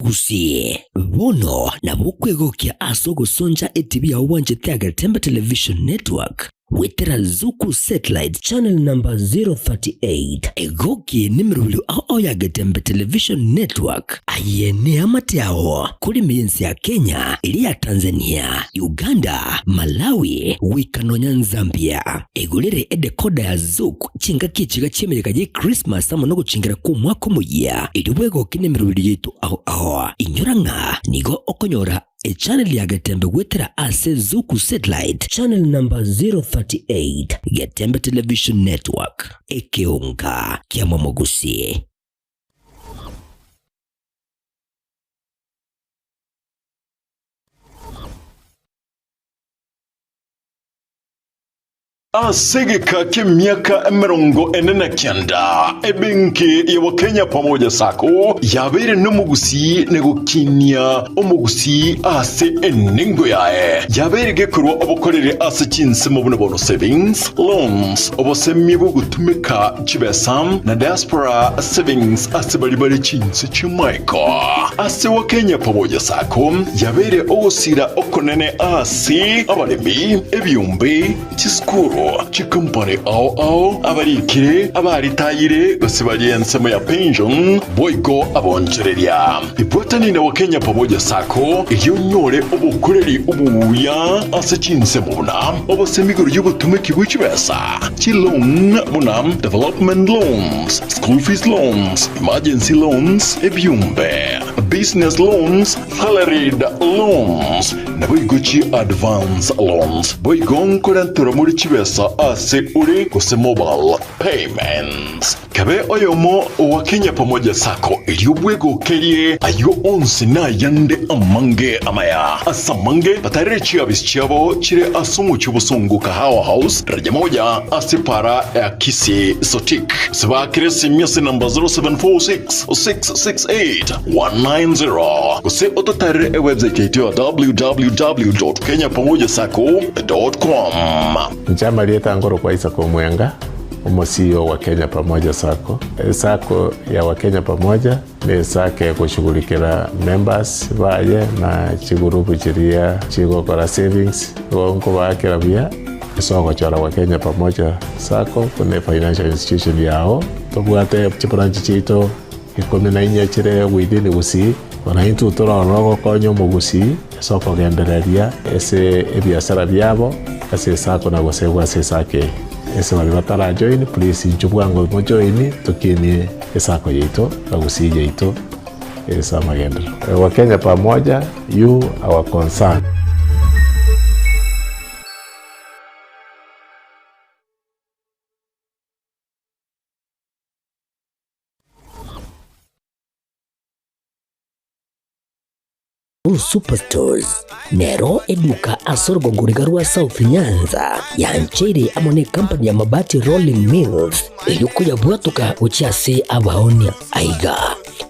Gusii, bono nabo okwegokia ase ogosoncha etibi yao bwanchete ya Getembe Television Network goetera Zuku Satellite Channel number 038. Egoki nemerobio ao ao ya Getembe Television Network. Aye neamate ao kore ime y'ense ya Kenya, eria ya Tanzania, Uganda, Malawi, goika nonya Nzambia. Egorere edekoda ya Zuku chingaki echiga chi'emeyega ye Christmas amo nogochingera kw'omwaka omoyia, erio bwegoke nemerobio yaito ao ao. Inyora ng'a nigo okonyora echannel ya Getembe goetera ase Zuku Satellite channel number 038, Getembe Television Network, ekeonga kia Momogusi. Ase egeka ki'emiaka 49, ebenki ya Wakenya Pamoja Sacco yabeire nomogusii na gokinia omogusii ase enengo yaye. Yabeire gekorwa obokoreri ase chinsemo buna bono savings, loans, obosemia bw'ogotumeka chibesa na diaspora savings ase baria bare chinse chi'amaiko. Ase Wakenya Pamoja Sacco yabeire ogosira okonene ase abaremi, ebiombe, Chisukuru, chikompani ao ao, abarikire, abaritayire, gose baria ensemo ya pension, boigo abonchoreria. Ibwatani na Wakenya Pamoja Sacco erio onyore obokoreri obuya ase chinsemo buna obosemi igoro y'obotomeki bwe chibesa, chiloan buna development loans, school fees loans, emergency loans, ebiombe, business loans, Salaried loans, naboigo chi advance loans, boigo nkorenterwa more chibesa ase ore gose mobile payments. Kabe oyomo owa Kenya Pamoja Sacco erio bwegokerie ayio onsi na ayande amange amaya. Ase amange batarere chiabisi chiabo chire ase omochie obosongo Kahawa House, daraja moja ase para ya Kisii Sotik. Gose baakere esimi ase enamba 0746 668 190 gose ototarere ewebsite yaito ya www.kenyapamojasacco.com. Inche amarieta nkorokwa Isaac Omwenga, Omo CEO wa Kenya Pamoja Sacco. Esacco ya Wakenya Pamoja ne esacco egoshughulikera members baye na chigurupu chiria chigokora savings igo nkobaakera buya ase ogochora Wakenya Pamoja Sacco buna efinancial institution yao. Tobwate chibranch chiaito ikomi na inye chire within Gusii, bono intwe torore ogokonya omogusii ase okogendereria ase ebiasara biabo ase esacco na gosegwa ase esacco eye. Ase baria batara join please inchuo bwango mo join tokinie esacco yaito na Gusii yaito ase amagenderero. Wakenya pamoja, you our concern. Superstores nero eduka ase orogongo riga rwa South Nyanza yancheire amo ne company ya Mabati Rolling Mills eyio koyabwatoka gochia ase abaonia. Aiga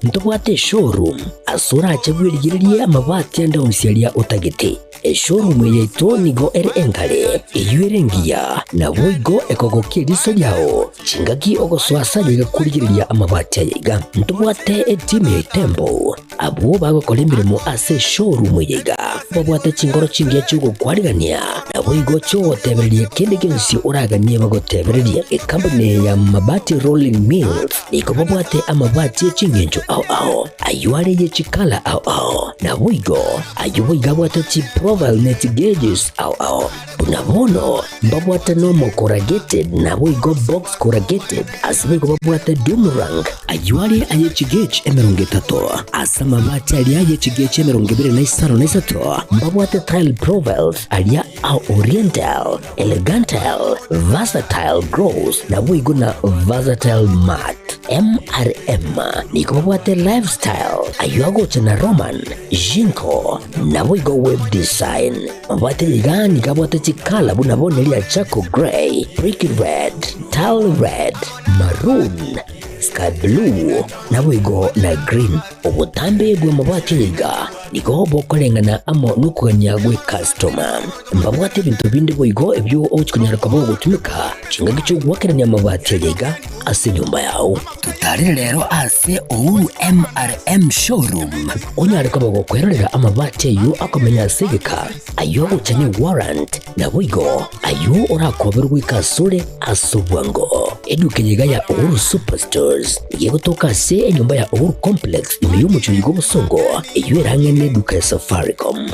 ntobwate eshowroom ase orache bwerigererie amabati ande onsi aria otagete. Eshowroom eye yaito nigo ere enkare, eyio ere engiya, naboigo ekogokia eriso riao chingaki ogosoa ase aye iga korigereria amabati aye iga. Ntobwate etimu ya Itembo, abwo bagokora emeremo ase eshowroom eye iga, babwate chinkoro chingiya chi'ogokwarigania, naboigo chi'ogotebereria kende gionsi oraganie bagotebererie. Ekampuni eye ya Mabati Rolling Mills nigo babwate amabati e chingencho ao ao, ayio are ye chikala ao ao, naboigo Ayio boigo abwate chiprofile ne chigeges ao ao. Buna bono mbabwate normal corrugated naboigo box corrugated ase boigo babwate doom rank. Ayio are aye chigauge 30 ase amabati aria aye chigauge 23 mbabwate tile profiles aria a oriental, elegantal, versatile gloss naboigo na versatile matte. MRM nigo babwate lifestyle ayio agocha na Roman, Jinko, naboigo web design. Mabwate iga nigo abwate chikala buna bono eria charcoal grey, brick red, tile red, maroon, sky blue, naboigo na green. Obotambe bw'amabati aya iga nigo bokoreng'ana amo nokogania gw'ekastoma. Mbabwate ebinto binde boigo ebio ogochia konyara koba ogotumeka chingaki chi'ogoakerania amabati aya iga ase enyomba yao. Totarere rero ase Uhuru MRM Showroom onyare koba gokwerorera amabati ayio akomenya ase egeka, ayio agocha ne warrant, naboigo ayio orakoberwe goika asore ase obwango. Eduka eye iga ya Uhuru Superstores nigo egotoka ase enyomba ya Uhuru Complex ime y'omochie oyo bw'obosongo eyio ere ang'e neduka ya Safaricom.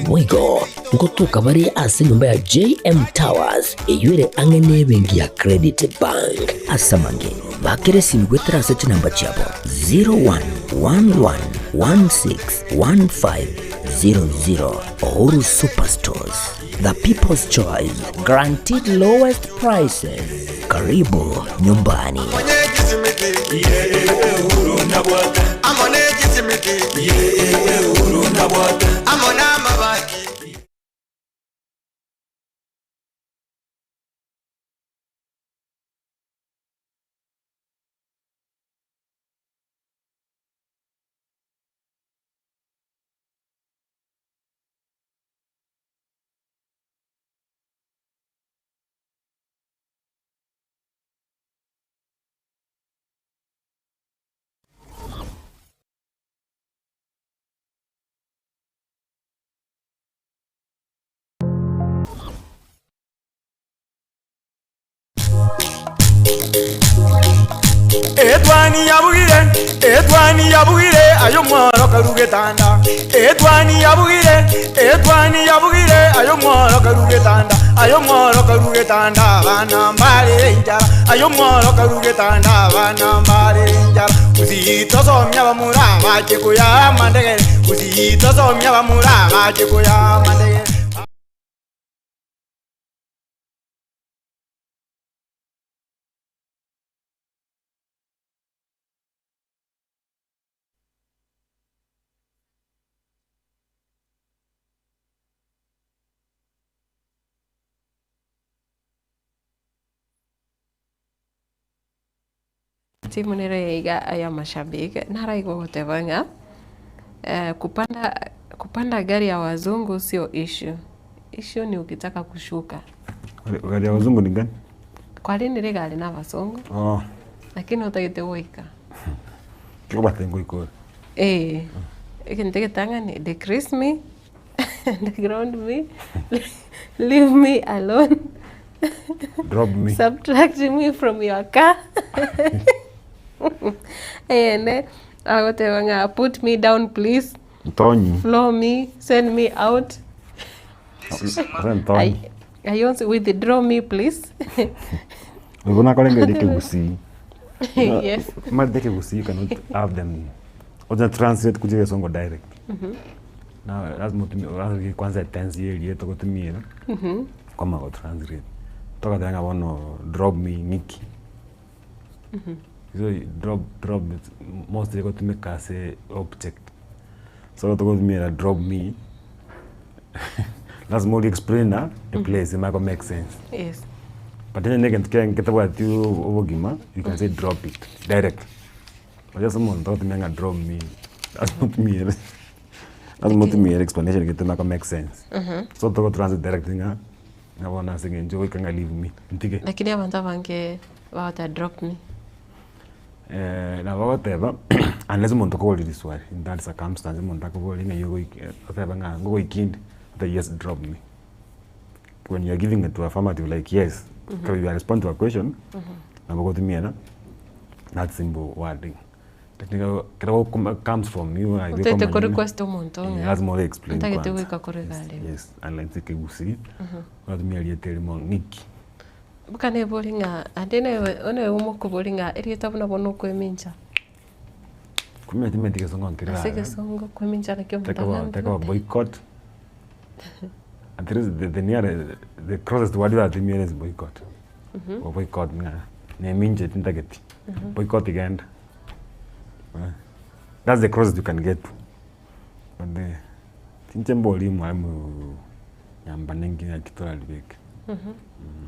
Boigo ngotoka bare ase enyomba ya JM Towers eyio ere ang'e nebenki ya Credit Bank. Ase amange, bakera esimi goetera ase chinamba chiabo 0111161500. Uhuru Superstores, the people's choice, guaranteed lowest prices. Karibu nyumbani. Etwani yabugire, etwani yabugire, aye omworo karue getanda. Etwani yabugire, etwani yabugire, aye omworo karue getanda. Aye omworo karue getanda, abana mbarere enchara. Aye omworo karue getanda, abana mbarere enchara. Gusii tosomia abamura abache koyaa amandegere. Gusii tosomia abamura abache koyaa amandegere. Timu nere iga ya mashabiki naraigwa goteba ng'a eh, kupanda kupanda gari ya wazungu sio issue. Issue ni ukitaka kushuka. Gari ya wazungu ni gani? Kwarinire egari na abasongo, Oh, lakini otagete goika. kigobate ngoika ore. Eh, egento egetang'ani, decrease me, deground me, leave me alone, Drop me. subtract me from your car. Eyende, agoteba ng'a put me down please, Ntonyi. floor me, send me out. Ase ntonyi. I, I also withdraw me please. Obo nakorengereria ekegusii. Yes. Omanyete ekegusii you cannot have them ocha translate kuchia egesongo direct. Na lazima otumie lazima kwanza etense ya erieta ogotumiera kwamanya go translate. Togoteba ng'a bono drop me ng'iki. So drop drop mostly egotumeka ase object. So togotumiera drop me lazima ori explain a place emanye ko make sense. Yes. But onye na egento kere getabwati obogima you can say drop it direct. But ase omonto ogotumia ng'a drop me lazima otumiere lazima otumiere explanation gete emanye ko make sense. So togo translate direct ng'a ng'a bono ase eng'encho goika ng'a leave me ntige. Lakini abanto abange bagoteba drop me. Nabo ogoteba unless omonto okoboria riswali in that circumstance omonto akoborie ng'ai ogoika otebe ng'a ngogoika inde otebe yes drop me. When you are giving it to affirmative like yes, ekero you are responding to a question, nabo ogotumia na that simple wording. Lakini ekero ekero gokoma comes from you aye Otagete bweka ko omonyene, request omonto eh, ng'a lazima ore explain ntagete kwanza. goika korwa egari ime. Yes, unless ekegusii, oratumia erieta erimo ng'iki. Boka nebori ng'a ande newe one omokobori ng'a erieta buna bono okoemincha. Kumbe timanyeti gesongo nkere Ase rara. egesongo koemincha naki omonto Take about, agambete. take about boycott. At least the, the nearest, the closest word that is boycott. Go boycott ng'a nemincheti ntageti. Boycott genda. Eh, That's the closest you can get to. But the inche mbori mwalimu nyambane nki naki toraribeke.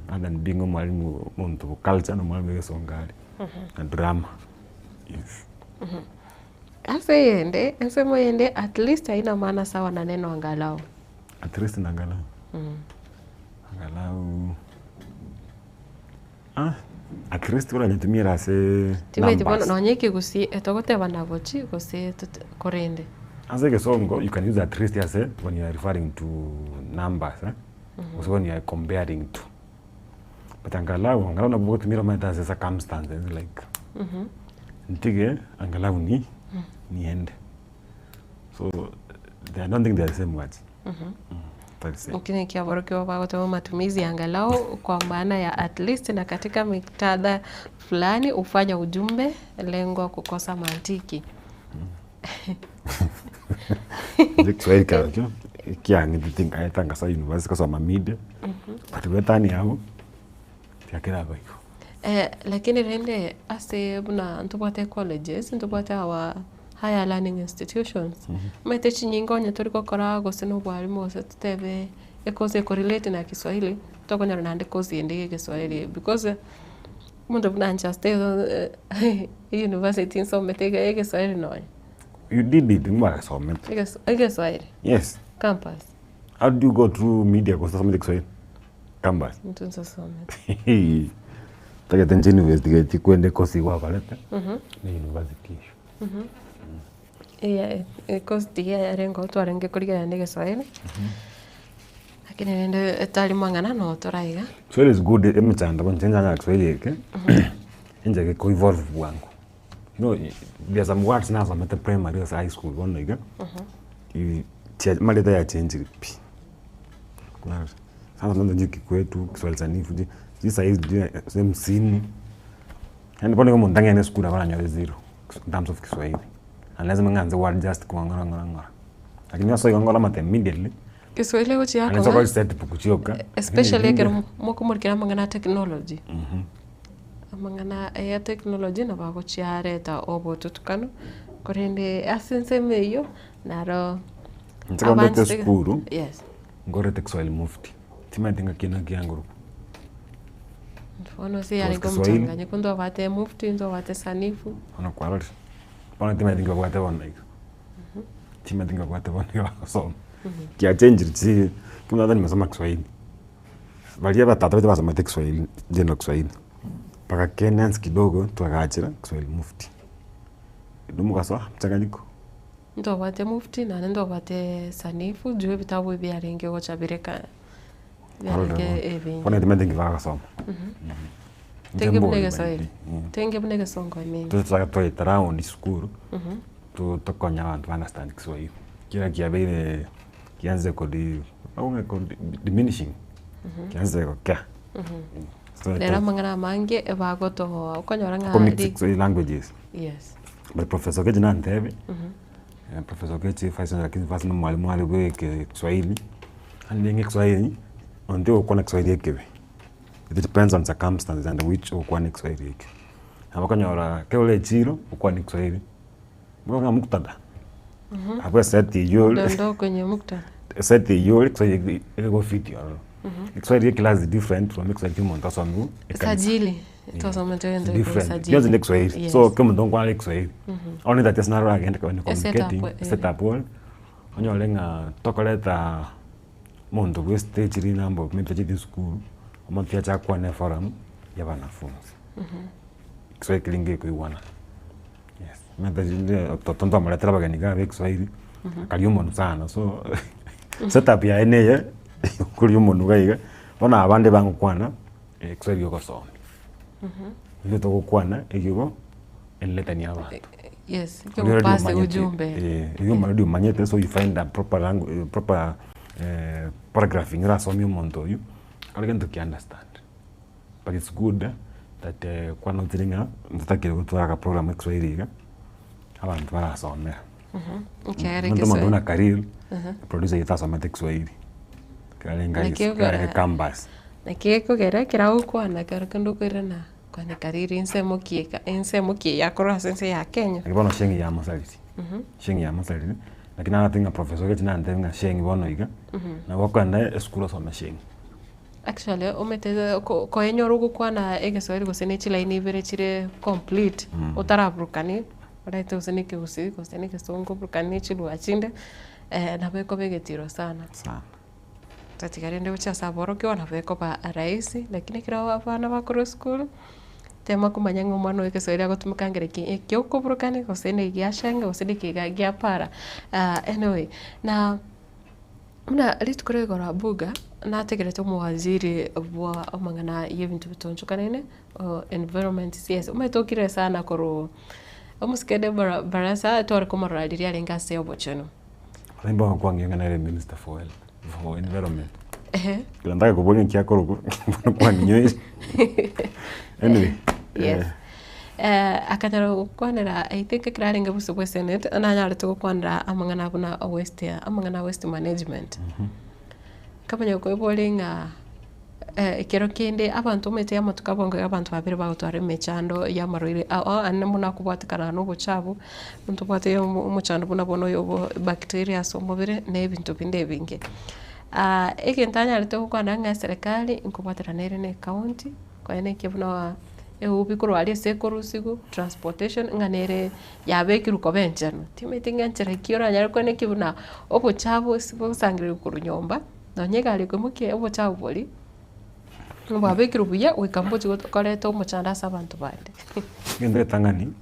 Other than being omwalimu omonto bo culture na omwalimu bwa egesongo are. Na drama. Yes. Ase eyende, ensemo eyende at least haina maana sawa na neno angalau. At least na angalau. Angalau ah, at least oranyetumire ase Timanyeti bono numbers. nonye ekegusii etogoteba nagochi gose tote korende. Ase egesongo you can use at least ase when you are referring to numbers eh? Gose when you are comparing to. But angalau, angalau nabo ogotumira omanyete ase circumstances like ntige angalau ni niende. So they, I don't think they are the same words. Tari same. Lakini kiaborokio bagoteba matumizi ya angalau kwa maana ya at least na katika miktadha fulani hufanya ujumbe lengwa kukosa mantiki. Nche Kiswahili karakio kiang'etete nkaeta ngasa university kasoma media but gwetani abwo tiakera baiko. Eh, lakini rende ase buna ntobwate colleges, ntobwate our higher learning institutions. Omanyete chinyinga onye tori gokora gose na obwarimu gose totebe ecourse ekorelate na Kiswahili, tokonyora naende course ende ya egeswahili because omonto buna inche ase university nsomete iga egeswahili nonye. You did it mwagasomete. Egeswahili? Yes. Campus. How do you go through media gose Kiswahili? Campus. Intwe nsosomete. Tagete nche investigate kwende course gwakorete na university issue. Eya, ecourse tiga yarenge twarenge korigereria na egeswahili. Lakini rende etari mang'ana no toraiga. Kiswahili is good emechando bono inche nchanyara Kiswahili eke enchake ko evolve bwango. You know, there are some words nasomete primary gose high school bono iga, amareta yachenjire pi. Sasa sijui kikwetu, Kiswahili sanifu, sijui sahii sijui msimu. Yaani bono iga omonto ang'ende esukuru nabo aranyore zero in terms of Kiswahili. Na lazima ng'anze go adjust kong'ora ng'ora ng'ora. Lakini ase igo ngora amate immediately. Kiswahili gochia Naende koba nso set book chioka. especially ekero mokomorikera amang'ana a technology. Amang'ana ya technology nabo agochiareta obotutukano korende ase ensemo eywo naro Inche kondete abanchete esukuru, yes. ngorete Kiswahili mufti. Timanyeti ng'aki naki angorokwa. Bono ase It was yarenge Kiswahili. omochanganyiko ntobwate mufti, ntobwate sanifu. Bono kwarorire. Bono timanyeti nki babwate bono iga. Timanyeti nki babwate bono iga bagosoma. Kiachenjire chi, kimo nimesoma Kiswahili. Baria batata baito basomete Kiswahili, general Kiswahili. Mpaka Kenyans kidogo twagachera Kiswahili mufti. Erio mogasoa mchanganyiko. Ntobwate mufti naende ntobwate sanifu juu ebitabu ebi biarenge gocha bireka biarenge ebinge. Bono timanyete nki bagasoma. Tenge buna egeswahili, tenge buna egesongo I mean. Tochaka twaeta round sukuru, to tokonya abanto ba understand Kiswahili. Kera kiabeire kianzire kodi diminishing, kianzire gokea. So Rero amang'ana amange ebagotoa okonyora ng'a Comics ri- Kiswahili languages. Yes. But Professor Okechi nantebia, Professor Okechi vice lakini first na omwalimu are bwa eke Kiswahili, naende ng'a Ekiswahili, onde ogokwana Ekiswahili ekebe, it depends on circumstances and which ogokwana Ekiswahili ekio. Nabo okonyora ekero ore echiro, okwane Ekiswahili, bono ng'a muktadha, abwo eseti eywo ore Dondoo kwenye muktadha. eseti eywo ore Ekiswahili egofit ororo. Ekiswahili gia eclass is different from Ekiswahili kia omonto asomiwu ekanisa. Sajili, twasomete It's egento different. sajili. Bionsi ne Kiswahili. Yes. So kera omonto nkwana Ekiswahili. Only that ase naro agende when E setup, communicating, eh. setup ore, onyore ng'a tokoreta omonto bwa estage rinambo maybe tacheti esukuru, omonto ache akwane eforum ya abanafunzi. Ekiswahili keria ngekoigwana. Yes, omanyete rinde toto ntwamoretera abageni iga ba ekiswahili, akaria omonwe sana so setup yaye neye koria omonwe iga iga, bono abande bagokwana ekiswahili ogosomia. Intwe togokwana ekigo enletani abanto. Yes, Oria already ekegopasi omanyete, ujumbe. eh, oria already omanyete so you find a proper langu proper paragraphing orasomie omonto oywo, akore gento ki understand. But it's good that kwanotire ng'a ntotakire gotwara aka program ekiswahili iga, abanto barasomera. Ekiagera Omonto omonto buna ekeswahili. Karil, producer oito tasomete kiswahili, karenge Naki is- karenge okora- campus. Naki ekogera ekero agokwana ekero kende okoirana kwane Kariri ensemo ki eka ensemo ki eye akorwa ase ense ya Kenya. Lakini bono sheng yamosariri, sheng yamosariri, lakini narate ng'a professor ogechi nantebia ng'a sheng bono iga, nabo okogenda esukuru osome sheng. Actually omanyete ko koenyora ogokwana egeswahili gose ne chilaini ibere chire complete, otaraburukani, orete gose na ekegusii gose na egesongo oburukanie na chilugha chinde, nabo ekoba egetiro sana. Sana. Tatiga rende gochia ase aborokigwa nabo ekoba rahisi, lakini ekero abana bakorwa esukuru, tema komanya ng'a omwana oyo egeswahili agotumeka ngere ki, ekio okoburukania gose na egiashenge gose na ekiga gia para. Anyway, na buna rituko ria igoro Abuga, nategerete omowaziri bwa amang'ana ya ebinto bitonchokanene, environment CS, omanyete okire sana korwa omosike Deborah Barasa tware komorora riria arenge ase obochenu. Naende bono kwang'ia ng'a nere minister for health, for environment. Ehe. Ekero ntake koboria nki akorokwa, bono kwang'inyoire. Anyway, Yes. Akanyara gokwanera I think ekero arenge bosio bwa esenate, nanyarete gokwanera amang'ana buna waste amang'ana a waste management. Nkamanya koiboria ng'a ekero kende abanto omanyete amatuko abonge iga abanto babere bagotwara emechando ya amarwaire ao ao naende buna akobwatekana na obochafu, omonto obwate omochando buna bono oyo bo bacteria ase omobere na ebinto binde ebinge. Egento anyarete gokwana ng'a eserekari nkobwaterana ere na ecounty, konya na eke buna eubi korwa aria ase ekorusiwa, transportation ng'a nere yabekirwe koba enchenu. Timanyeti ng'a enchera ki oranyare kwane ki buna obochafu ase bogosangereriwa korwa nyomba, nonye egari ekoimokia obochafu boria, bwabekirwe buya goika mbochi koreta omochando ase abanto bande. Egento getang'ani,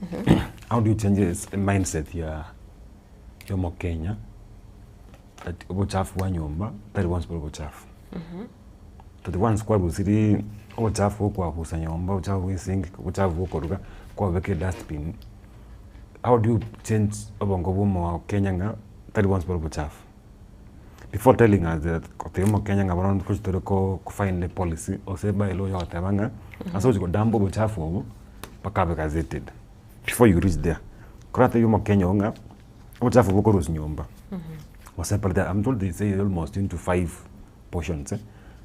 how do you change this mindset ya ya omokenya that obochafu bwa nyomba tari bwonsi bore obochafu. That once kwarusirie obochafu bwa okwabusa nyomba, obochafu bwa esink, obochafu bwa okoruga, kwabeka edustbin, how do you change obongo bwa omokenya ng'a tari bwonsi bore obochafu? Before telling us that gotebia omokenya ng'a bono ntochi tore ko find epolicy gose ebylaw yogoteba ng'a ase ogochi kodamp obochafu obo mpaka abe gazetted, before you reach there, koratebie omokenya oo ng'a obochafu bokorusia nyomba, oseparate I'm told they say almost into five portions eh,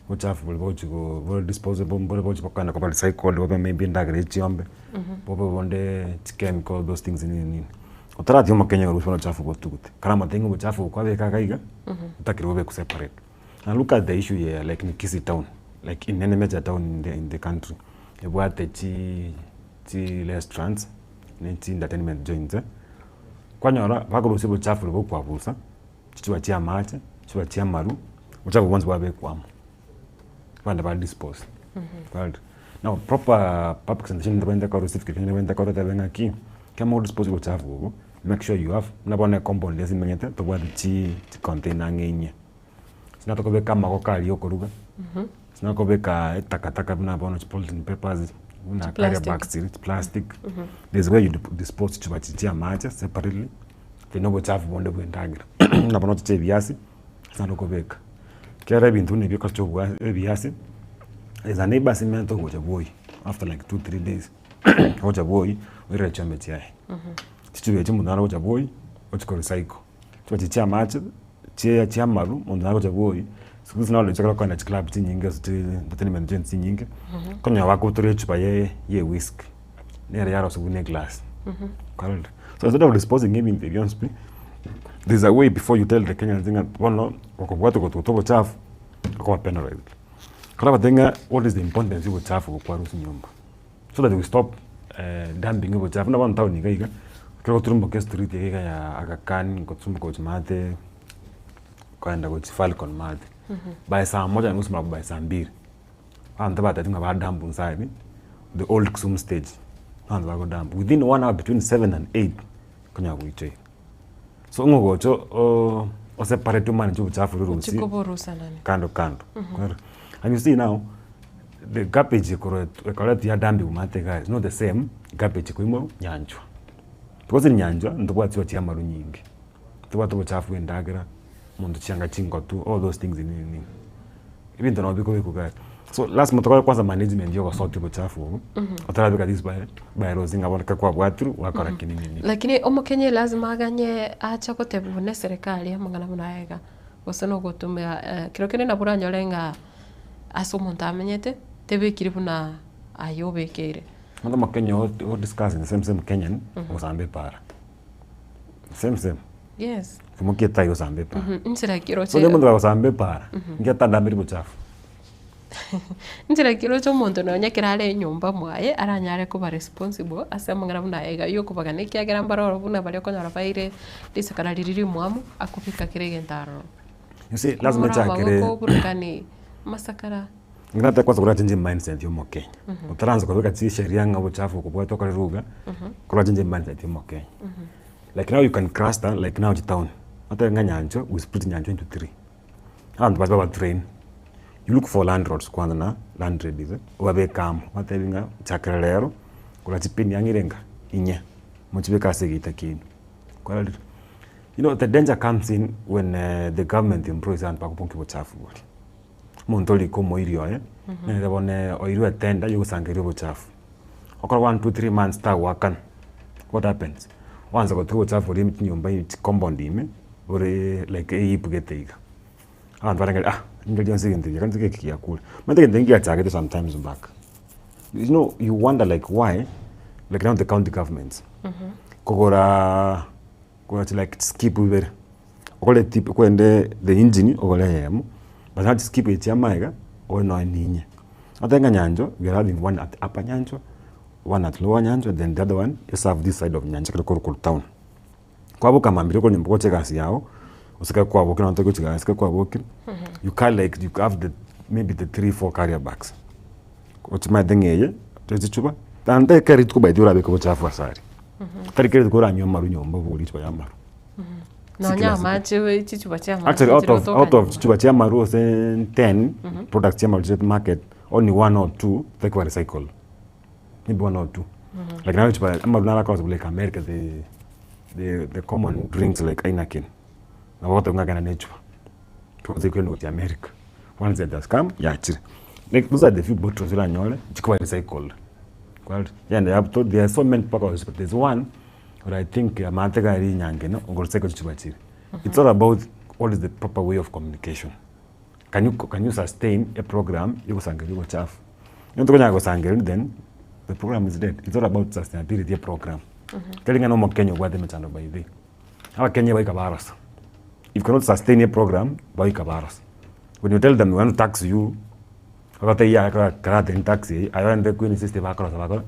obochafu boria bogochi go bore disposable mbore bogochi bokogenda koba recycled bobe maybe endagera ya chiombe, bobe bonde chichemical those things nini nini. Otaratiga omokenya orusie obochafu botugute, kare amatenga obochafu obo kwabeka iga iga, otakire bobe separate. Now look at the issue ya like in Kisii town, like in any major town in the in the country, ebwate chi chi restaurants ne chi entertainment joints eh, kwanyora bakorusia obochafu boria bokwabusa, chichupa chia amache, chichupa chia amaru, obochafu bwonsi bwabekwa amo, abande ba dispose. Right. Now proper public sanitation ntobwenerete korwa civic education ntobwenerete korwa otebe ng'aki, ekero mogo dispose obochafu obo, make sure you have, buna bono ecompound ase emenyete, tobwate chi chicontainer ang'e inye. Ase natokobeka amagoko aria okoruga, ase nakobeka etakataka buna bono chipolythene papers, buna carrier Chiplastic. bags chiria chiplastic, there's where you dispose chichupa chiria chia amache separately, then obochafu bonde bwa endagera, buna bono ochiche ebiasi, ase naro okobeka. Ekero ebinto buna ebio okocha obwa ebiasi, there's a neighbour ase emenyete ogocha bwoyi after like two three days, ogocha bwoyi, oirere chiombe chiaye. Chichupa echio omonto naro ogocha bwoyi, ochia korecycle. Chichupa chiria chia amache, chia chia amaru, omonto naro ogocha bwoyi, siku hizi naro ekero okogenda chiclub chinyinge ase chi entertainment joints chinyinge, okonyora bakobutora echupa ye ye ewhiskey, nere yarosiwa buna eglass, kwarorire. So instead of disposing ebinto ebi bionsi pi, there's a way before you tell the Kenyans ng'a bono okobwatwa gotuguta obochafu, okoba penalized. Ekero obatebia ng'a what is the importance ya obochafu gokwarusia nyomba, so that we stop dumping obochafu. Buna bono town iga iga, ekero ogoturumboka estreet iga iga ya Aga Khan goturumboka gochia maate, kogenda gochia Falcon maate, by saa moja na nusu by saa mbili, abanto batebeti ng'a ba dump nse aria, the old Kisumu stage, abanto bago dump, within one hour between seven and eight, okonyora goichoire. So ng'a ogocha oseparate omanage obochafu oria Ochi orusie koborusanani. kando kando, kwarora. And you see now, the garbage ekorwa ekoretwa ya dumpigwa maate iga is not the same garbage ekoimorwa nyanchwa. Because in nyanchwa, ntobwati chiba chia amaru nyinge, ntobwate obochafu bwa endagera, omonto chianga chingotu, all those things nini nini. Ebinto nabo bikobekwa iga. So lasima tokore kwanza management ya ogosokia obochafu obo, otarabeka these by bylaws ng'a bono ekero kwabwatirwe gwakora ki nini nini. Lakini omokenye lazima aganye ache gotebiwa na eserekari amang'ana buna aya iga, gose na ogotumia kero kende nabo oranyore ng'a ase omonto amenyete, tebekiri buna aye obekeire. Bono omokenya o o discuss same same Kenyan, ogosamba epaara, same same. Yes. Imokia etai osambe epaara. Inchera ki So onye oroche omonto kagosamba epaara, inki atandameri bochafu? Inchera ki oroche omonto nonye ekero are nyomba mwaye aranyare koba responsible ase amang'ana buna aya iga ya okobagana ekiagera mbare oro buna baria okonyora baire risakara riria rimwamu akobeka kera egento aroro. You see, lazima Oumore echakere amaboko oburukani amasakara. Ng'ina kwanza korachenje mindset ya omokenya, otaransa kobeka chisheria ng'a obochafu okobwate okore ruga, korachenje mindset ya omokenya. Like now you can cluster like now chitown, otebe ng'a Nyanchwa we split Nyanchwa into three, abanto bache babatrain, you look for landlords kwanza na landladies obabeke amo, obatebi ng'a chakera rero, gora chipini ang'e erenga inye, mochibeke ase egeita kiaino, kwarorire? You know the danger comes in when the government employs abanto bakobokia obochafu boria. Omonto orike omoiri oye, nere bono oirwe etender ya ogosangereria obochafu. Okora one, two, three months tagoakana, what happens? Oansa gotiga obochafu boria chinyomba ime chicompound ime, bore like eheap gete iga. Abanto barenge ah, rinde rionsi egento eke gento eke giakure. Omanyete egento eke ngiachagete sometimes back. You know you wonder like why, like now the county governments, kogoraa kogora chi like chiskip ibere, okore tip okogende the engine ogore eyemo, but now chiskip echi chia amaega, ogore nonya na inye. Otebe ng'a Nyanchwa, we are having one at upper Nyanchwa, one at lower Nyanchwa, then the other one eserve this side of Nyanchwa ekero korwa korwa town. Kwaboka mambia okore nyomba gocha egasi yago, gose ekero kwabokire nonye tori gochia gasi ekero kwabokire, you carry like you have the maybe the three four carrier bags, ochimanyete ng'a eye, chichuba, naende ekero rituko by the way orabeke obochafu ase aria. Tari kera rituko oranywe amaru nyomba obogori chichuba ya amaru. Nonya Kila siku. amache chichuba chia amache Actually, out of, chirotoka out of nyomba. chichuba chia amaru ase 10 products chia amaru chire market, only one or two tekwa recycled. Maybe one or two. Like now chichuba amaru naro akorosiwa like America the, the, the common drinks like Heineken. Nabo ogoteba ng'a genda na echuba. Twaansa kogenda gochia America. Once it has come, yachire. Like those are the few bottles oranyore chikoba recycled. Kwarora? Yende yabutorwa, there are so many mpaka but there's one but I think amaate gari rinyangeno ogorecycle chichuba chiria. It's all about what is the proper way of communication. Can you, can you sustain a program yogosangereria obochafu? Onye tokonyara gosangereria then the program is dead. It's all about sustainability ya program. Tari ng'a na omokenya obwate emechando by the way. Abakenya baika barosa. If you cannot sustain a program, baika barosa. When you tell them we want to tax you, bagotebi yaya kara karateni tax eye, aye ogende kwin insist bakorosa bakore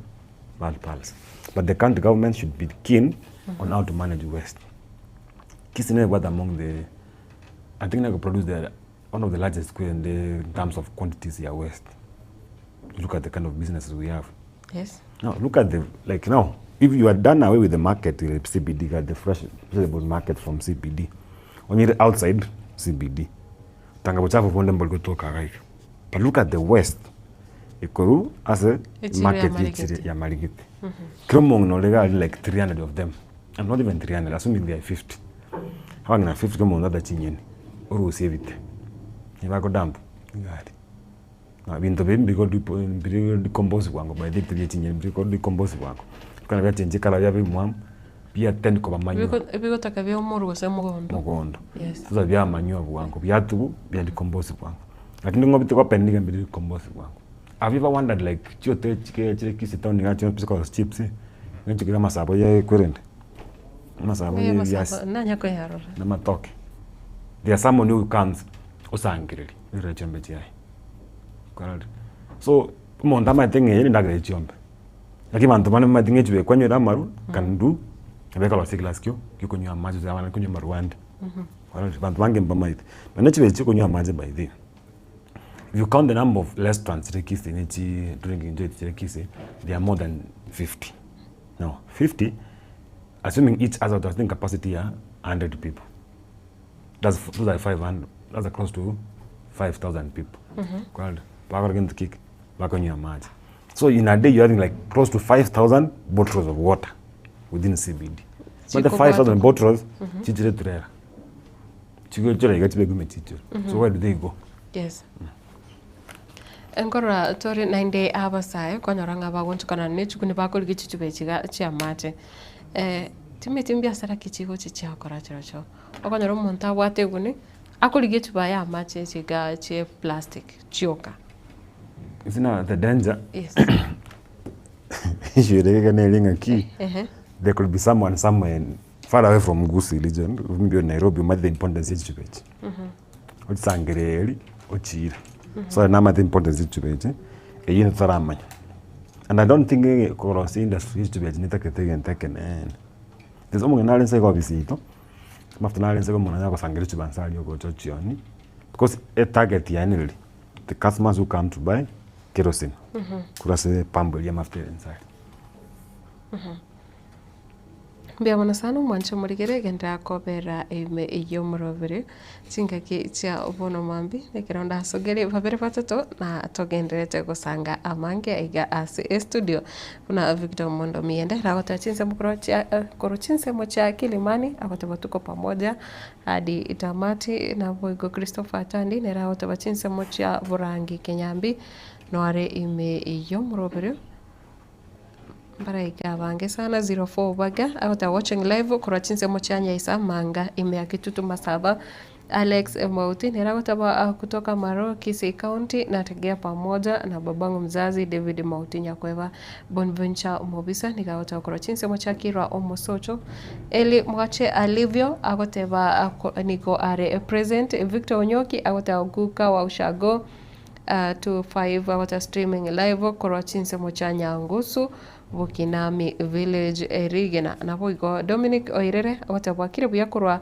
bari barosa. But the county government should be keen on how to manage waste. Kisii nere ebwate among the, I think nere produce the one of the largest in terms of quantities ya waste. Look at the kind of businesses we have. Yes. Now look at the like now if you are done away with the market the CBD got the fresh vegetables market from CBD onyire outside CBD tanga bochafu bonde mbori gotoka iga iga but look at the west ekoru ase Echiro ya market Marigiti. echire ya Marigiti Mhm. kero omong'ina ore iga aria like 300 of them and not even 300 assuming they are 50 abang'ina 50 kero omonto ata chinyeni orusie ebite nibakodamp iga aria. Na ebinto biria mbiri ko mbiri decompose bwango by the way ebinto bia chinyeni mbiri ko decompose bwango, ekero biachenchia ekara biaba ebimwamu, bia tend koba manure. Biko ebigotaka biaumorwe gose mogondo. Mogondo. Yes. Sasa biaba manure bwango, biatubwa bia decompose bwango. Lakini ng'o bitigo open niga mbiri decompose bwango. Have you ever wondered like chioteri chike chire Kisii town iga chionsi chikorosia chips, ng'a chikore amasabo ya ekwerende, amasabo ya ebiasi. Nanya koyarora. Na amatoke. There are someone who comes osangereria, oirore chiombe chiaye. Kwarorire? So, omonto amaete ng'a eye nendagera ya chiombe, lakini abanto bande bamaete ng'a echibe kwanywera amarwa can do, nabo ekorosia eglass kio giokonywa amache gose abana konywa amarwa ande. Kwarorire? Abanto bange mbamaete. Nonya chibe echi chiokonywa amache by the way, if you count the number of restaurants chire Kisii na echi drinking joints chire Kisii, they are more than 50. Now, 50, assuming each has a capacity ya 100 people. That's those are 500, that's close to 5,000 people. Kwarora, bakora gento ki? Bakonywa amache. So in a day you're having like close to 5,000 bottles of water within CBD. But the 5,000 bottles, chichire trailer. Chigochora iga chibe ime chichire. So where do they go? Yes. Nkorora tore naende abasae okonyora ng'a bagochokana ne chikuni bakorigia chichuba echi iga chi'amache. Timanyeti mbiasara ki chigochi chiakora chirochio. Okonyora omonto abwate eguni, akorigia echupa ya amache echi igaa chie plastic chioka. You see now the danger Yes. issue ere iga nere ng'a ki, Ehe. there could be someone somewhere in far away from Gusii region, maybe Nairobi omanyete the importance ya chichupa echi. Ochisangereria, ochiire. So namanyete importance ya chichupa echi, eyio intwe totaramanya. And I don't think ng'a korosia industry ya chichupa echi netagete egento ekeneene. There's omong'ina nare inse iga ofisi yaito, amafuta nare inse iga omong'ina onye gosangereria chibansa aria ogocha ochioni, because etarget yaye nereri, the customers who come to buy kerosene, korwa ase epampu eria y'amafuta ere inse aria. Mbuya mono sana omwanche omorigere genderera kobera ime y'omorobere chingaki chia bono mambia ekero ndasogere babere batato na togendererete gosanga amange aiga ase estudio buna Victor Omondo Miyende nagoteba chinsemo korwa chia korwa chinsemo chia Kilimani agoteba tuko pamoja hadi tamati naboigo Christopher Atandi nere agoteba chinsemo chia Borangi Kenyambi noare ime y'omorobere. Mbaraika abange sana 04 Baga agoteba watching live korwa chinsemo chia Nyaisa Manga ime ya Kitutu Masaba Alex Mauti nere agoteba kutoka Maro Kisii County nategea pamoja na babangu mzazi David Mauti Nyakweba Bonventure Mobisa nigo agoteba korwa chinsemo chia Kirwa Omosocho Eli Mwache Alivyo agoteba nigo are present Victor Onyoki agoteba Guka wa Ushago 25 agoteba streaming live korwa chinsemo chia Nyangusu, Bokinami village Rigena. Naboigo Dominic Oirere agoteba bwakire buya korwa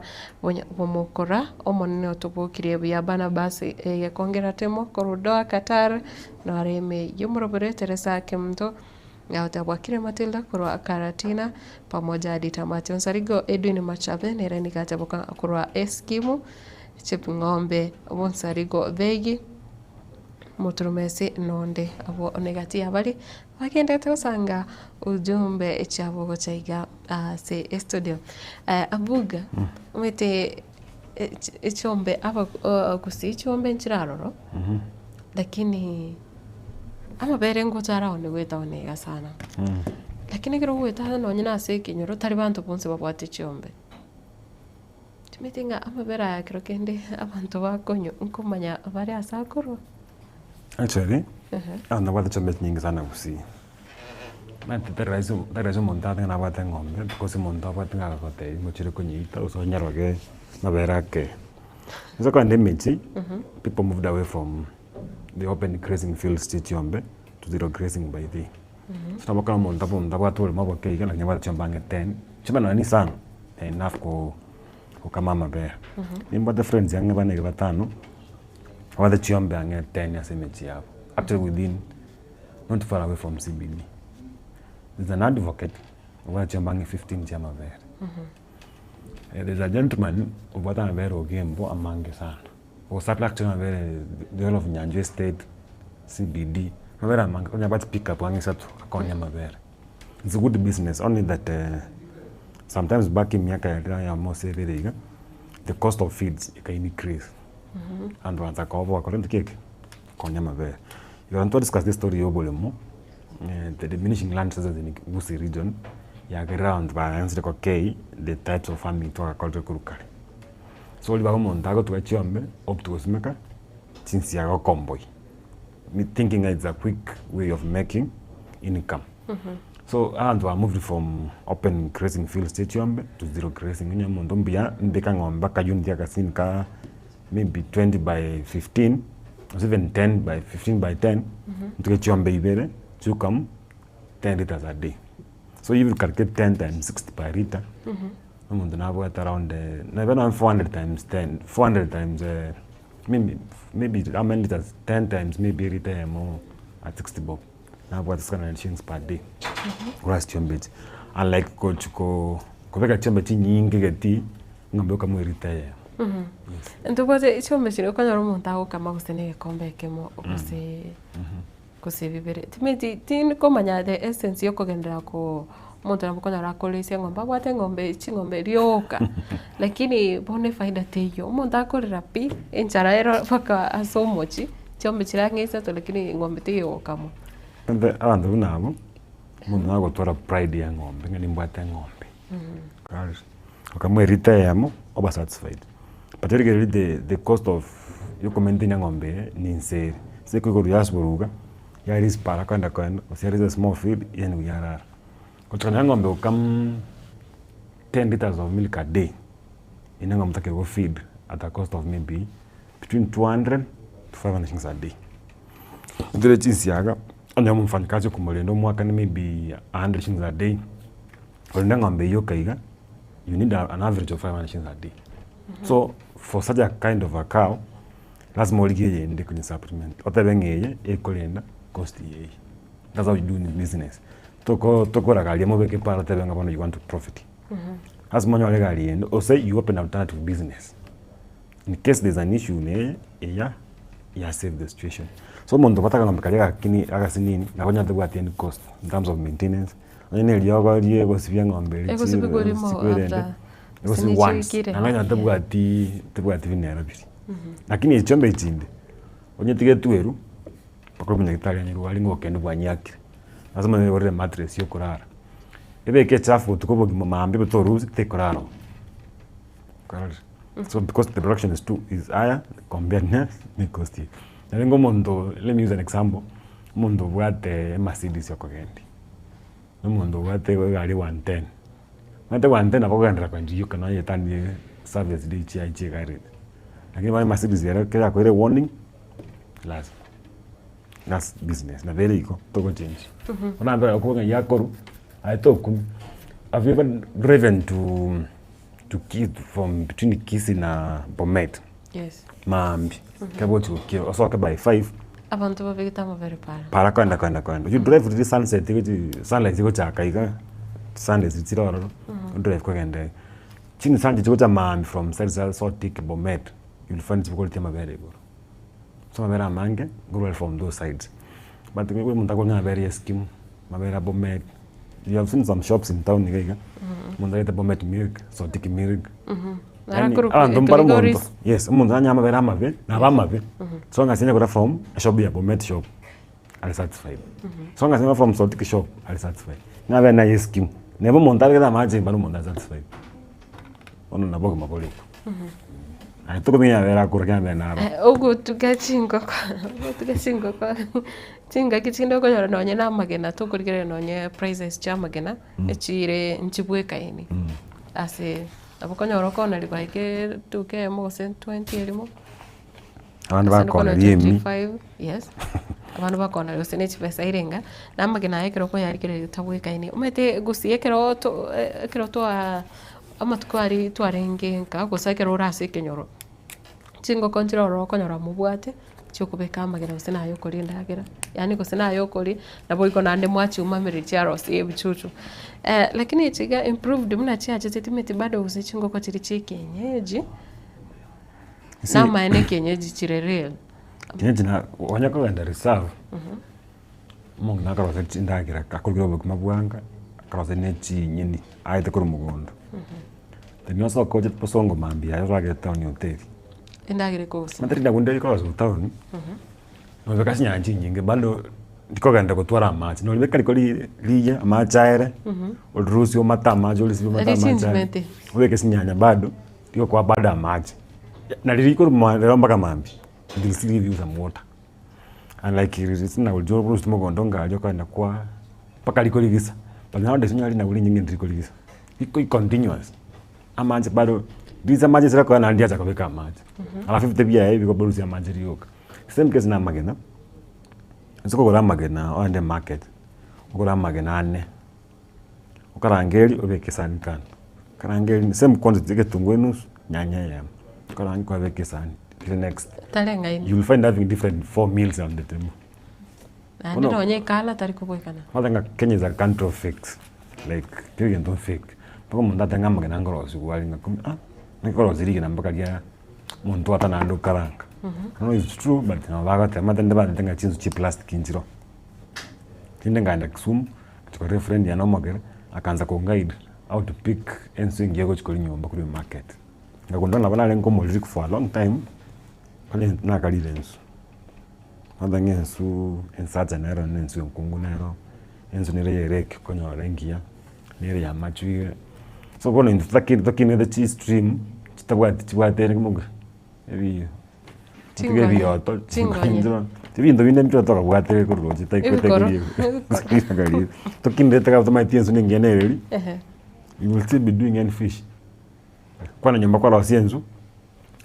Bomokora omonene otobokirie buya Barnabas Gekongera Temo korwa Doha Qatar nore ime y'omorobere Teresa Kemunto agoteba bwakire Matilda korwa Karatina pamoja hadi tamati. Onsarigo Edwin Machabe nere nigo ateboka korwa Eskimu Chepng'ombe Bonsarigo Thegi Motoromesi nonde abwo negati y'abari bagendete gosanga ujumbe chiabo gocha iga ase estudio. Abuga, omanyete echiombe aba gose chiombe nchire aroro, lakini amabere ngocha araonigwe etown iga sana. Lakini ekero ogoeta nonye na ase ekenyoro tari banto bonsi babwate chiombe. Timanyeti ng'a amabere aya kero kende abanto bakonywa nkomanya bare ase akorwa. Actually, abanto nabwate chiombe chinyinge sana gusii. Omanyete tari rahisi tari rahisi omonto abe ng'a nabwate eng'ombe because omonto abwate ng'a agagotebia ngochire konyeita gose onyeroge amabere ake. Gose kogenda emechie, people moved away from the open grazing fields chia chiombe to zero grazing by the. So nabo ekero omonto omonto abwate oboremo oboke iga lakini abwate chiombe ang'e ten, chiombe nonya isano, enough ko gokama amabere. Nimbwate friends ang'e bane iga batano, babwate chiombe ang'e ten ase emechie yabo, actually within. Not far away from CBD. There's an advocate obwate chiombe ang'e 15 chia amabere. There's a gentleman obwate amabere Ogembo amange sana. Ogosupply actually amabere the whole of Nyanchwa estate, CBD, amabere amange onye abwate pickup ang'e isato akonya amabere. It's a good business only that sometimes back emiaka eria ya mose ebere iga, the cost of feeds eka increase. Abanto bagancha koboa kore ntoki eke, konya amabere. Ekero twa discuss estory ya oboremo, the diminishing land resources in Gusii region, yagerire abanto baanchire kokei the types of farming twagakorire korwa kare. So ribaga omonto agotuga chiombe, opt gosimeka chinsiaga gokomboi, thinking it's a quick way of making income. So abanto ba moved from open grazing fields chia chiombe to zero grazing, onye omonto mbuya mbeka ng'ombe mpaka unit agasini ka maybe 20 by 15 gose even 10 by 15 by 10, ntuge chiombe ibere chikokam 10 litres a day. So if you calculate 10 times 60 per litre, omonto nabwate around nebe nonye 400 times 10, 400 times maybe maybe how many litres, 10 times maybe elita eyemo at 60 bob, nabwate 600 shillings per day korwa ase chiombe echi. Unlike gochi ko kobeka chiombe chinyinge getii, ng'ombe okamwa elita eyemo. Ntobwate chiombe chiria okonyora omonto agokama gose na egekombe ekemo gose gose bibere, timeti tinkomanya the essence ya okogenderera ko omonto nabo okonyora akoresia eng'ombe abwate eng'ombe ching'ombe rioka, lakini bono efaida teiyo, omonto akorera pi, enchara ero mpaka ase omochie, chiombe chire ang'e isato lakini eng'ombe teiyo egokamwa. Rende abanto buna abwo, omonto nagotwara pride ya eng'ombe ng'a nimbwate eng'ombe, okamua erita eyemo oba satisfied. But rigereria the the cost of yokomaintain eng'ombe eye ninse ere, ase ekoigoro yasibora iga, yarisia para kwenda koenda gose yarisia a small field yaani yarara. Gochaka na eng'ombe gokam 10 litres of milk a day, eye na eng'ombe otakeire go feed at a cost of maybe between 200 to 500 shillings a day. Ntere chinsiaga, onye omofanyikazi okomorenda omwakane maybe 100 shillings a day, korende eng'ombe eywo yoka iga, you need an average of 500 shillings a day. So for such a kind of a cow, lazima origie eyende konye supplement, otebe ng'a eye ekorenda cost ya eye. That's how you do in business. Toko tokora gari emo obeke para otebe ng'a bono you want to profit. Lazima onyore egari ende, gose you open alternative business. In case there is an issue na eye, eya ya save the situation. So omonto obwate akang'ombe karia agakini agasinini, nabo onyare tabwati any cost in terms of maintenance, onye na eriogo rie gosibia eng'ombe eria Egosibigwa rimo chikorende, after egosibigwa once, chiikire. naende onyore tabwati tabwati binero biria. Lakini echiombe echinde, onyetige etweru, mpaka omonyagetari anyerwari ng'a okende bwanyiakire, lazima onyegorere emattress ya okorara, ebeke echafu botuko obogima maambia obe torusia tekorara oo. Kwarorire? So because the production is too is higher compared na ne cost eye. Nari omonto let me use an example, omonto obwate emercedes okogendia, na omonto obwate egari 110, omanyete 110 nabo okogenderera koenjoy yoka nonye etani service riria chiaye chia egari ere. Lakini bono emercedes ere ekero yakoire warning, lazima. That's business nabo ere igo togochengi. Bono abanto bakoboka ng'a yakorwa, aye tokumia. Have you ever driven to to Ki from between Kisii na Bomet? Yes. Maambia, ekero bogochia gokira osoke by five, Abanto babegete amabere para. para koenda koenda koenda. You drive riria sunset egochi sunrise egochaka iga, sunrise chire ororo, odrive kogenda iga. Chinsanche chigocha maambia from side chia Sotik, Bomet, you'll find chibogoretie amabere igoro. So amabere amange, nkorwa are from those sides. But nigo omonto akonywa amabere ya eskimu, amabere ya Bomet, you have seen some shops in town iga iga, omonto arete Bomet milk, Sotik milk. Yaani Narakorokwa abanto mbare omonto, Etorigoris. yes, omonto nanywa amabere amabe, nabo amabe, so ng'a ase kora from eshop ya Bomet shop, are satisfied. So ng'a ase from Sotik shop, are satisfied. Nabere naye eskimu, neba omonto abegete amache mbare omonto are satisfied. Bono nabo obogima bore igo. Aye tokomenya amabere akure lakini amabere naro. Ogotuga chingoko, ogotuga chingoko chingaki chinde okonyora nonye na amagena tokorigereria nonye prices chia amagena, echire nchibwekaini ase nabo okonyora okooneri like eduka eyemo gose 20 erimo, Abande gose okonyora bakoneria emi. 25 yes, abande bakooneri gose na chibesa irenga, na amagena aya ekero okoyarigereria tabwekaini. Omanyete gusii ekero to ekero twa amatuko aria twarenge nka gose ekero ore ase ekenyoro, chingoko nchire ororo okonyora mobwate. Chiokobeka amagena gose naye okoria endagera, yaani gose naye okoria, naboigo naende mwachiumamereria chiarosia ebichuchu. Lakini echi iga improved buna chiachete timeti bado gose chingoko chiria chia ekienyeji, namaene ekienyeji chire real. Kienyeji na onye kogenda reserve, omong'ina akarosia chindagera akorugera obokima bwanga, akarosia na echinyeni aete korwa mogondo. Then osoke oche bosongo mambia yaye oragere etown hoteli. Endagera ekogusii. Omanyete rinagu rinde rikorosia etown, nobeka chinyanya chinyinge bado rikogenda gotwara amache, noribeka riko ri riiye amache aere, orirusie omate amache orisibi omate amache aye, Richinjimete. obeke chinyanya bado, rigokoa bado amache. Nari rikorwa rero mpaka mambia, it will still give you some water. Unlike rinagu riria orusie mogondo ngaria okogenda kwa mpaka rikorigisa, but nowadays onyore rinagu rinyinge ndirikorigisa, riko continuous. Amache bado, risa amache ase riakora naende riacha kobeka amache, alafu ebite biaye bikobarusia amache rioka. Same case na amagena, ase okogora amagena ogende emarket, ogore amagena ane, okarange erio obeke esani kando, okarange erio same quantity egetunguo enusu, nyanya eyemo, okarange kwabeka esani, the next, Tari eng'aini. you will find having different four meals on the table. Naende nonye ekala tari kobwekana. Kwanza ng'a Kenya is a country of fakes, like kera egento fake, mpaka omonto atebe ng'a amagena nkorosiwa are ng'a kumbe ah, naki korosia rigena mpaka ria omonto ata naende okaranga. I don't know if it's true but nabo bagoteba omanyete rinde bantebia ng'a chinsu chia eplastic nchiroo. Rinde nkaenda Kisumu, ngochia korora efriend yane omogere, akaanza konguide how to pick ensu engiya gochia koria nyomba korwa emarket. Nkagundua nabo narenge omoriri for a long time, onye nakarire ensu. Kwanza ng'a ensu ensacha nero na ensu enkungu nero, ensu nere ya ereki okonyora engiya, nere ya amachwire. So bono intwe totakiri tokinete chistream, chitabwati chibwate moka ebi tiga Chingonye, ebioto chingonye. ebinto binde mbire tokabwate korwa roche Ebikoro, taigwete tokinete iga tomaeti ensu na engiya nereri, Ehe. you will still be doing any fish. Kwana nyomba kwarosia ensu,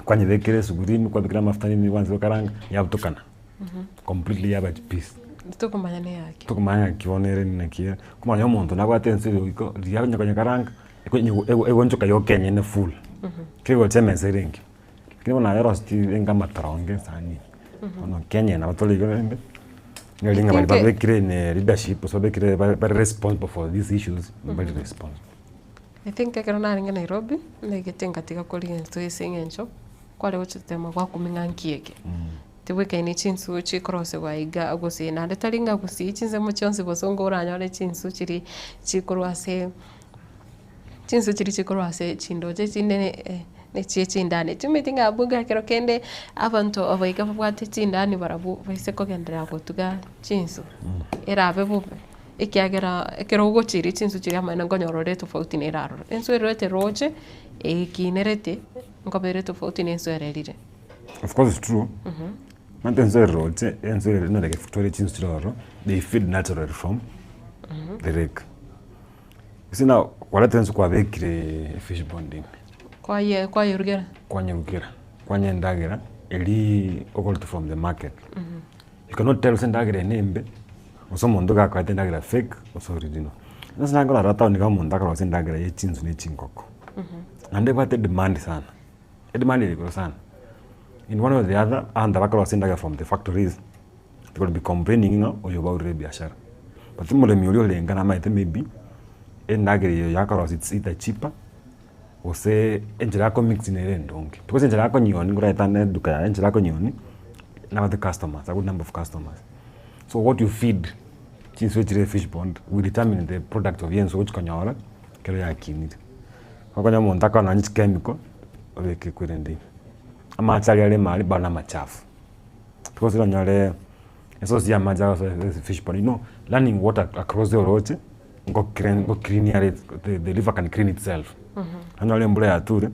kwanyebekera esuguri ime, kwabekera amafuta nini kwanza gokaranga, yabutokana completely yaba chipiece. Tokomanya ne yaki. Tokomanya ng'aki bono ere naki ere, komanya omonto nabwate ensu ere riko riria onya konyekaranga, egoonchoka yoka enyene full, kegocha emesa ere engiya. Lakini bono naye oroseti enga amatoronge esani, bono Kenya nabo tore igo rende, nari ng'a baria babekire in leadership gose babekire bare responsible for these issues, mbari responsible. I think ekero narenge Nairobi, naigete ngatiga koria enswe ase eng'encho, kware gochitema gwakumia ng'a nki eke. Tibwekaini chinsu chikorosiwa iga gose naende tari ng'a gusii chinsemo chionsi bosongo oranyore chinsu chiria chikorwa ase chinsu chiria chikorwa ase chindoche echinde ne chie chindani. Timanyeti ng'a abwo iga ekero kende abanto aba iga babwate chindani barabwo baise kogenderera gotuga chinsu, erabe bobe. Ekiagera ekero ogochiria chinsu chiria amaene nkonyora ore tofauti na ere aroro. Ensu erwete roche, ekinerete, nkoba ere tofauti na ensu ererire. Of course it's true, omanyete ensu ere roche, ensu ere no like tware chinsu chire ororo, they feed naturally from the lake. You see now, kwareta ensu kwabekire fish pond ime, Kwaye kwayerugera. kwanyerugera, kwanywa endagera eria okoreta from the market. You cannot tell gose endagera eye nembe, gose omonto iga akoete endagera fake gose original. Ase nkorora town iga omonto akorosia endagera ya chinsu na echingoko, naende ebwate edemand sana, edemand ere igoro sana. In one way or the other, abanto bakorosia endagera from the factories, they will be complaining ng'a oyo obaurire ebiashara. But omoremi oria orenge namaete maybe, endagera eye yakorosia it's either cheaper, gose enchera akomix nere endonge. Because enchera akonyioni nkoreta ande eduka yaye enchera akonyionia, nabwate customers, a good number of customers. So what you feed chinswe chire fish pond will determine the product of enswe ogochi konyora ekero yakinire. Okonyora omonto akoa nonye chichemical, obeke ekwerende ime. Amache aria are ime aria bado na amachafu, because oranyore esource ya amache agosoa ase fish pond, you know running water across oroche. Ngo clean ngo clean are the river can clean itself. Onyore embura yature,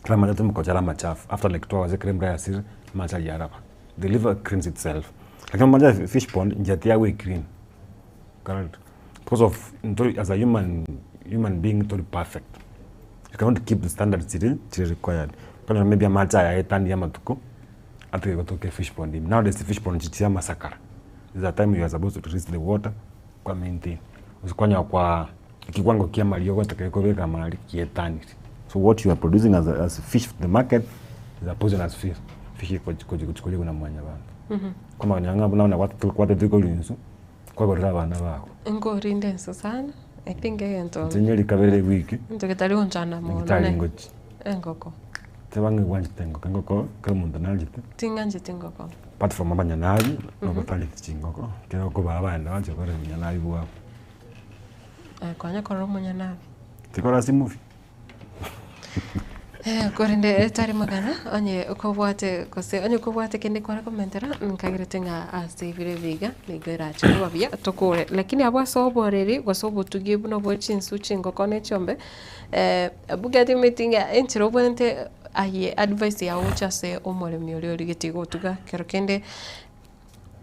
kera amache atomoka gocha are amachafu after like 2 hours ekero embura yasirire, amache aria araba. The river cleans itself. Lakini amache ya fish pond inchera tiyago eclean, correct because of ntori as a human human being tori perfect, you cannot keep the standards chiria chire required. Okonyora maybe amache aya aetanirie amatuko, atige gotoka efish pond ime. Nowadays fish pond chichire amasakara, there's a time you are supposed to release the water. Kwa maintain, gose kwanyora kwa ekiwango kia amariogo otakeire kobeka amari kietanire. So what you are producing as a, as fish to the market is a poisonous fish. Fiche gochi gochi gochi koriegwa na mwanyabanto. Kwamanya ng'a buna buna gwatete korwa insu, kwagorera abana bago. Nkorinde ense sana, I think egento. Inche nyori kabere ewiki. Egento getari gonchana mono Nyagetari ne ngochi. engoko. Teba ng'a gwanchete engoko, engoko kera omonto nanchete. Ting'ancheti engoko. Apart from abanyanabi, nabo batancheti chingoko, ekero okobaa abande banche kore obunyanabi bwabo. Aye konya korora omonyanabi. Tikora ase movie. Korende etari magana, onye kobwate gose onye kobwate kende kware komentera, nkagerete ng'a ase ebiro ebi iga, nigo erache koba buya tokore. Lakini abwo ase oboreri gose obotugi buna bwe chinsu, chingoko na echiombe, bugeti meeting enchera obwenerete aye advice yago gochia ase omoremi oria origetie gotuga kero kende.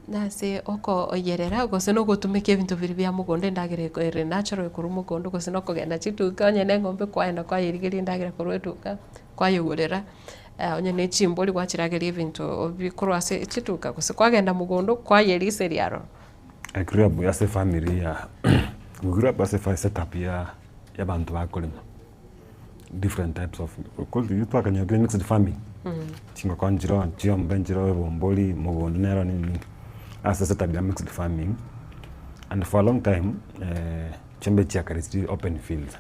Nase okoyerera gose na ogotumeka ebinto biria bia mogondo endagera eko ere natural ekorwa mogondo gose na okogenda chituka onye na eng'ombe kwaenda kwayerigeria endagera korwa eduka kwayegorera, onye na echimbori gwachirageria ebinto bikorwa ase chituka gose kwagenda mogondo kwayeriseria aroro. I grew up ase efamiri ya we grew up ase efa setup ya ya abanto bakorema different types of kore twakanyora mixed farming, chingoko nchiroo, chiombe nchiroo, ebombori, mogondo nero nini nini, ase setup ya mixed farming and for a long time chiombe chiakare chiri open fields,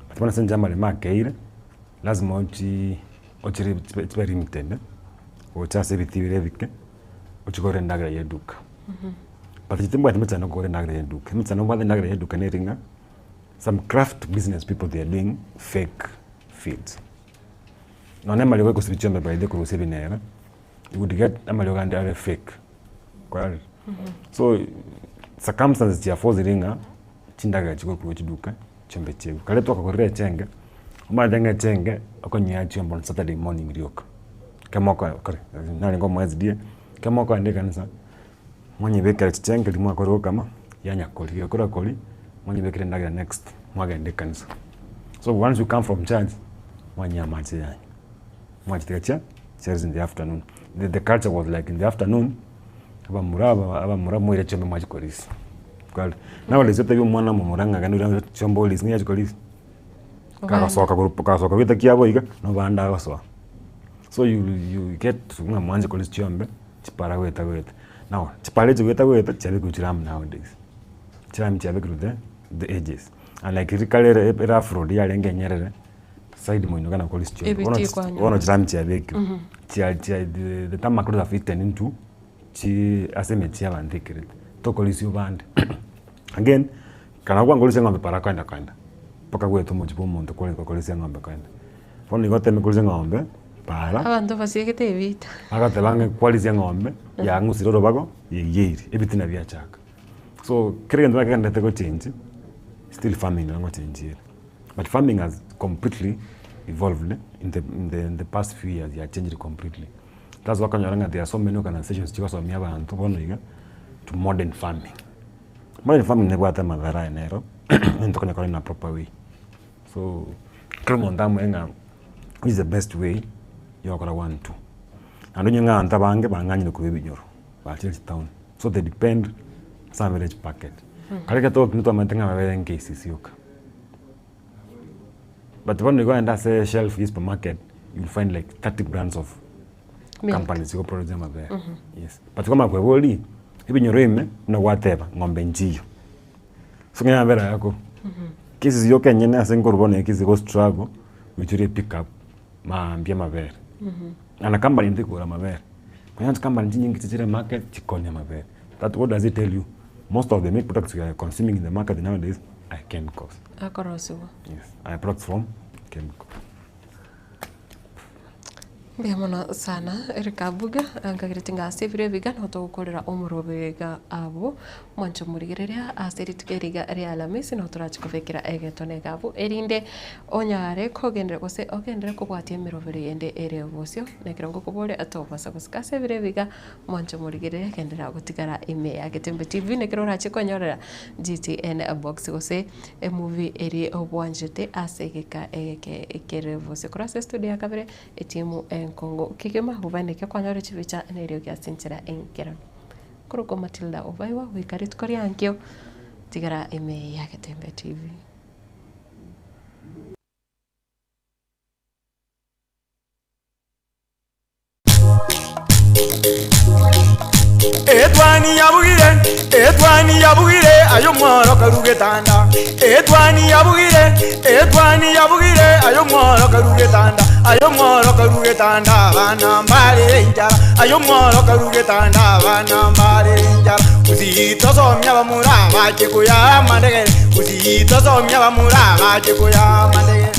but bono ase eng'encho amaremo akeire, lazima ochi ochire chibe chibe limited, gocha ase ebitii bire ebike, ochigore endagera ya eduka. But inche timbwati mechando kogora endagera ya eduka, emechando mbwate endagera ya eduka neri ng'a. Some craft business people they are doing fake feeds. Nonya amariogo egosibia chiombe by the way korusia ebinera, you would get amariogo ande are fake. Kwarorire? So circumstances chia forcire ng'a chindagera chigokorwa chiduka chiombe chiaigwa. Kare twakagorire echenge, omanyete ng'a echenge okonyea chiombe on Saturday morning rioka. Ekero moko kore narenge omo SDA, ekero mokoenda ekanisa, Mwanyebekera chichenge riria mwakorire gokama, yanya koria, gekora koria, mwanyebekera endagera next, mwagenda ekanisa. So once you come from church, mwanywa amache yanyu, mwachitiga chia chiaris in the afternoon. The the culture was like in the afternoon, abamura aba abamura moire chiombe mwachia korisia, kwarora. Nowadays otebi omwana omomura ng'a genda oire chiombe orisia nigo achia korisia? Kagosoka korwa kagosoka goeta kiabo iga, nobande agosoa. So you you get ng'a mwanche korisia chiombe. Chipara goeta goeta. Now, chipara echi goeta goeta chiabekirwe chiramu nowadays. Chiramu chiabekirwe the the edges. And like riria kare ere ere rough road yarenge enyerere, side moino gana korisia chiombe. Bono Ebitii kwanyora. bono chiramu chiabekirwe. Chia chia the the tarmac roads have eaten into chi ase emechie ya abanto ekerete. Tokorisia obande. Again, kana kwangorisia eng'ombe para koenda koenda, mpaka goeta omochie bwa omonto kore gokorisia eng'ombe koenda. Bono nigo oteme korisia eng'ombe. Para. Abanto basiegete ebiita. Agateba ng'a kwarisia eng'ombe, yang'usire orobago, yaiyeire, ebitina biachaka. So, kera egento nakegenderete gochengi, still farming nabo ngochengi ere. But farming has completely evolved in the in the in the past few years yachengire completely. That's why okonyora ng'a there are so many organisations chigosomia abanto bono iga, to modern farming. Modern farming nebwate amadhara aye nero, onye tokonya kora in a proper way. So, kera omonto amoe ng'a which is the best way ya gokora one two. Naende onye ng'a abanto abange bang'anyire korwa ebinyoro, bachire chitown, so they depend ase amabere ya chipacket. Kare ekero togokina twamanyete ng'a amabere nkcc oka, but bono nigo ogenda ase eshelf ya supermarket, you will find like 30 brands of Milk. companies chigoproduce amabere, yes. But kwamanya kweboria, ebinyoro ime, buna gwateba, ng'ombe nchiyo. Ase eng'encho yambere aya korwa, kisi yoka enyene ase nkorwa bono ekisi go struggle goichora epick up maambia amabere. Naende company ntikogora amabere, konya chicompany chinyinge chichire market chikonia amabere. That what does it tell you? Most of the milk products we are consuming in the market nowadays are chemicals. Akorosiwa. Yes, are products from chemical. Mbuya mono sana Eric Abuga, nkagereti ng'a ase ebiro ebi iga nigo togokorera omorobio iga abwo, mwanche omorigereria ase rituko eri iga ria Alhamisi nigo torache kobekera egetone iga abwo, erinde onyare kogenderera gose ogenderere kobwatia emerobio yende ere bosio, na ekero ngokoboria tobasa gosika ase ebiro ebi iga mwanche omorigereria genderera gotigara ime ya Getembe TV, nekero orache konyorera GTN box gose Emovie eria obwanchete ase egeka egeke ekere bosio. Korwa ase estudio ya kabere, etimu enkongo kegima bobaeneke kwanyora chibicha na eriogi ase enchera enkeranu. Korokwa Matilda Obaigwa goika rituko ria ankio, tigara ime ya Getembe TV. Etwani yabugire, etwani yabugire, ayo mworo karugetanda. Etwani yabugire, etwani yabugire, ayo mworo karugetanda. Ayo mworo karugetanda, abana mbare injara. Ayo mworo karugetanda, abana mbare injara. Usitosomya bamura bache kuya mandegere. Usitosomya bamura bache kuya mandegere.